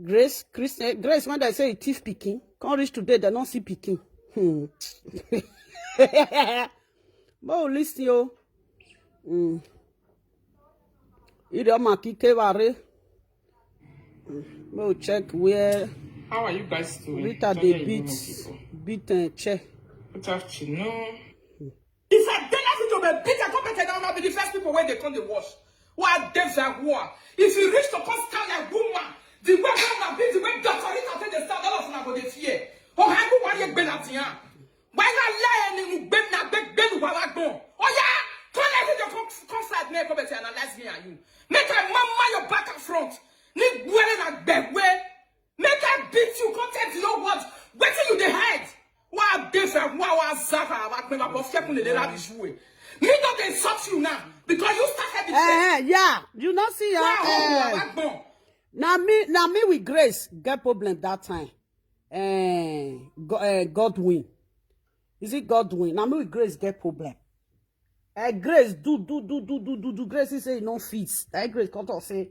Grace, Christian, Grace, when they say thief picking, can't reach today, they don't see picking. Hmm. But listen, yo. Hmm. Idioma kike vare. We'll check where How are you guys doing? Rita Tanya, the you beat, know people. Beat and chair. Good afternoon. If I did nothing to be beat, I come better now, now be the first people when they come to watch. What devs are war? If you reach to come stand like woman, the way woman be, the way Doctor Rita take the stand, all of them go dey fear. Oh, how do one year better than why not lie and you bend na bend bend wa wa gbon? Oh yeah, come let you come come side me come better analyze me and you. Make I mama your back and front. Ni gwere na gbegwe. Make I beat you, come tell the whole world. Wetin you dey hide? Wa dey for wa wa Àwa gbé wa bọ́ fẹ́kùn lè lè láti ṣú ẹ̀. Me don dey insult you now because you start everything. Eh, yeah, you no see ya. Wá ọ̀hún Eh, àwa gbọ̀n. na me, na me with Grace get problem that time. Eh, Go- eh, Godwin, is it Godwin? Na me with Grace get problem. Eh, Grace do do do do do do do. Grace say e no fit. Eh, Grace come talk say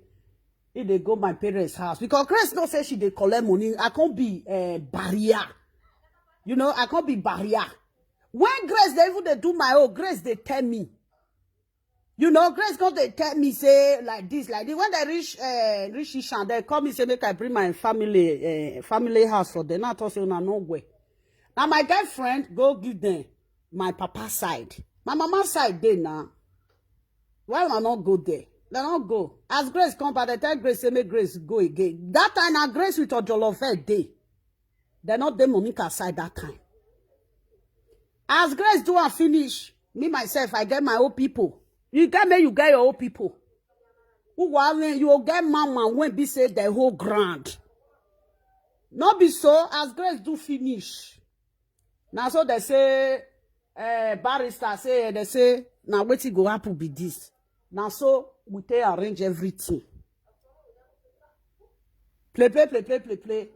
e dey go my parents' house because Grace know say she dey collect money. I can't be uh, barrier. You know, I can't be barrier. When Grace dey even dey do my own, Grace dey tell me. You know, Grace come dey tell me say like this, like this. When they reach uh, reach Ishan, they call me say make I bring my family uh, family house for them. Now I talk say una no well. Now my girlfriend go give them my papa side. My mama side dey now. Why una no go there? They no go. As Grace come back, they tell Grace say make Grace go again. That time na Grace with Ojolofe dey. They not dey Monica side that time. As Grace do and finish, me myself, I get my own people. You get me, you get your own people. Who wa when you get mama when be say the whole ground. No be so as Grace do finish. Now so they say uh, barrister say they say now wetin go happen be this. Now so we take arrange everything. Play play play play play play.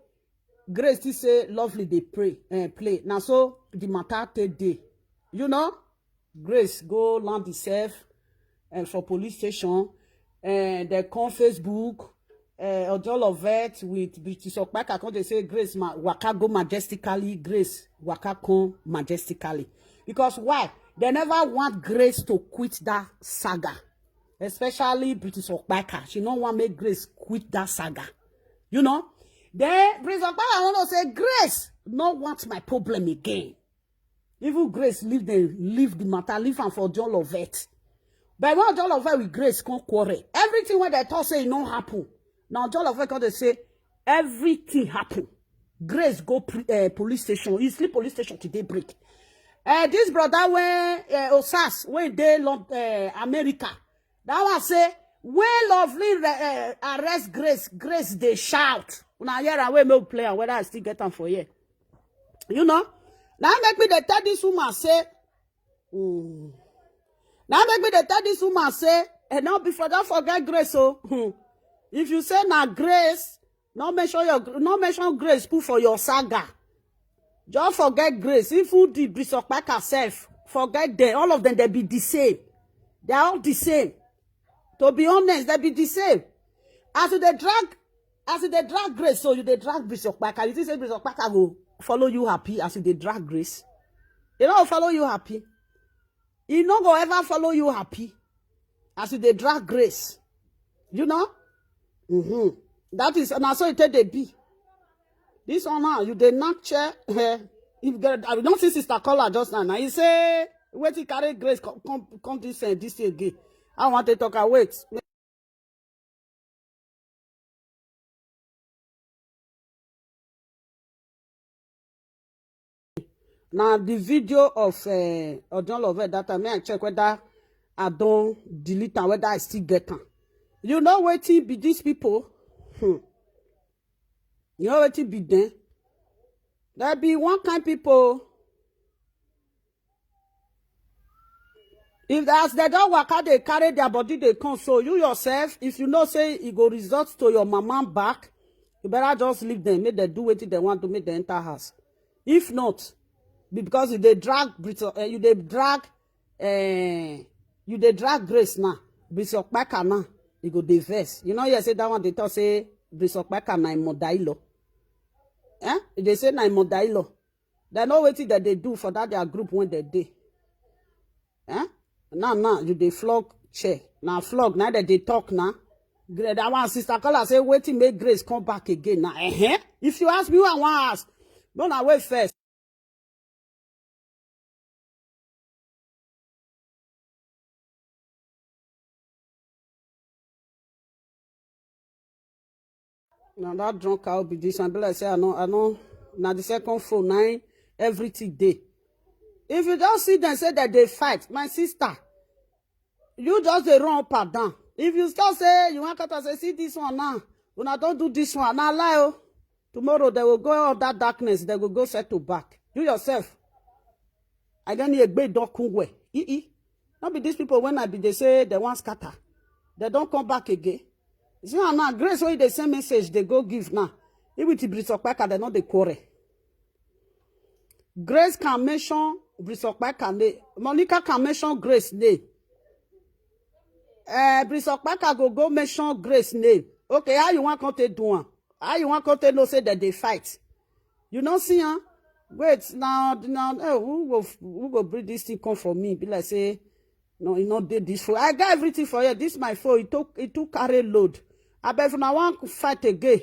Grace still say lovely dey pray uh, play. Now so the matter take day. You know, Grace go land herself and for police station and they come Facebook uh, Ojolovet with British Okpaka come dey say Grace ma waka go majestically, Grace waka come majestically. Because why? They never want Grace to quit that saga. Especially British Okpaka. She no want make Grace quit that saga. You know? Then British Okpaka want to say Grace no want my problem again. Even Grace leave them, leave the matter, leave am for John Lovett. But when John Lovett with Grace come quarrel, everything when they talk say e no happen. Now John Lovett come dey say everything happen. Grace go pre- uh, police station. He sleep police station today break. Uh, this brother when uh, Osas when dey Lon- uh, America, that one say when Lovely re- uh, arrest Grace, Grace dey shout. Una hear am wey make we play am whether I still get am for here. You know, now make me dey tell this woman say, mm, now make me dey tell this woman say, and no be for don't forget Grace. So if you say na Grace, no mention your no mention Grace put for your saga. Just forget Grace. Even the Bishop Packer self, forget them. All of them they be the same. They are all the same. To be honest, they be the same. As you dey drag, as you dey drag Grace, so you dey drag Bishop Packer. You think say Bishop Packer go follow you happy as you dey drag Grace? He no go follow you happy. He no go ever follow you happy as you dey drag Grace. You know? Mm-hmm. That is na so it take dey be. This one now, you dey knack chair. Eh, if God, I don't see sister caller just now. Now he say, wait, he carry Grace come come, come this uh, this thing again. I want to talk. I wait. Now the video of uh, Odon Love that time, may I check whether I don't delete am, whether I still get am. You know wetin be these people? Hmm. You know wetin be them? There be one kind people. If as they don waka dey carry their body dey come, so you yourself, if you know say e go result to your mama back, you better just leave them. Make them do wetin they want to make them enter house. If not, be- because you dey drag Brit- uh, you dey drag uh, you dey drag Grace now. Bishop Packer now, you go dey vex. You know, you say that one they talk say Bishop Packer na Imodailo. Eh? They say na Imodailo. They know wetin that they do for that their group when they dey. Eh? Now, now you dey flog chair. Now flog now that they talk now. Gra- That one sister caller say wetin make Grace come back again now. Eh? If you ask me, who I want ask. No, na wait first. Now that drunk cow be this one. Be like say I know, I know. Now the second phone, nine everything day. If you don't see them say that they fight, my sister, you just dey run up and down. If you start say you want to say see this one now, una don't do this one. Now lie oh. Tomorrow they will go out that darkness. They will go settle back. You yourself. Agani Egbe don kun we. E e. No be these people when I be dey say they wan scatter. They don come back again. See am now, Grace wey dey send message dey go give now. He with Bris Okpaka, they no dey quarrel. Grace can mention Bris Okpaka name. Monica can mention Grace name. Eh, Bris Okpaka go go mention Grace name. Okay, how you wan come take do am? How you wan come take know say dem dey fight? You no see am? Wait, now, now, eh, who go, who go bring this thing come for me? Be like say, no, e no dey this phone. I got everything for here. This my phone. It took, it took carry load. I bet if una wan fight again,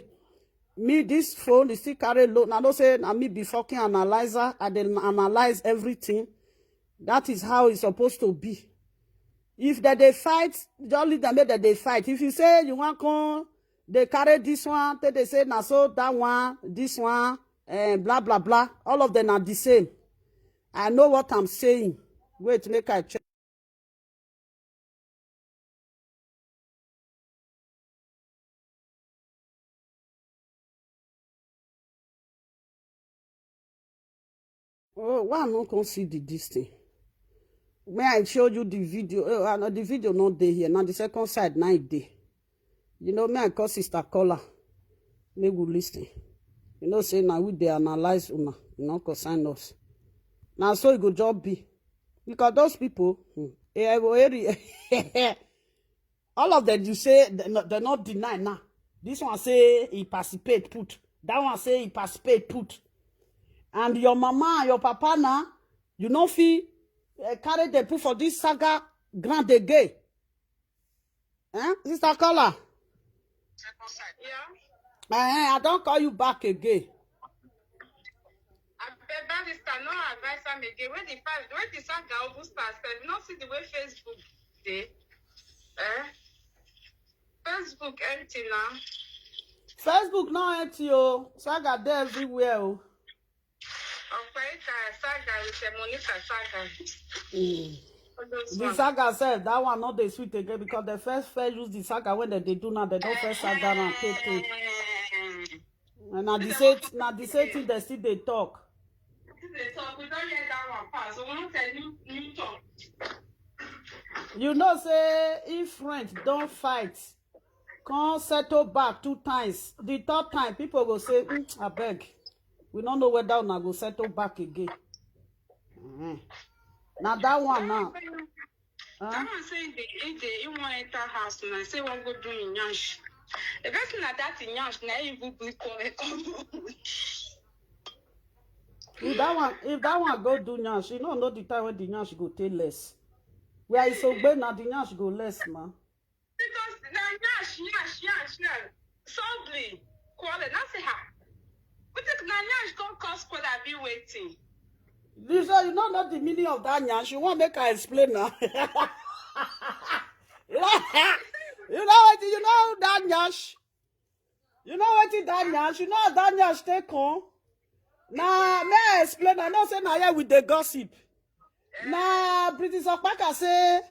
me, this phone is still carry load. I know say na me be fucking analyzer. I dey analyze everything. That is how it's supposed to be. If they dey fight, just leave them make they dey fight. If you say you wan come, they carry this one, they, they say na so that one, this one, and blah blah blah. All of them are the same. I know what I'm saying. Wait, make I check. Oh, why I no come see the this thing? May I show you the video? Oh, I know the video not there here. Now the second side, now it dey. You know, may I call sister caller. Make we listen. You know, say now we dey analyze una. You know, concern us. Now so it go job be. Because those people, hmm, eh, eh, eh, all of them, you say they no, they not deny now. This one say he participate put. That one say he participate put. And your mama and your papa now, you no fit, eh, carry them put for this saga ground again. Eh, sister caller? Yeah. Eh, I don call you back again. Abeg, barrister, no advise am again. When the fa-, when the saga open start sef, you no see the way Facebook dey? Eh? Facebook empty now. Facebook no empty o. Saga dey everywhere o. Operator saga with, eh, Monica saga. Mm. All those The ones. Saga sef, that one no dey sweet again because the first first use the saga when they dey do now, they don first saga now, take take. Eh. And na the same, na the same thing they still dey talk. They talk, we don hear that one pass. So we wan tell new, new talk. You know say if friend don fight, come settle back two times, the third time people go say, "Mm, abeg, we no know whether una go settle back again." Mhm. Na that one now. Huh? That one say he dey, he dey, he wan enter house now. Say he wan go do him nyash. The person na that him nyash na he even bring come, come. If that one, if that one go do nyash, you no know the time when the nyash go take less. Where is Ogbe na the nyash go less, man. Because na nyash, nyash, nyash, nyash. Suddenly, quarrel. Now say, ha. We think na nyash come cause quarrel, I be waiting. You say you no know the meaning of that nyash. You wan make I explain now? You know, you know what? You know that nyash. You know wetin that nyash? You know as that nyash take come? Na may I explain? I know say na here we dey gossip. Na British Okpaka say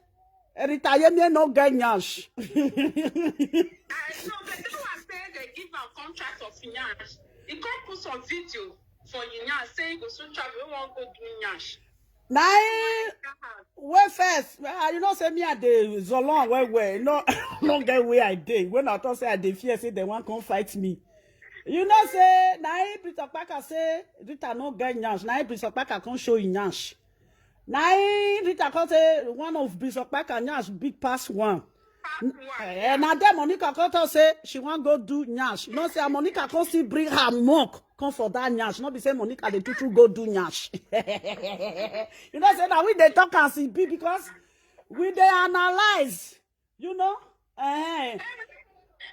Rita Yemie no get nyash. I know, but people are saying they give am contract of nyash. He come put some video for him nyash, say he go soon travel, he wan go do nyash. Na him wey first, ah, you know say me I dey zolon well well. No, no get where I dey. When I talk say I dey fear say they wan come fight me. You know say na him British Okpaka say Rita no get nyash. Na him British Okpaka come show him nyash. Na him Rita come say one of British Okpaka nyash big pass one. Pass one, Eh, yeah. Na there Monica come talk say she wan go do nyash. You know say Monica come still bring her mug come for that nyash. No be say Monica dey tutu go do nyash. You know say na we dey talk as e be because we dey analyze. You know? Eh.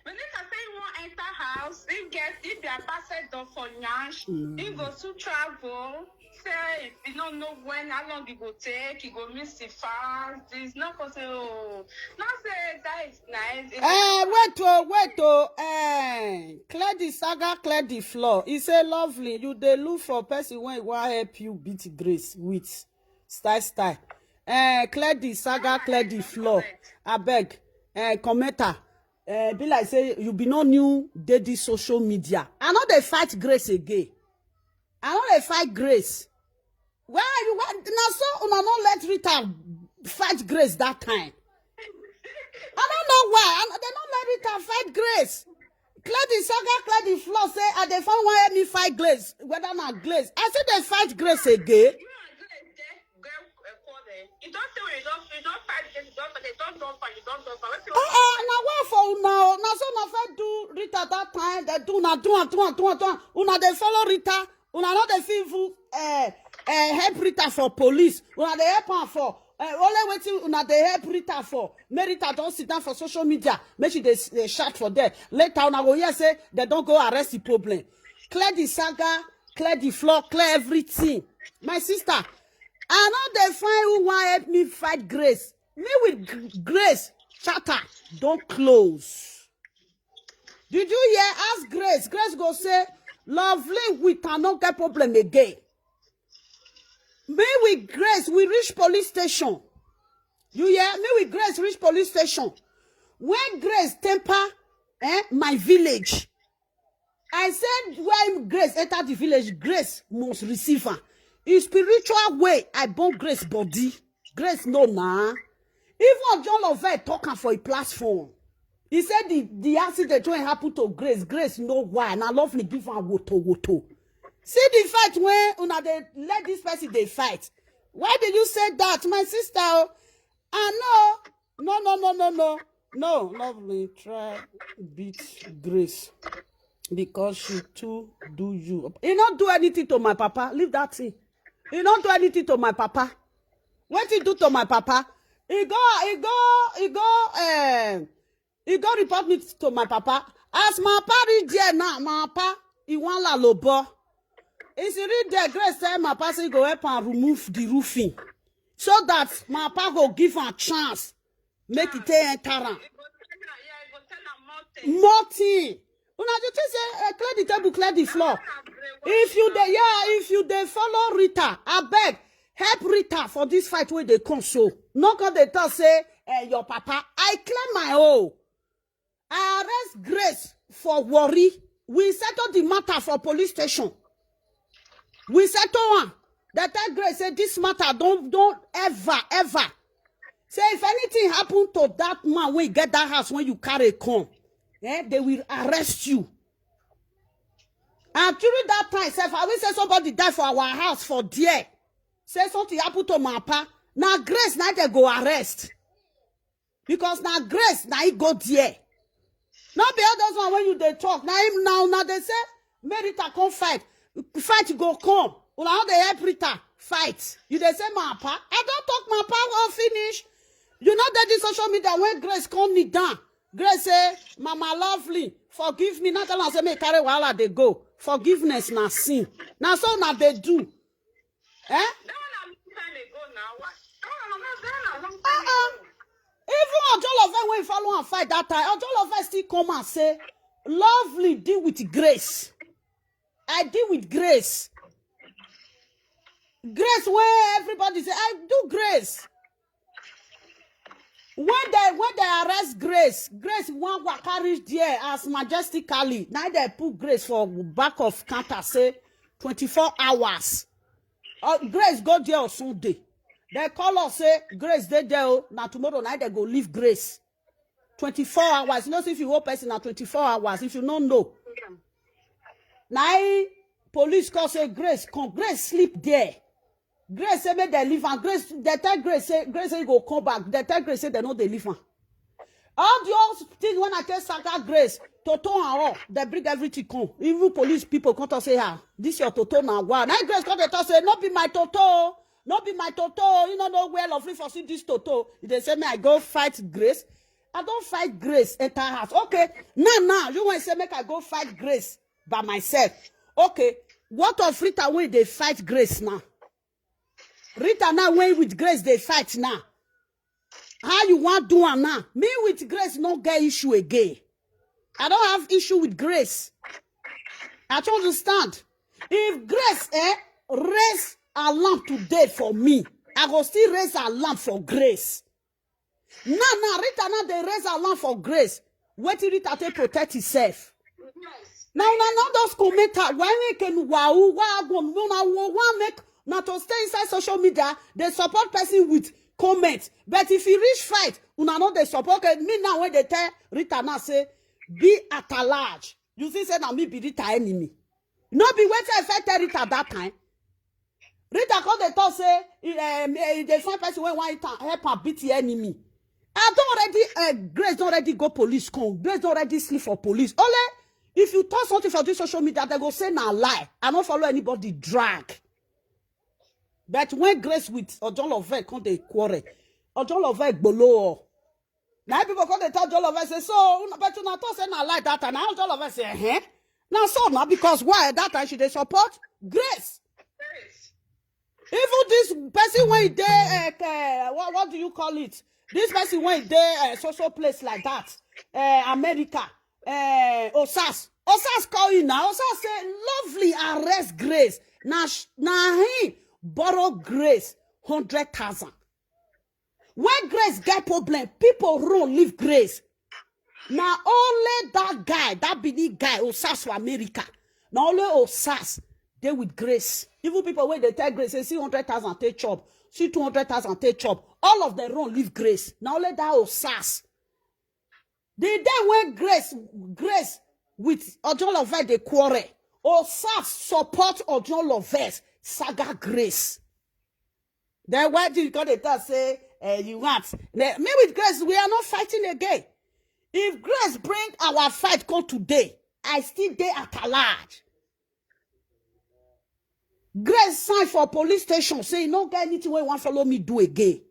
Minister say he wan enter house, he get, he be ambassador for nyash, he go soon travel, say he no know when, how long he go take, he go miss the fans, this, no go say, oh, no say that is nice. Eh, wait oh, wait oh, eh, clear the saga, clear the floor. He say, lovely, you dey look for person wey wan help you beat Grace with style style. Eh, clear the saga, clear the floor. Abeg, eh, commenter. Eh, be like say you be no new dey this social media. I no dey fight Grace again. I no dey fight Grace. Why you why na so una no let Rita fight Grace that time? I don't know why. And they don't let Rita fight Grace. Clear the saga, clear the floor. Say I dey find why me fight Grace. Whether na Grace, I say they fight Grace again. You and Grace dey get a quarrel. You don say you don you don fight Grace, you don you don don fight, you don don fight. Wetin you Uh-uh, na why for una o? Na so una fit do Rita that time. They do una do am, do am, do am, do am. Una dey follow Rita. Una no dey fit even uh, uh, help Rita for police. Una dey help am for uh, only wetin una dey help Rita for. Make Rita don sit down for social media. Make she dey dey shout for there. Later una go hear say they don go arrest the problem. Clear the saga, clear the floor, clear everything. My sister, I no dey find who wan help me fight Grace. Me with G- Grace, chapter don close. Did you hear? Ask Grace. Grace go say, Lovely, we cannot get problem again. Me with Grace, we reach police station. You hear? Me with Grace reach police station. When Grace temper eh, my village, I said when Grace enter the village, Grace must receive her. In spiritual way, I born Grace body. Grace no na. Even John Love talk am for a platform. He said the, the accident when happen to Grace, Grace know why. And I love me give her woto woto. See the fight when una dey let this person dey fight. Why did you say that, my sister? Oh, I know. No, no, no, no, no. No, lovely. Try beat Grace because she too do you. He not do anything to my papa. Leave that thing. He not do anything to my papa. What he do to my papa? He go, he go, he go. Uh, he go report me to my papa. As my papa reach there now, my papa he wan la lobo. Is he reach there? Grace say my papa say he go help and remove the roofing so that my papa go give am chance make e take enter am. Nothing. Una you think say uh, clear the table, clear the floor. If you dey yeah, if you dey follow Rita, abeg help Rita for this fight wey dey come so. No come dey talk say uh, your papa. I clear my own. I arrest Grace for worry. We settle the matter for police station. We settle am. They tell Grace say this matter don't don't ever ever say if anything happen to that man when you get that house when you carry come, eh, they will arrest you. And during that time, sef, I will say somebody die for our house for there. Say something happen to my papa. Now Grace now they go arrest because now Grace now he go there. Not be all those one when you they talk. Now him now now they say make Rita come fight. Fight go come. Una how they help Rita fight. You they say my papa. I don't talk my papa will finish. You know that the social media when Grace come me down. Grace say, Mama lovely, forgive me. Not tell her say me carry wahala they go. Forgiveness na sin. Now so now they do. Eh? That one na long time ago now. What? That one na that one na long time Uh-uh. ago. Even Ojolofe when follow and fight that time, Ojolofe still come and say, lovely, deal with Grace. I deal with Grace. Grace where everybody say, I do Grace. When they when they arrest Grace, Grace one waka reach there as majestically. Now they put Grace for back of counter say twenty-four hours. Uh, Grace go there on Sunday. They call us say Grace dey there. Oh, now tomorrow night they go leave Grace. twenty-four hours. You know, if you hold person now twenty-four hours, if you don't know. Now police call say Grace come. Grace sleep there. Grace say make they leave am. Grace they tell Grace say Grace say he go come back. They tell Grace say they no dey leave am. All the old thing when I tell Saka Grace, Toto and all, they bring everything come. Even police people come to say, ah, this your Toto now. Wow. Now Grace come to talk say, no be my Toto. No be my Toto. You no know where lovely for see this Toto. They say me I go fight Grace. I don't fight Grace enter house. Okay. Now now you want to say make I go fight Grace by myself. Okay. What of Rita when they fight Grace now? Rita now when with Grace they fight now. How you want do am now? Me with Grace no get issue again. I don't have issue with Grace. I don't understand. If Grace eh raise alarm today for me, I go still raise alarm for Grace. Now now Rita now they raise alarm for Grace. Wetin Rita take protect herself? Now now now those commenter why we can wow wow go no na wo wa make Na to stay inside social media, dey support person with comment. But if e reach fight, una no dey support. Okay, me now when they tell Rita now say, "Be at large." You see say na me be Rita enemy. No be wetin I first tell Rita that time. Rita come dey talk say, um, eh, dey find person wey wan help am beat the enemy. I don already, uh, Grace don already go police come. Grace don already sleep for police. Only if you talk something for this social media, they go say na lie. I no follow anybody drag. But when Grace with Ojon Love come dey quarrel, Ojon Love gbolo. Now people come dey tell Ojon Love say, "So, una, but una talk say na lie that time." Now Ojon Love say, "Eh?" Now so now, because why that time she dey support Grace. Even this person wey dey, uh, uh, what, what do you call it? This person wey dey, uh, so so place like that, uh, America, uh, Osas. Osas call you now. Osas say, "Lovely, arrest Grace." Now, now he borrow Grace hundred thousand. When Grace get problem, people run leave Grace. Now only that guy, that Benin guy, Osas for America. Now only Osas dey with Grace. Even people wey dey tell Grace say, "See hundred thousand take chop, see two hundred thousand take chop." All of them run leave Grace. Now only that Osas. The day when Grace, Grace with Ojon Love dey quarrel, Osas support Ojon Love, saga Grace. Then why do you come dey talk say, eh, you want? Me with Grace, we are not fighting again. If Grace bring our fight come today, I still dey at large. Grace sign for police station, say e no get anything wey wan follow me do again.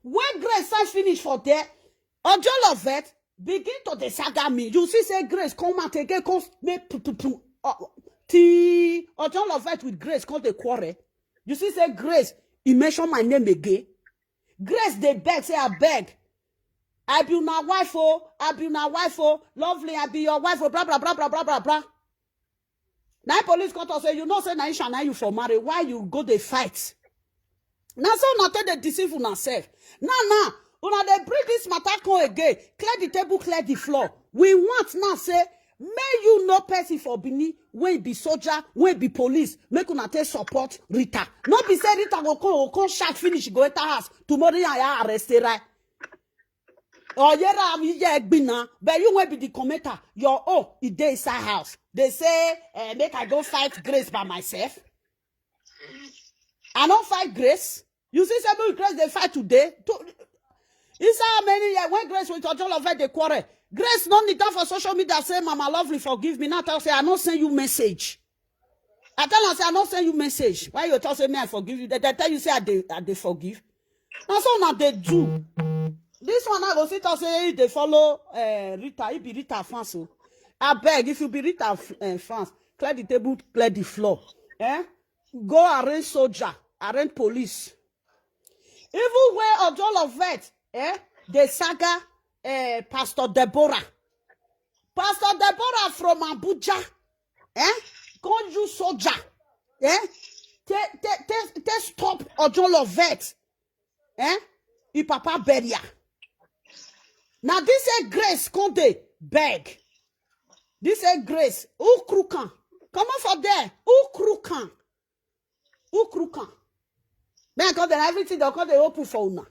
When Grace sign finish for there, Ojon Love begin to dey saga me. You see say Grace come out again, come make putupu. Uh, till Ojon Love with Grace come dey quarrel. You see say Grace, he mention my name again. Grace dey beg, say, "I beg. I be una wife, oh, I be una wife, oh, Lovely, I be your wife, oh, blah, blah, blah, blah, blah, blah, blah." Now police come talk say, "You know say na Isha na you for marry. Why you go dey fight?" Now so una take dey deceive una self. Now, now, una dey bring this matter come again. Clear the table, clear the floor. We want now say, make you know person for Benin, wey be soldier, wey be police, make una take support Rita. No be say Rita go come, go come shout finish, go enter house. Tomorrow, ya, ya arrest her, right? Or yera am, yeah, gbina. But you wey be the commenter, your own, e dey inside house. They say, eh, make I go fight Grace by myself. I no fight Grace. You see say me with Grace dey fight today. To, inside how many years when Grace with Ojon Love dey quarrel? Grace no need talk for social media say, "Mama Lovely, forgive me." Now tell say, "I no send you message." I tell am say, "I no send you message. Why you talk say me I forgive you?" They, they tell you say I dey, I dey forgive. Now so now they do. This one I go sit and say, "He dey follow, eh, Rita. He be Rita fans, so I beg, if you be Rita f-, eh, fans, clear the table, clear the floor. Eh? Go arrange soldier, arrange police." Even where Ojon Love, eh, the saga, eh, Pastor Deborah. Pastor Deborah from Abuja, eh, come use soldier, eh, take, take, take, take stop Ojon Love, eh, him papa burial. Now this a Grace come dey beg. This a Grace. Who crook am? Come on for there. Who crook am? Who crook am? Then come there, everything they come dey open for una.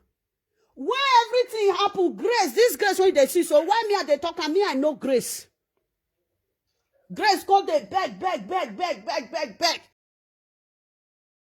When everything happen, Grace, this Grace wey you dey see, so why me I dey talk am? Me I know Grace. Grace come dey beg, beg, beg, beg, beg, beg, beg.